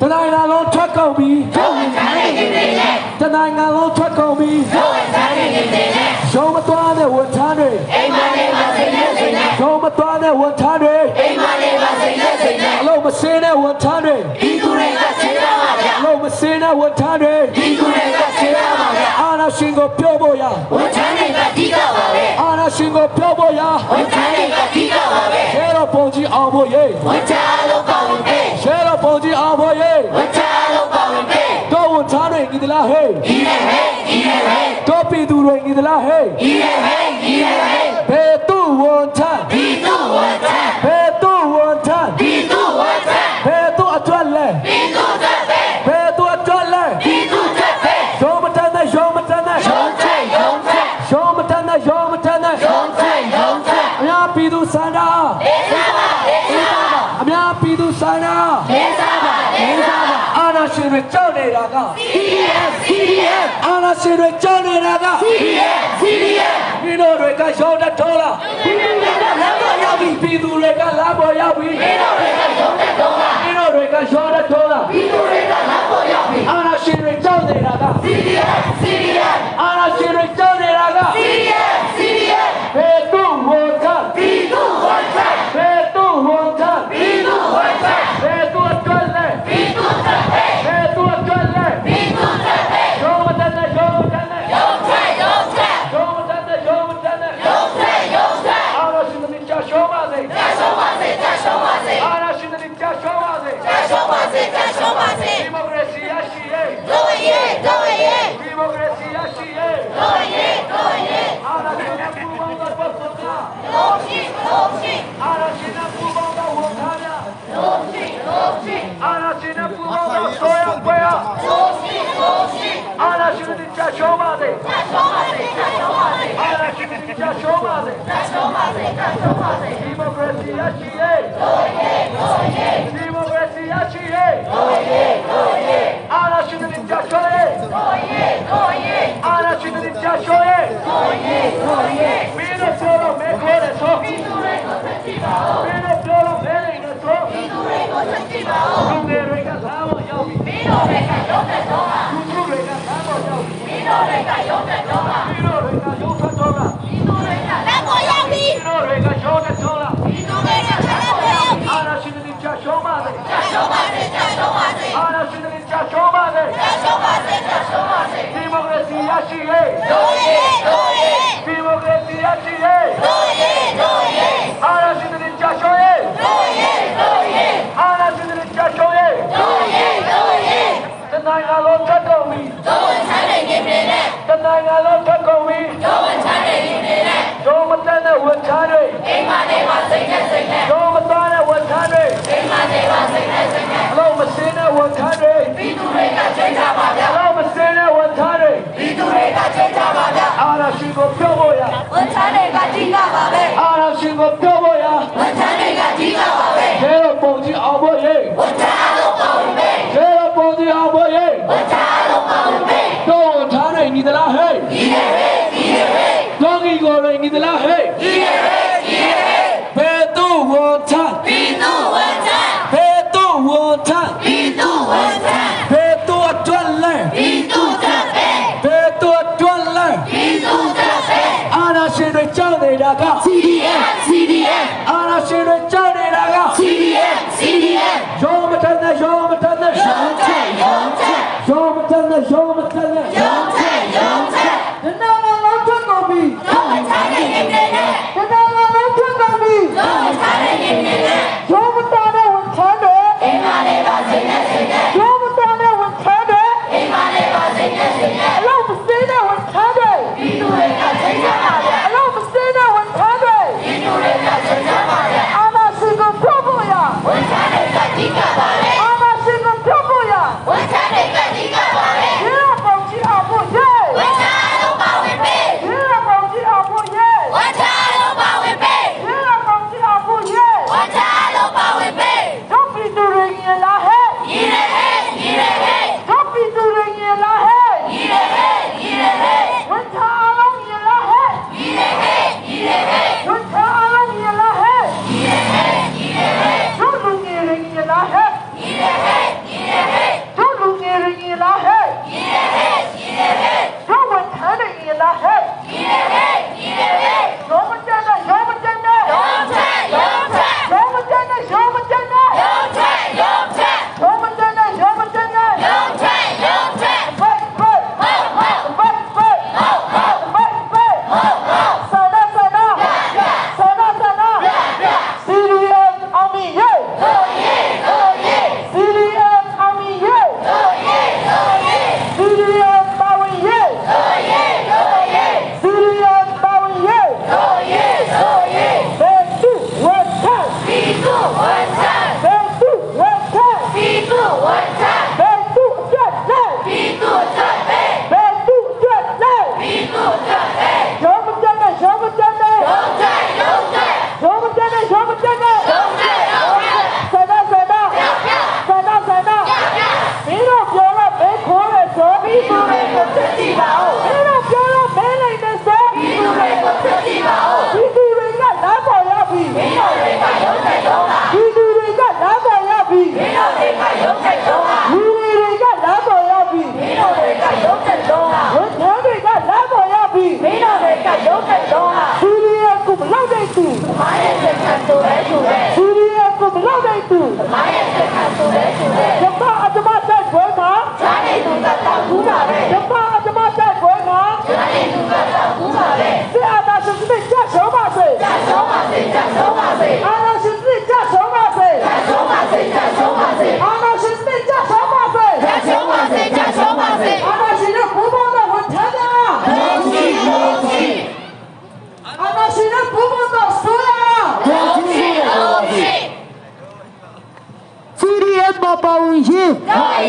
တနိုင်ငံလုံးထွက်ကုန်ပြီ တို့ဝင်စားနေနေနဲ့ တနိုင်ငံလုံးထွက်ကုန်ပြီ တို့ဝင်စားနေနေနဲ့ ရုံမသွားတဲ့ဝန်ထမ်းတွေ အိမ်မနေပါစေနဲ့စေနဲ့ ရုံမသွားတဲ့ဝန်ထမ်းတွေ အိမ်မနေပါစေနဲ့စေနဲ့ အလုံးမစင်းတဲ့ဝန်ထမ်းတွေ ဒီသူတွေကဆင်းလာပါဗျာ အလုံးမစင်းတဲ့ဝန်ထမ်းတွေ ဒီသူတွေကဆင်းလာပါဗျာ အာနာရှင်ကိုပြောဖို့ရ ဝန်ထမ်းတွေကဒီကပါပဲ အာနာ နာရှင်ကိုပြောဖို့ရာ ဝန်ထမ်းတွေကအဓိကပါပဲ ရဲတော်ပုံကြီးအောင်ဖို့ရေ ဝန်ထမ်းအလုံးပါဝင်ပေး ရဲတော်ပုံကြီးအောင်ဖို့ရေ ဝန်ထမ်းအလုံးပါဝင်ပေး တို့ဝန်ထမ်းတွေညီသလားဟေး ညီတယ်ဟဲ့ညီတယ်ဟဲ့ တို့ပြည်သူတွေညီသလားဟေး ညီတယ်ဟဲ့ညီတယ်ဟဲ့ ဘယ်သူဝန်ထမ်း ဒီသူဝန်ထမ်း ဘယ်သူဝန်ထမ်း ဒီသူဝန်ထမ်း ဘယ်သူအတွက်လဲ ဒီသူတက်ပဲ ဘယ်သူအတွက်လဲ ဒီသူတက်ပဲ ရုံးမတန်းနဲ့ရုံးမတန်းနဲ့ ရုံးချက်ရုံးချက် ရုံးမတန်းနဲ့ရုံးမတန်းနဲ့ ရုံးချက်ရုံးချက် အများပြည်သူစန္ဒ လေးစားပါလေးစားပါ အများပြည်သူစန္ဒ လေးစားပါလေးစားပါ အာနာရှင်တွေကြောက်နေတာက CDF CDF အာနာရှင်တွေကြောက်နေတာက CDF CDF မင်းတို့တွေကရုံးတဲ့ထောလား ပြည်သူတွေကလမ်းပေါ်ရောက်ပြီ ပြည်သူတွေကလမ်းပေါ်ရောက်ပြီ မင်းတို့တွေကရုံးတဲ့တော့လား မင်းတို့တွေကရုံးတဲ့ထောလား ပြည်သူတွေကလမ်းပေါ်ရောက်ပြီ အာနာရှင်တွေကြောက်နေတာက CDF CDF အာနာရှင်တွေကြောက်နေတာက CDF CDF ဘယ်သူဝန်ထမ်း ပြည်သူဝန်ထမ်း ဘယ်သူဝန်ထမ်း ပြည်သူဝန်ထမ်း ဘယ်သူအတွက်လဲ ပြည်သူတက်ပဲ ဘယ်သူအတွက်လဲ ပြည်သူတက်ပဲ ရုံးမတန်းနဲ့ရုံးမတန်းနဲ့ ရုံးချက်ရုံးချက် ရုံးမတန်းနဲ့ရုံးမတန်းနဲ့ ရုံးချက်ရုံးချက် အာနာရှင်တွေကြာရှုံးပါစေ ကြာရှုံးပါစေကြာရှုံးပါစေ အာနာရှင်တွေကြာရှုံးပါစေ ကြာရှုံးပါစေကြာရှုံးပါစေ ဒီမိုကရေစီရရှိရေး တို့ရေးတို့ရေး ဒီမိုကရေစီရရှိရေး တို့ရေးတို့ရေး အာနာရှင်တွေပူပေါင်းတဲ့ပုဂ္ဂိုလ်များ တို့ရှိတို့ရှိ အာနာရှင်တွေပူပေါင်းတဲ့ဝန်ထမ်းများ တို့ရှိတို့ရှိ အာနာရှင်တွေပူပေါင်းတဲ့ဆိုရပွဲ တို့ရှိတို့ရှိ အာနာရှင်တွေကြာရှုံးပါစေ ကြာရှုံးပါစေကြာရှုံးပါစေ အာနာရှင်တွေကြာရှုံးပါစေ ကြာရှုံးပါစေကြာရှုံးပါစေ ဒီမိုကရေစီရရှိရေး တို့ရေးတို့ရေး ဒီမိုကရေစီရရှိရေး တို့ရေးတို့ရေး အာနာရှင်တွေကြာရှုံးရေး တို့ရေးတို့ရေး အာနာရှင်တွေကြာရှုံးရေး တို့ရေးတို့ရေး မင်းတို့ပြောတော့မဲခေါ်တယ်ဆို ပြည်သူတွေကိုဆက်ကြည့်ပါဦး မင်းတို့ပြောတော့မဲနေတယ်ဆို ပြည်သူတွေကိုဆက်ကြည့်ပါဦး လူငယ်တွေကလာဖို့ရောက်ပြီ မင်းတို့တွေကရုံးတဲ့တော့လား လူထုတွေကလာဖို့ရောက်ပြီ မင်းတို့တွေကရုံးတဲ့တော့လား မင်းတို့တွေကရုံထွက်တော့လား ပြည်သူတွေကလက်ပေါ်ရောက်ပြီ မင်းတို့တွေကရုံးတဲ့တော့လား ပြည်သူတွေကလက်ပေါ်ရောက်ပြီ အာနာရှင်တွေကြာရှုံးပါစေ ကြာရှုံးပါစေကြာရှုံးပါစေ အာနာရှင်တွေကြာရှုံးပါစေ ကြာရှုံးပါစေကြာရှုံးပါစေ ဒီမိုကရေစီရရှိရေး တို့ရေးတို့ရေး ဒီမိုကရေစီရရှိရေး တို့ရေးတို့ရေး အာနာရှင်တွေကြာရှုံးရေး တို့ရေးတို့ရေး အာနာရှင်တွေကြာရှုံးရေး တို့ရေးတို့ရေး တနိုင်ငံလုံးထက်ကုန်ပြီ တို့ဝန်ချမ်းတဲ့ရင်တွေနဲ့ တနိုင်ငံလုံးထက်ကုန်ပြီ တို့ဝန်ချမ်းတဲ့ရင်တွေနဲ့ ရုံးမတက်တဲ့ဝန်ထမ်းတွေ အိမ်မနေပါစိတ်နဲ့စိတ်နဲ့ ရုံးမသားတဲ့ဝန်ထမ်းတွေ အိမ်မနေပါစိတ်နဲ့စိတ်နဲ့ အလုံးမစင်းတဲ့ဝန်ထမ်းတွေ ပြည်သူတွေကချိန်ချပါဗျာ အလုံးမစင်းတဲ့ဝန်ထမ်းတွေ ပြည်သူတွေကချိန်ချပါဗျာ အာနာရှင်ကိုပြောဖို့ရ ဝန်ထမ်းတွေကကြီးကပါပဲ အာနာရှင်ကိုပြောဖို့ရ ဝန်ထမ်းတွေကကြီးကပါပဲ ရဲတော်ပုံကြီးအောင်ဖို့ရေ ဝန်ထမ်းအလုံးပါဝင်ပဲ ရဲတော်ပုံကြီးအောင်ဖို့ရေ ဝန်ထမ်းအလုံးပါဝင်ပဲ တို့ဝန်ထမ်းတွေညီသလားဟဲ့ ညီတယ်ဟဲ့ညီတယ်ဟဲ့ တို့ကြီးကိုတွေညီသလားဟဲ့ ညီတယ်ဟဲ့ညီတယ်ဟဲ့ ဘယ်သူဝန်ထမ်း ပြည်သူဝန်ထမ်း ဘယ်သူဝန်ထမ်း ပြည်သူဝန်ထမ်း ဘယ်သူအတွက်လဲ ပြည်သူတပ်ပဲ ဘယ်သူအတွက်လဲ ပြည်သူတပ်ပဲ အာနာရှင်တွေကြောက်နေတာက CDF CDF အာနာရှင်တွေကြောက်နေတာက CDF CDF ရုံးမတန်းနဲ့ရုံးမတန်းနဲ့ ရုံးချက်ရုံးချက် ရုံးမတန်းနဲ့ရုံးမတန်းနဲ့ ရုံးချက်ရုံးချက် တနိုင်ငံလုံးထွက်ကုန်ပြီ တို့ဝန်ထမ်းတဲ့ရင်တွေနဲ့ တနိုင်ငံလုံးထွက်ကုန်ပြီ တို့ဝန်ထမ်းတဲ့ရင်တွေနဲ့ ရုံးမတော်တဲ့ဝန်ထမ်းတွေ အိမ်မနေပါစိတ်နဲ့စိတ်နဲ့ ရုံးမတော်တဲ့ဝန်ထမ်းတွေ အိမ်မနေပါစိတ်နဲ့စိတ်နဲ့ အလုံးမစင်းတဲ့ဝန်ထမ်းတွေ ပြည်သူတွေကချိန်ချပါဗျာ အလုံးမစင်းတဲ့ဝန်ထမ်းတွေ ပြည်သူတွေကချိန်ချပါဗျာ အာနာရှင်ကိုပြောဖို့ရ ဝန်ထမ်းတွေကကြီးကပါလေ အာနာရှင်ကိုပြောဖို့ရ ဝန်ထမ်းတွေကကြီးကပါလေ ရေတော်ပုံကြီးအောင်ဖို့ရ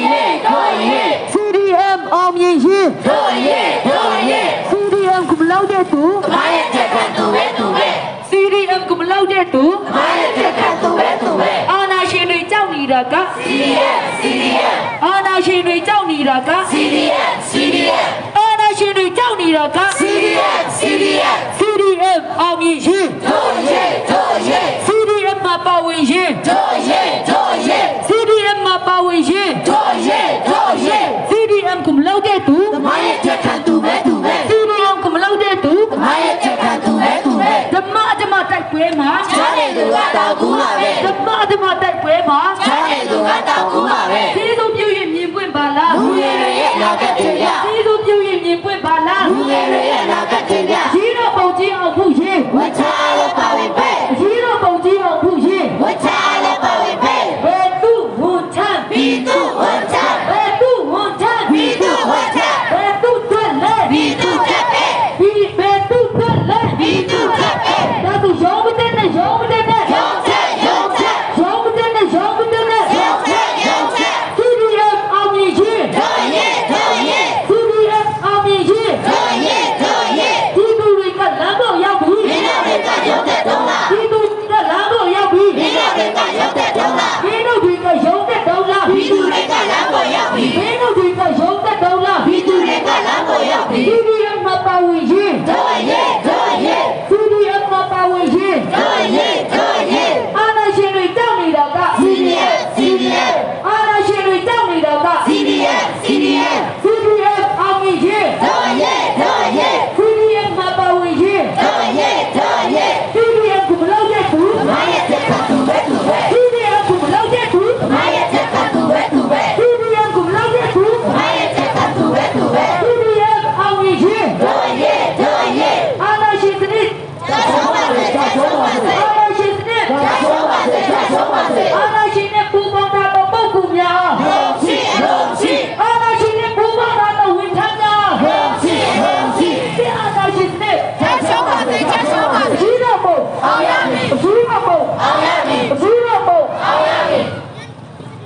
ရေးတို့ရေး CDM အောင်မြင်ရေး တို့ရေးတို့ရေး CDM ကမလောက်တဲ့သူ မာရဲ့ချက်ခံသူပဲသူပဲ CDM ကမလောက်တဲ့သူ မာရဲ့ချက်ခံသူပဲသူပဲ အာနာရှင်တွေကြောက်နေတာက CDM CDM အာနာရှင်တွေကြောက်နေတာက CDM CDM အာနာရှင်တွေကြောက်နေတာက CDM CDM CDM အောင်မြင်ရေး တို့ရေးတို့ရေး CDM မှာပါဝင်ရေး တို့ရေးတို့ရေး CDM မှာပါဝင်ရေး တို့ရေးတို့ရေး CDM ကမလောက်တဲ့သူ မာရဲ့ချက်ခံသူပဲသူပဲ CDM ကမလောက်တဲ့သူ မာရဲ့ချက်ခံသူပဲသူပဲ ဓမ္မဓမ္မတိုက်ပွဲမှာ ချမ်းတဲ့သူကတောက်ကူးမှာပဲ ဓမ္မဓမ္မတိုက်ပွဲမှာ ချမ်းတဲ့သူကတောက်ကူးမှာပဲ ကျေးဇူးပြုရင်မြင်ပွင့်ပါလား လူငယ်တွေရဲ့နာကတင်ပြ ကျေးဇူးပြုရင်မြင်ပွင့်ပါလား လူငယ်တွေရဲ့နာကတင်ပြ ကြီးတော့ပုံကြီးအောင်ဖို့ရေး ဝချာလည်းပါဝင်ပဲ ကြီးတော့ပုံကြီးအောင်ဖို့ရေး ဝချာလည်းပါဝင်ပဲ ဘယ်သူဝန်ချမ်း ဘီသူဝချာ ဘယ်သူဝန်ချမ်း ဘီသူဝချာ ဘယ်သူတွက်လဲ ဘီသူကပ်ပဲ ဘီဘယ်သူတွက်လဲ ဘီသူကပ်ပဲ ဒါသူရုံးမတဲ့နဲ့ရုံးမတဲ့နဲ့ ရုံချက်ရုံချက် ရုံးမတဲ့နဲ့ရုံးမတဲ့နဲ့ ရုံချက်ရုံချက် CDM အောင်မြင်ရေး တို့ရဲ့တို့ရဲ့ CDM အောင်မြင်ရေး တို့ရဲ့တို့ရဲ့ ဒီသူတွေကလမ်းပေါ်ရောက်ပြီ မင်းတို့တွေကရုံတဲ့တုံးလား ဒီသူတွေကလမ်းပေါ်ရောက်ပြီ မင်းတို့တွေကရုံတဲ့တုံးလား မင်းတို့တွေကရုံးတဲ့တုံးလား ဘီသူတွေကလမ်းပေါ်ရောက်ပြီ မင်းတို့တွေကရုံးတဲ့တုံးလား ဘီသူတွေကလမ်းပေါ်ရောက်ပြီ CDM မှာပါဝင်ရေး တို့ရဲ့တို့ရဲ့ CDM မှာပါဝင်ရေး တို့ရဲ့တို့ရဲ့ အာနာရှင်တွေကြောက်နေတာက CDM CDM အာနာရှင်တွေကြောက်နေတာက CDM CDM CDM အောင်မြင်ရေး တို့ရဲ့တို့ရဲ့ CDM မှာပါဝင်ရေး တို့ရဲ့တို့ရဲ့ CDM ကမလုပ်တဲ့သူ မာရဲ့ချက်ကသူပဲသူပဲ CDM ကမလုပ်တဲ့သူ မာရဲ့ချက်ကသူပဲသူပဲ CDM ကမလုပ်တဲ့သူ မာရဲ့ချက်ကသူပဲသူပဲ CDM အောင်မြင်ရေး တို့ရဲ့တို့ရဲ့ အာနာရှင်စနစ် တာဆုံးပါစေတာဆုံးပါစေ အာနာရှင်စနစ် တာဆုံးပါစေတာဆုံးပါစေ အာနာရှင်နဲ့ပူးပေါင်းထားသောပုဂ္ဂိုလ်များ လုံးချီလုံးချီ အာနာရှင်နဲ့ပူးပေါင်းထားသောဝန်ထမ်းများ လုံးချီလုံးချီ စစ်အာဏာရှင်စနစ် တာဆုံးပါစေတာဆုံးပါစေ ကြီးတော်ပုံ အောင်ရမည် ကြီးတော်ပုံ အောင်ရမည် ကြီးတော်ပုံ အောင်ရမည်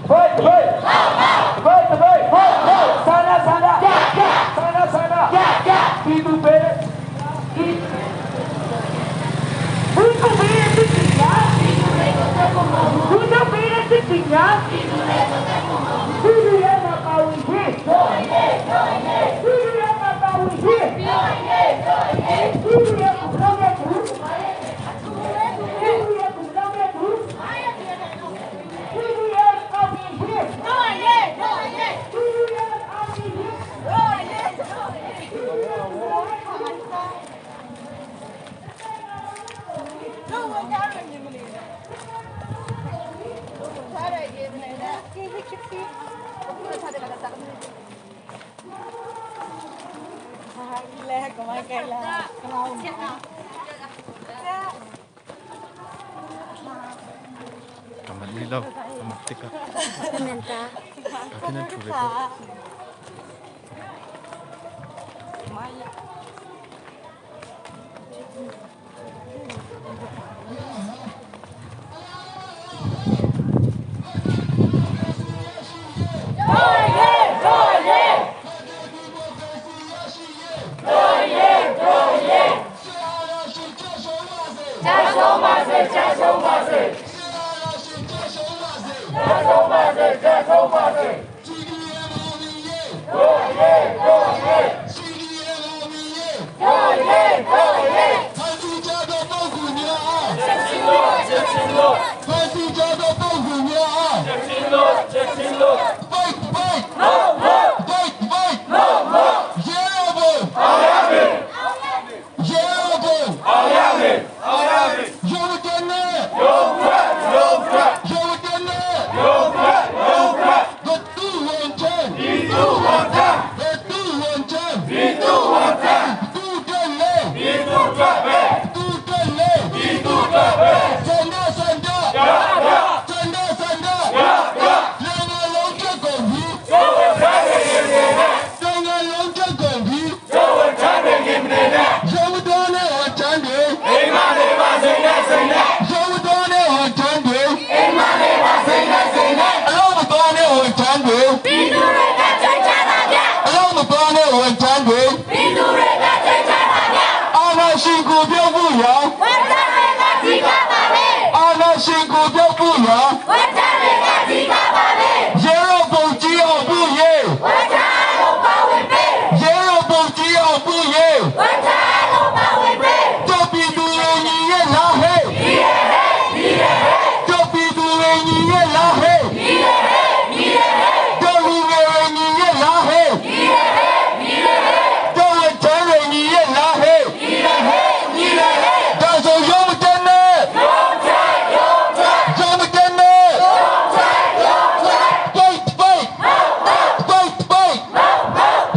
ဘိုက်ဘိုက်ဘိုက်ဘိုက်ဆန္ဒဆန္ဒဆန္ဒဆန္ဒဒီသူပဲ ဘုသူပေးတဲ့စစ်ပညာဘုသူပေးတဲ့စစ်ပညာဒီလူရဲ့မှာပါဝင်ခြင်းဒီလူရဲ့မှာပါဝင်ခြင်းဒီလူရဲ့ကိုပြောတဲ့သူဒီလူရဲ့ကိုပြောတဲ့သူဒီလူရဲ့အောင်မြင်ခြင်း တို့ရဲ့တို့ရဲ့ ဒီလူရဲ့အောင်မြင်ခြင်း တို့ရဲ့တို့ရဲ့တို့ဝင်ကြရမြင်မလေးထားရရေးမနေနဲ့ကိဟိခိစီထားတယ်ကတာလဲကမိုင်းကဲလာကမောင်း Kamat lilaw, kamat tika. Kakinan tubig. တို့ရဲ့တို့ရဲ့ ပြည်သူတွေကကြိုက်ကြတာဗျ အလုံးမတော်တဲ့ဝန်ထမ်းတွေ ပြည်သူတွေကကြိုက်ကြတာဗျ အာဏာရှင်ကိုပြောက်ဖို့ရာ ဝန်ထမ်းတွေကကြီးကပါလေ အာဏာရှင်ကိုပြောက်ဖို့ရာ ဝန်ထမ်းတွေကကြီးကပါလေ ရေရောပုံကြီးအောင်ဖို့ရေ ဝန်ထမ်းအလုံးပါဝင်ပေး ရေရောပုံကြီးအောင်ဖို့ရေ ဝန်ထမ်းအလုံးပါဝင်ပေး တို့ပြည်သူတွေညီရဲ့လားဟဲ့ ညီရဟဲ့ညီရဟဲ့ တို့ပြည်သူတွေညီရဲ့လားဟဲ့ ညီရဟဲ့ညီရဟဲ့ တို့လူငယ်တွေညီရဲ့လားဟဲ့ ညီရဟဲ့ညီရဟဲ့ တို့ဝန်ထမ်းတွေညီရဲ့လားဟဲ့ ညီရဟဲ့ညီရဟဲ့ ဒါဆိုရုံးမတက်နဲ့ ရုံးချရုံးချ ရုံးမတက်နဲ့ ရုံးချရုံးချ ပိတ်ပိတ်ပိတ်ပိတ်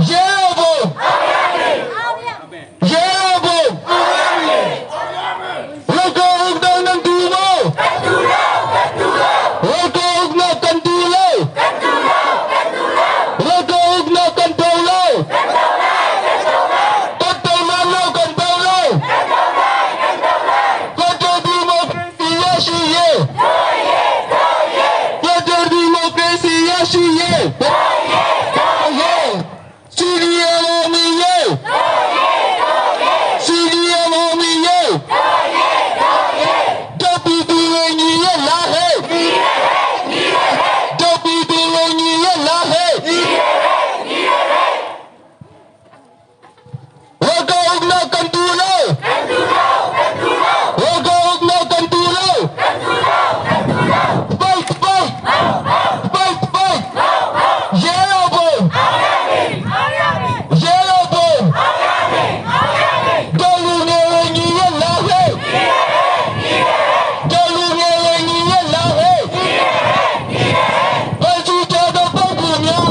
ရေရောပုံ အောင်ရမည်အောင်ရမည် ရေရောပုံ အောင်ရမည် လောကောဥဒနန်တူမော ကတူလောကတူလော လောကောဥဒနကန်တူလော ကတူလောကတူလော လောကောဥဒနကန်တူလော ကတူလောကတူလော ကတူလောလောကန်တူလော ကတူလောကတူလော ကတူဒီမိုကရေစီရရှိရေ တို့ရေတို့ရေ ကတူဒီမိုကရေစီရရှိရေ တို့ရေတို့ ရေစီဒီယမမီရေ တို့ရေတို့ရေ စီဒီယမမီရေ တို့ရေတို့ရေ တပီတူရညီရလာဟဲ့ ညီရဟဲ့ညီရဟဲ့ တပီတူရညီရလာဟဲ့ ညီရဟဲ့ညီရဟဲ့ လောကောဥဒနကန်တူလော ကတူလောကတူလော လောကောဥဒနကန်တူလော ကတူလောကတူလော ပိတ်ပိတ်ပိတ်ပိတ်ရေရောပုံ အောင်ရမည်အောင်ရမည် ရေရောပုံ အောင်ရမည်အောင်ရမည် တော်လူငယ်တွေညီရလာဟဲ့ ညီရဟဲ့ညီရဟဲ့ တော်လူငယ်တွေညီရလာဟဲ့ ညီရဟဲ့ညီရဟဲ့ ဘယ်သူကြတော့ပုဂ္ဂိုလ်များ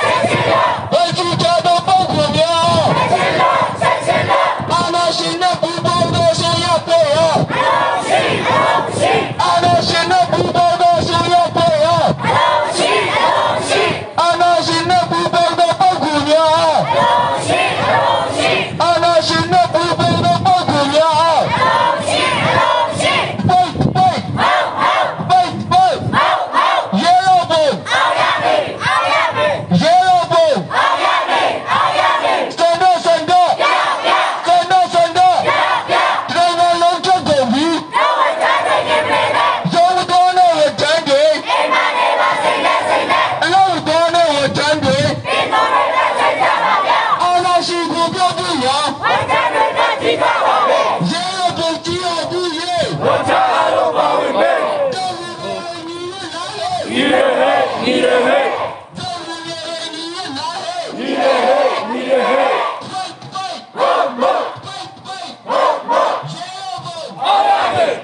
ဆက်ချင်လို့ ဘယ်သူကြတော့ပုဂ္ဂိုလ်များ ဆက်ချင်လို့ဆက်ချင်လို့ အာနာရှင်နဲ့ပူပေါင်းတော်ဆိုရတဲ့ဟာ အလုံးရှိအလုံးရှိ အာနာရှင်နဲ့ပူပေါင်းတော်ဆိုရတဲ့ဟာ အလုံးရှိအလုံးရှိ အာနာရှင်နဲ့ပူပေါင်းတော်ပုဂ္ဂိုလ်များ အလုံးရှိအလုံးရှိ အာနာရှင်နဲ့ပူပေါင်းတော်ပုဂ္ဂိုလ်များ အလုံးရှိအလုံးရှိ ပိတ်ပိတ် အောင်အောင် ပိတ်ပိတ် အောင်အောင် ရေရောပုံ အောင်ရမည်အောင်ရမည် ရေရောပုံ အောင်ရမည်အောင်ရမည် စန္ဒစန္ဒ ပြပြ စန္ဒစန္ဒ ပြပြ တရဏလုံးချက်ကုန်ပြီ တော့ဝထားတဲ့နေမနဲ့ ရုံတော်နဲ့ဝတန်းတွေ အိမ်မနေပါစိတ်နဲ့စိတ်နဲ့ အလုံးတော်နဲ့ဝတန်းတွေ ဒီလိုတွေကချိန်ကြပါဗျာ အာနာရှိကိုပြောပြရာ ဝန်ထမ်းတွေကကြီးပါပါပဲ ရေရောပုံကြီးအောင်ပြုရေ ဝန်ထမ်းအားလုံးပါဝင်ပေး တော်လူငယ်ညီရလာဟဲ့ ညီရဟဲ့ညီရဟဲ့ တော်လူငယ်ညီရလာဟဲ့ ညီရဟဲ့ညီရဟဲ့ ပိတ်ပိတ် ဟုတ်ဟုတ် ပိတ်ပိတ် ဟုတ်ဟုတ် ရေရောပုံ အောင်ရမည်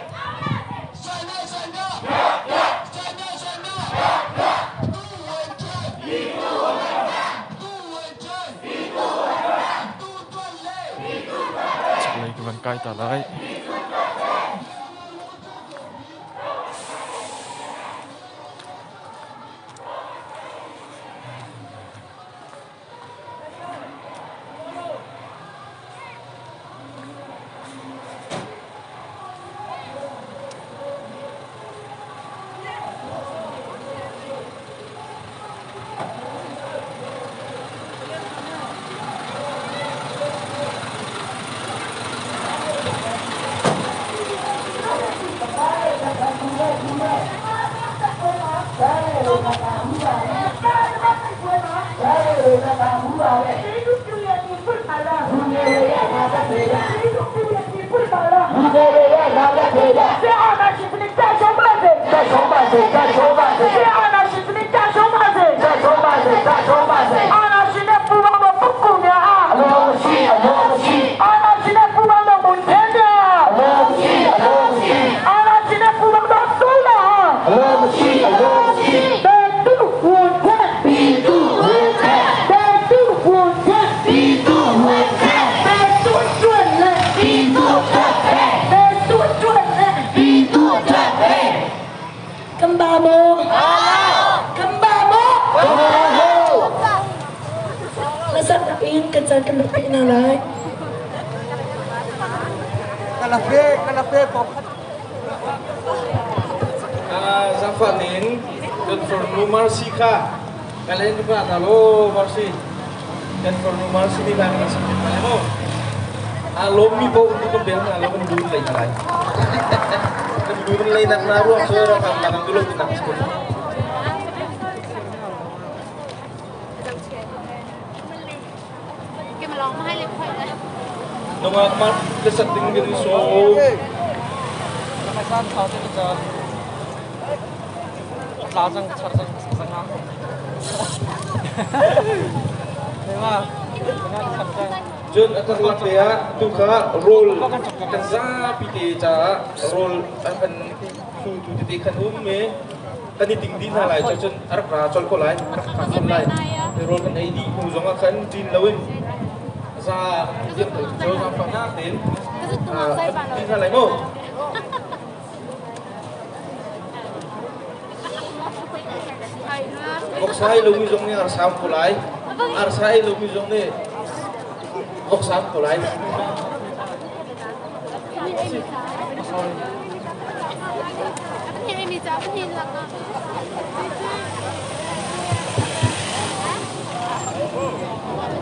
စန္ဒစန္ဒစန္ဒစန္ဒသူဝန်ထမ်း ဒီလိုဝန်ထမ်း သူဝန်ထမ်း ဒီလိုဝန်ထမ်း သူတို့လေ ဒီလိုဝန်ထမ်း Chaklei ka van kai ta lai. ကမ္ဘာမောကမ္ဘာမော Masarapin kan sa kalapin na lai. Kalape, kalape po. Zafanin, dot for numar sika. Kalen ka na lo Marcy. Kan farnu Marcy nih lang na sakit na mo. A lom mi bo tu kan bel na lo kan dun lei na lai. Kan dun lei nak na ruang so ra kam lang dulok nak skul. Nungak mar ke sak ding gin so. Cun a karlak te ah tu kha rawl kan zapi te caah rawl a kan hlutu tete khan um i kan i ting dih hna lai cun a rak ra colh ko lai a rak phak colh lai rawl kan ei dih hnu zong ah khan din loin za diam ko cu zaangfahnak tein ti hna lai mu. Voksa ei lomi zong nih arsa ko lai. Arsa ei lomi zong nih voksa ko lai.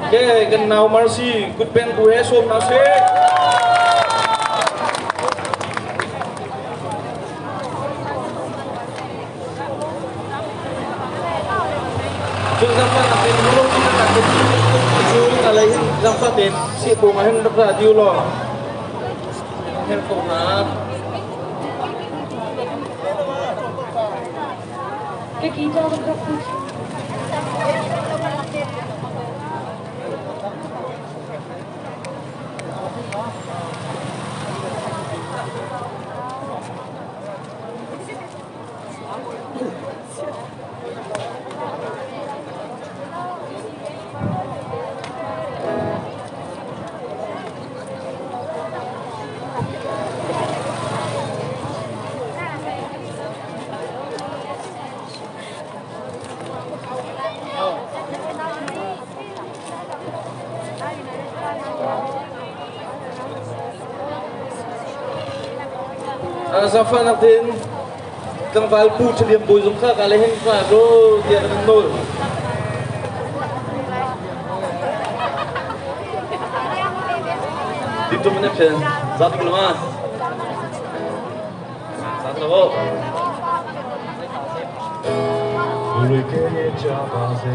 Okay, kan nau Marcy, good band bu he sawm na si. Cun zangfah nak in muro ti nak kan cu alai hin zangfah tein si ko ma hin rak ra diu law her ko na. Zaangfahnak tein tlangval Pu Ṭha Bawi zong kha ka le hin hna ro tiah kan nawl. Dito mana phen zat ko ma. Zat lo. လူတွေကြကြပါစေ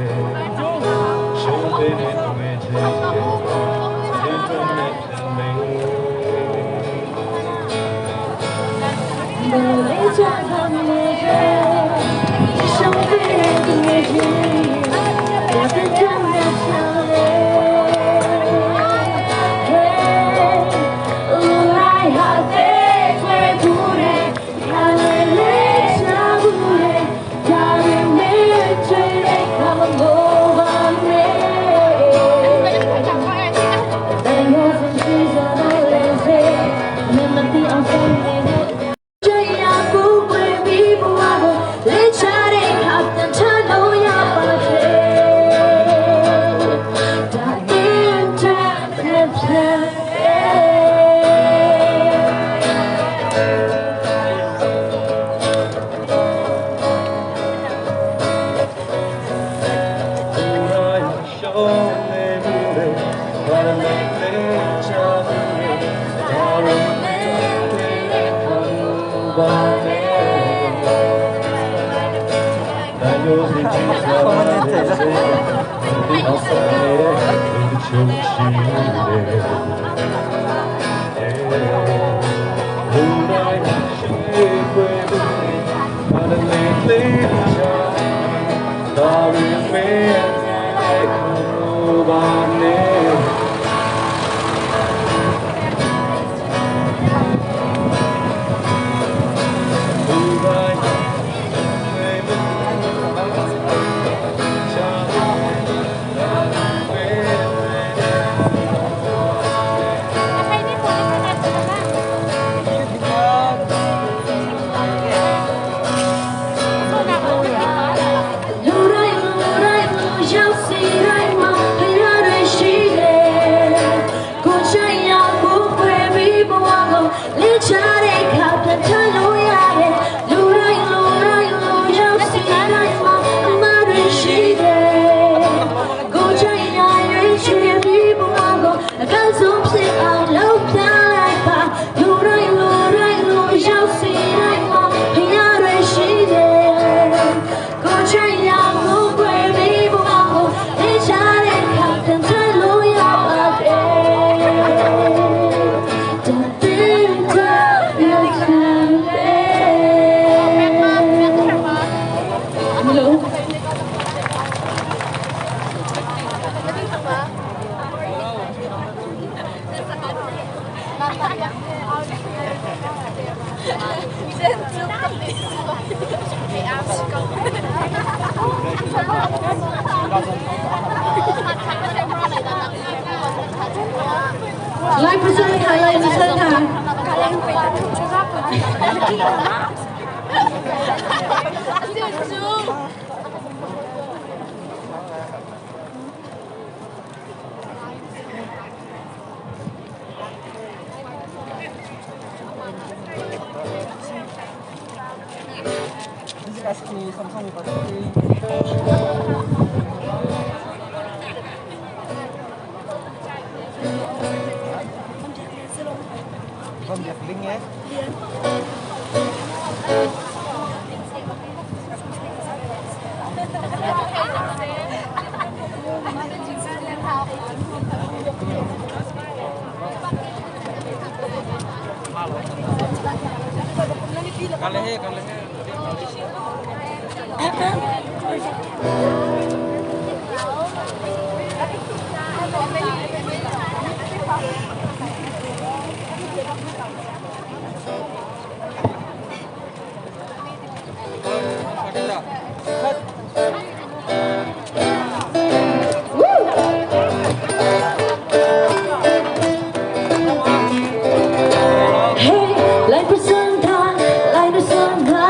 ရှုံးတဲ့နေတွေချင်းချင်းတွင်းနဲ့ပြန်မေ 泪加他们是生的的我的真的强来哈得最不的，看来泪下不的，家里没最的看不完美。但我总是做到泪水，那么的အောင်ဆုံးနေ这样不会比不完我，泪下的卡ပြန်ချလို့ရပါစေဒါအင်တာနဲ့ပြန် ရှုံးနေမှုတွေဘာလဲလဲချမှုတွေဒါရုံနဲ့ခံပါနဲ့ဒါမျိုးစိတ်ချစားတဲ့စေဒီအဆနေတဲ့လူချုံရှိတယ်လူတိုင်းရှိခွေဘူးဘာလဲလဲချဒါရီမဲပါနဲ့ လူတိုင်းလူတိုင်းလူရောက်စီတိုင်းမှာဖျားတွေရှိတယ်ကိုချင်ရကိုခွေပြီးဘဝကိုလေးချတဲ့ခါပြန်ချလို့ရတယ်လူတိုင်းလူတိုင်းလူရောက်စီတိုင်းမှာအမတွေရှိတယ်။ Lai pasal tha, lai pasal tha. Hey, lai pasal tha, lai pasal tha.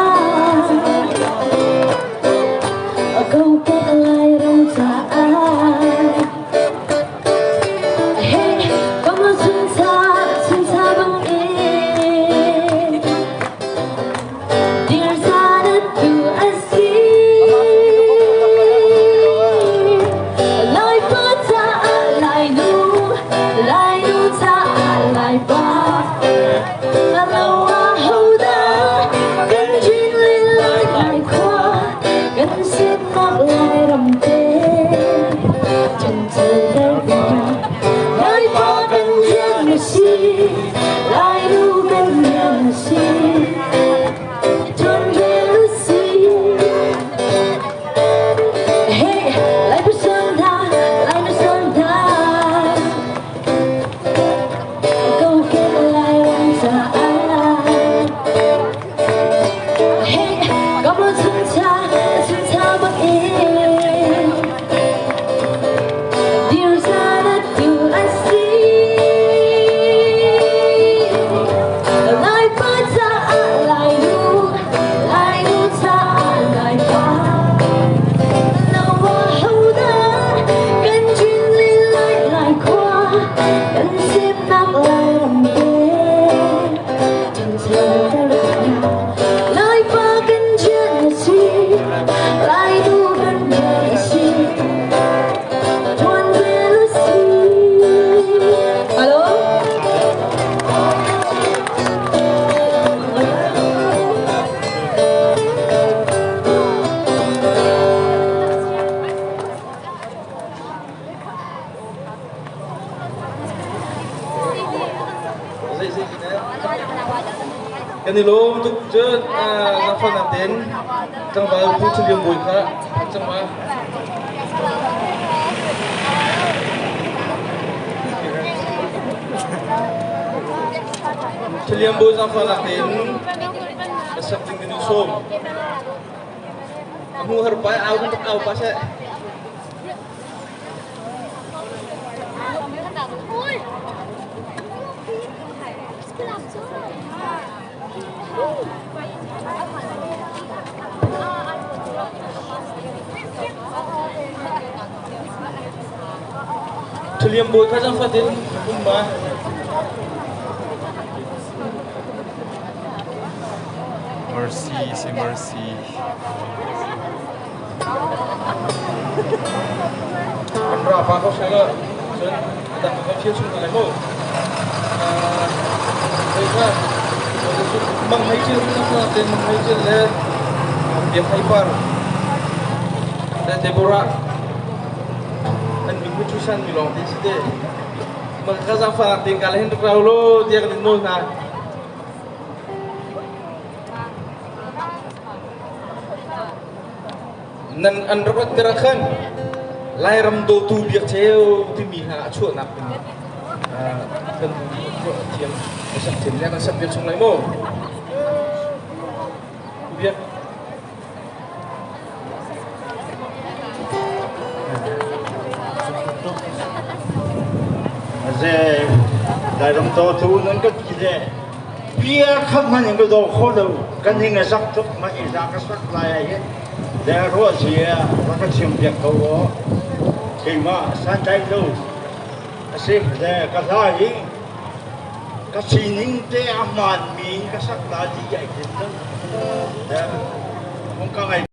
Kokek Lairam caah. Hey, kam lo chuncha, chuncha bang in. Dir za na tu a si. Lai pa caah Lai nu, Lai nu caah Lai pa. Alo ahodah kan ṭin lilai lai khua, kan sinak Lairam te. Ṭanṭel ter Lai pa kan rian a si, Lai nu kan rian a si. Ṭuan rel u si. Hey, Lai pasal hna, Lai pasal hna. Kokek Lairam caah. Hey, kam lo chuncha, chuncha bak in. Dir za na tu a si. Lai pa caah Lai nu, Lai nu caah Lai pa. Lo ahodah kan ṭin lilai lai khua, kan semnak Lairam te. Lai pa kan rian a si, Lai nu kan rian a si. Ṭuan vel a si. Hello? Kan i lawm tuk cun zaangfahnak tein tlangval Pu Chan Lian Bawi kha cang ma. Chan Lian Bawi zaangfahnak tein a sak ding kan in sawm. A hmu har pa au kan rak au pa seh. Thaliam bawi kha zaangfah tein um ma. Mercy, say mercy. Kan ra pa ko seh law cun a dang kan thial chung hna lai mu. Hei kha mang hei cil ten mang hei cil le biak hei par le Deborah an min hu chu san mi lawng te si te. Mang ka zang fa ten ka le hin rau lo tiah kan in nawl hna. Nan an rak rat ter khan Lairam dawtu biakcheu timi hna a chuahnak ding kan thiam sak thiam le kan sak biak chung lai mu. Biak. Aze Lairam to tu nan ka ti le bia khat man in ka do kho lo kan ning a zak tuk ma i za ka sak lai ai hin le ruah sia ra ka chim piak ko o keimah san dai lo asi le ka hla hi ka sining te a hmaan mi in ka sak la di ai tin le ka ngai.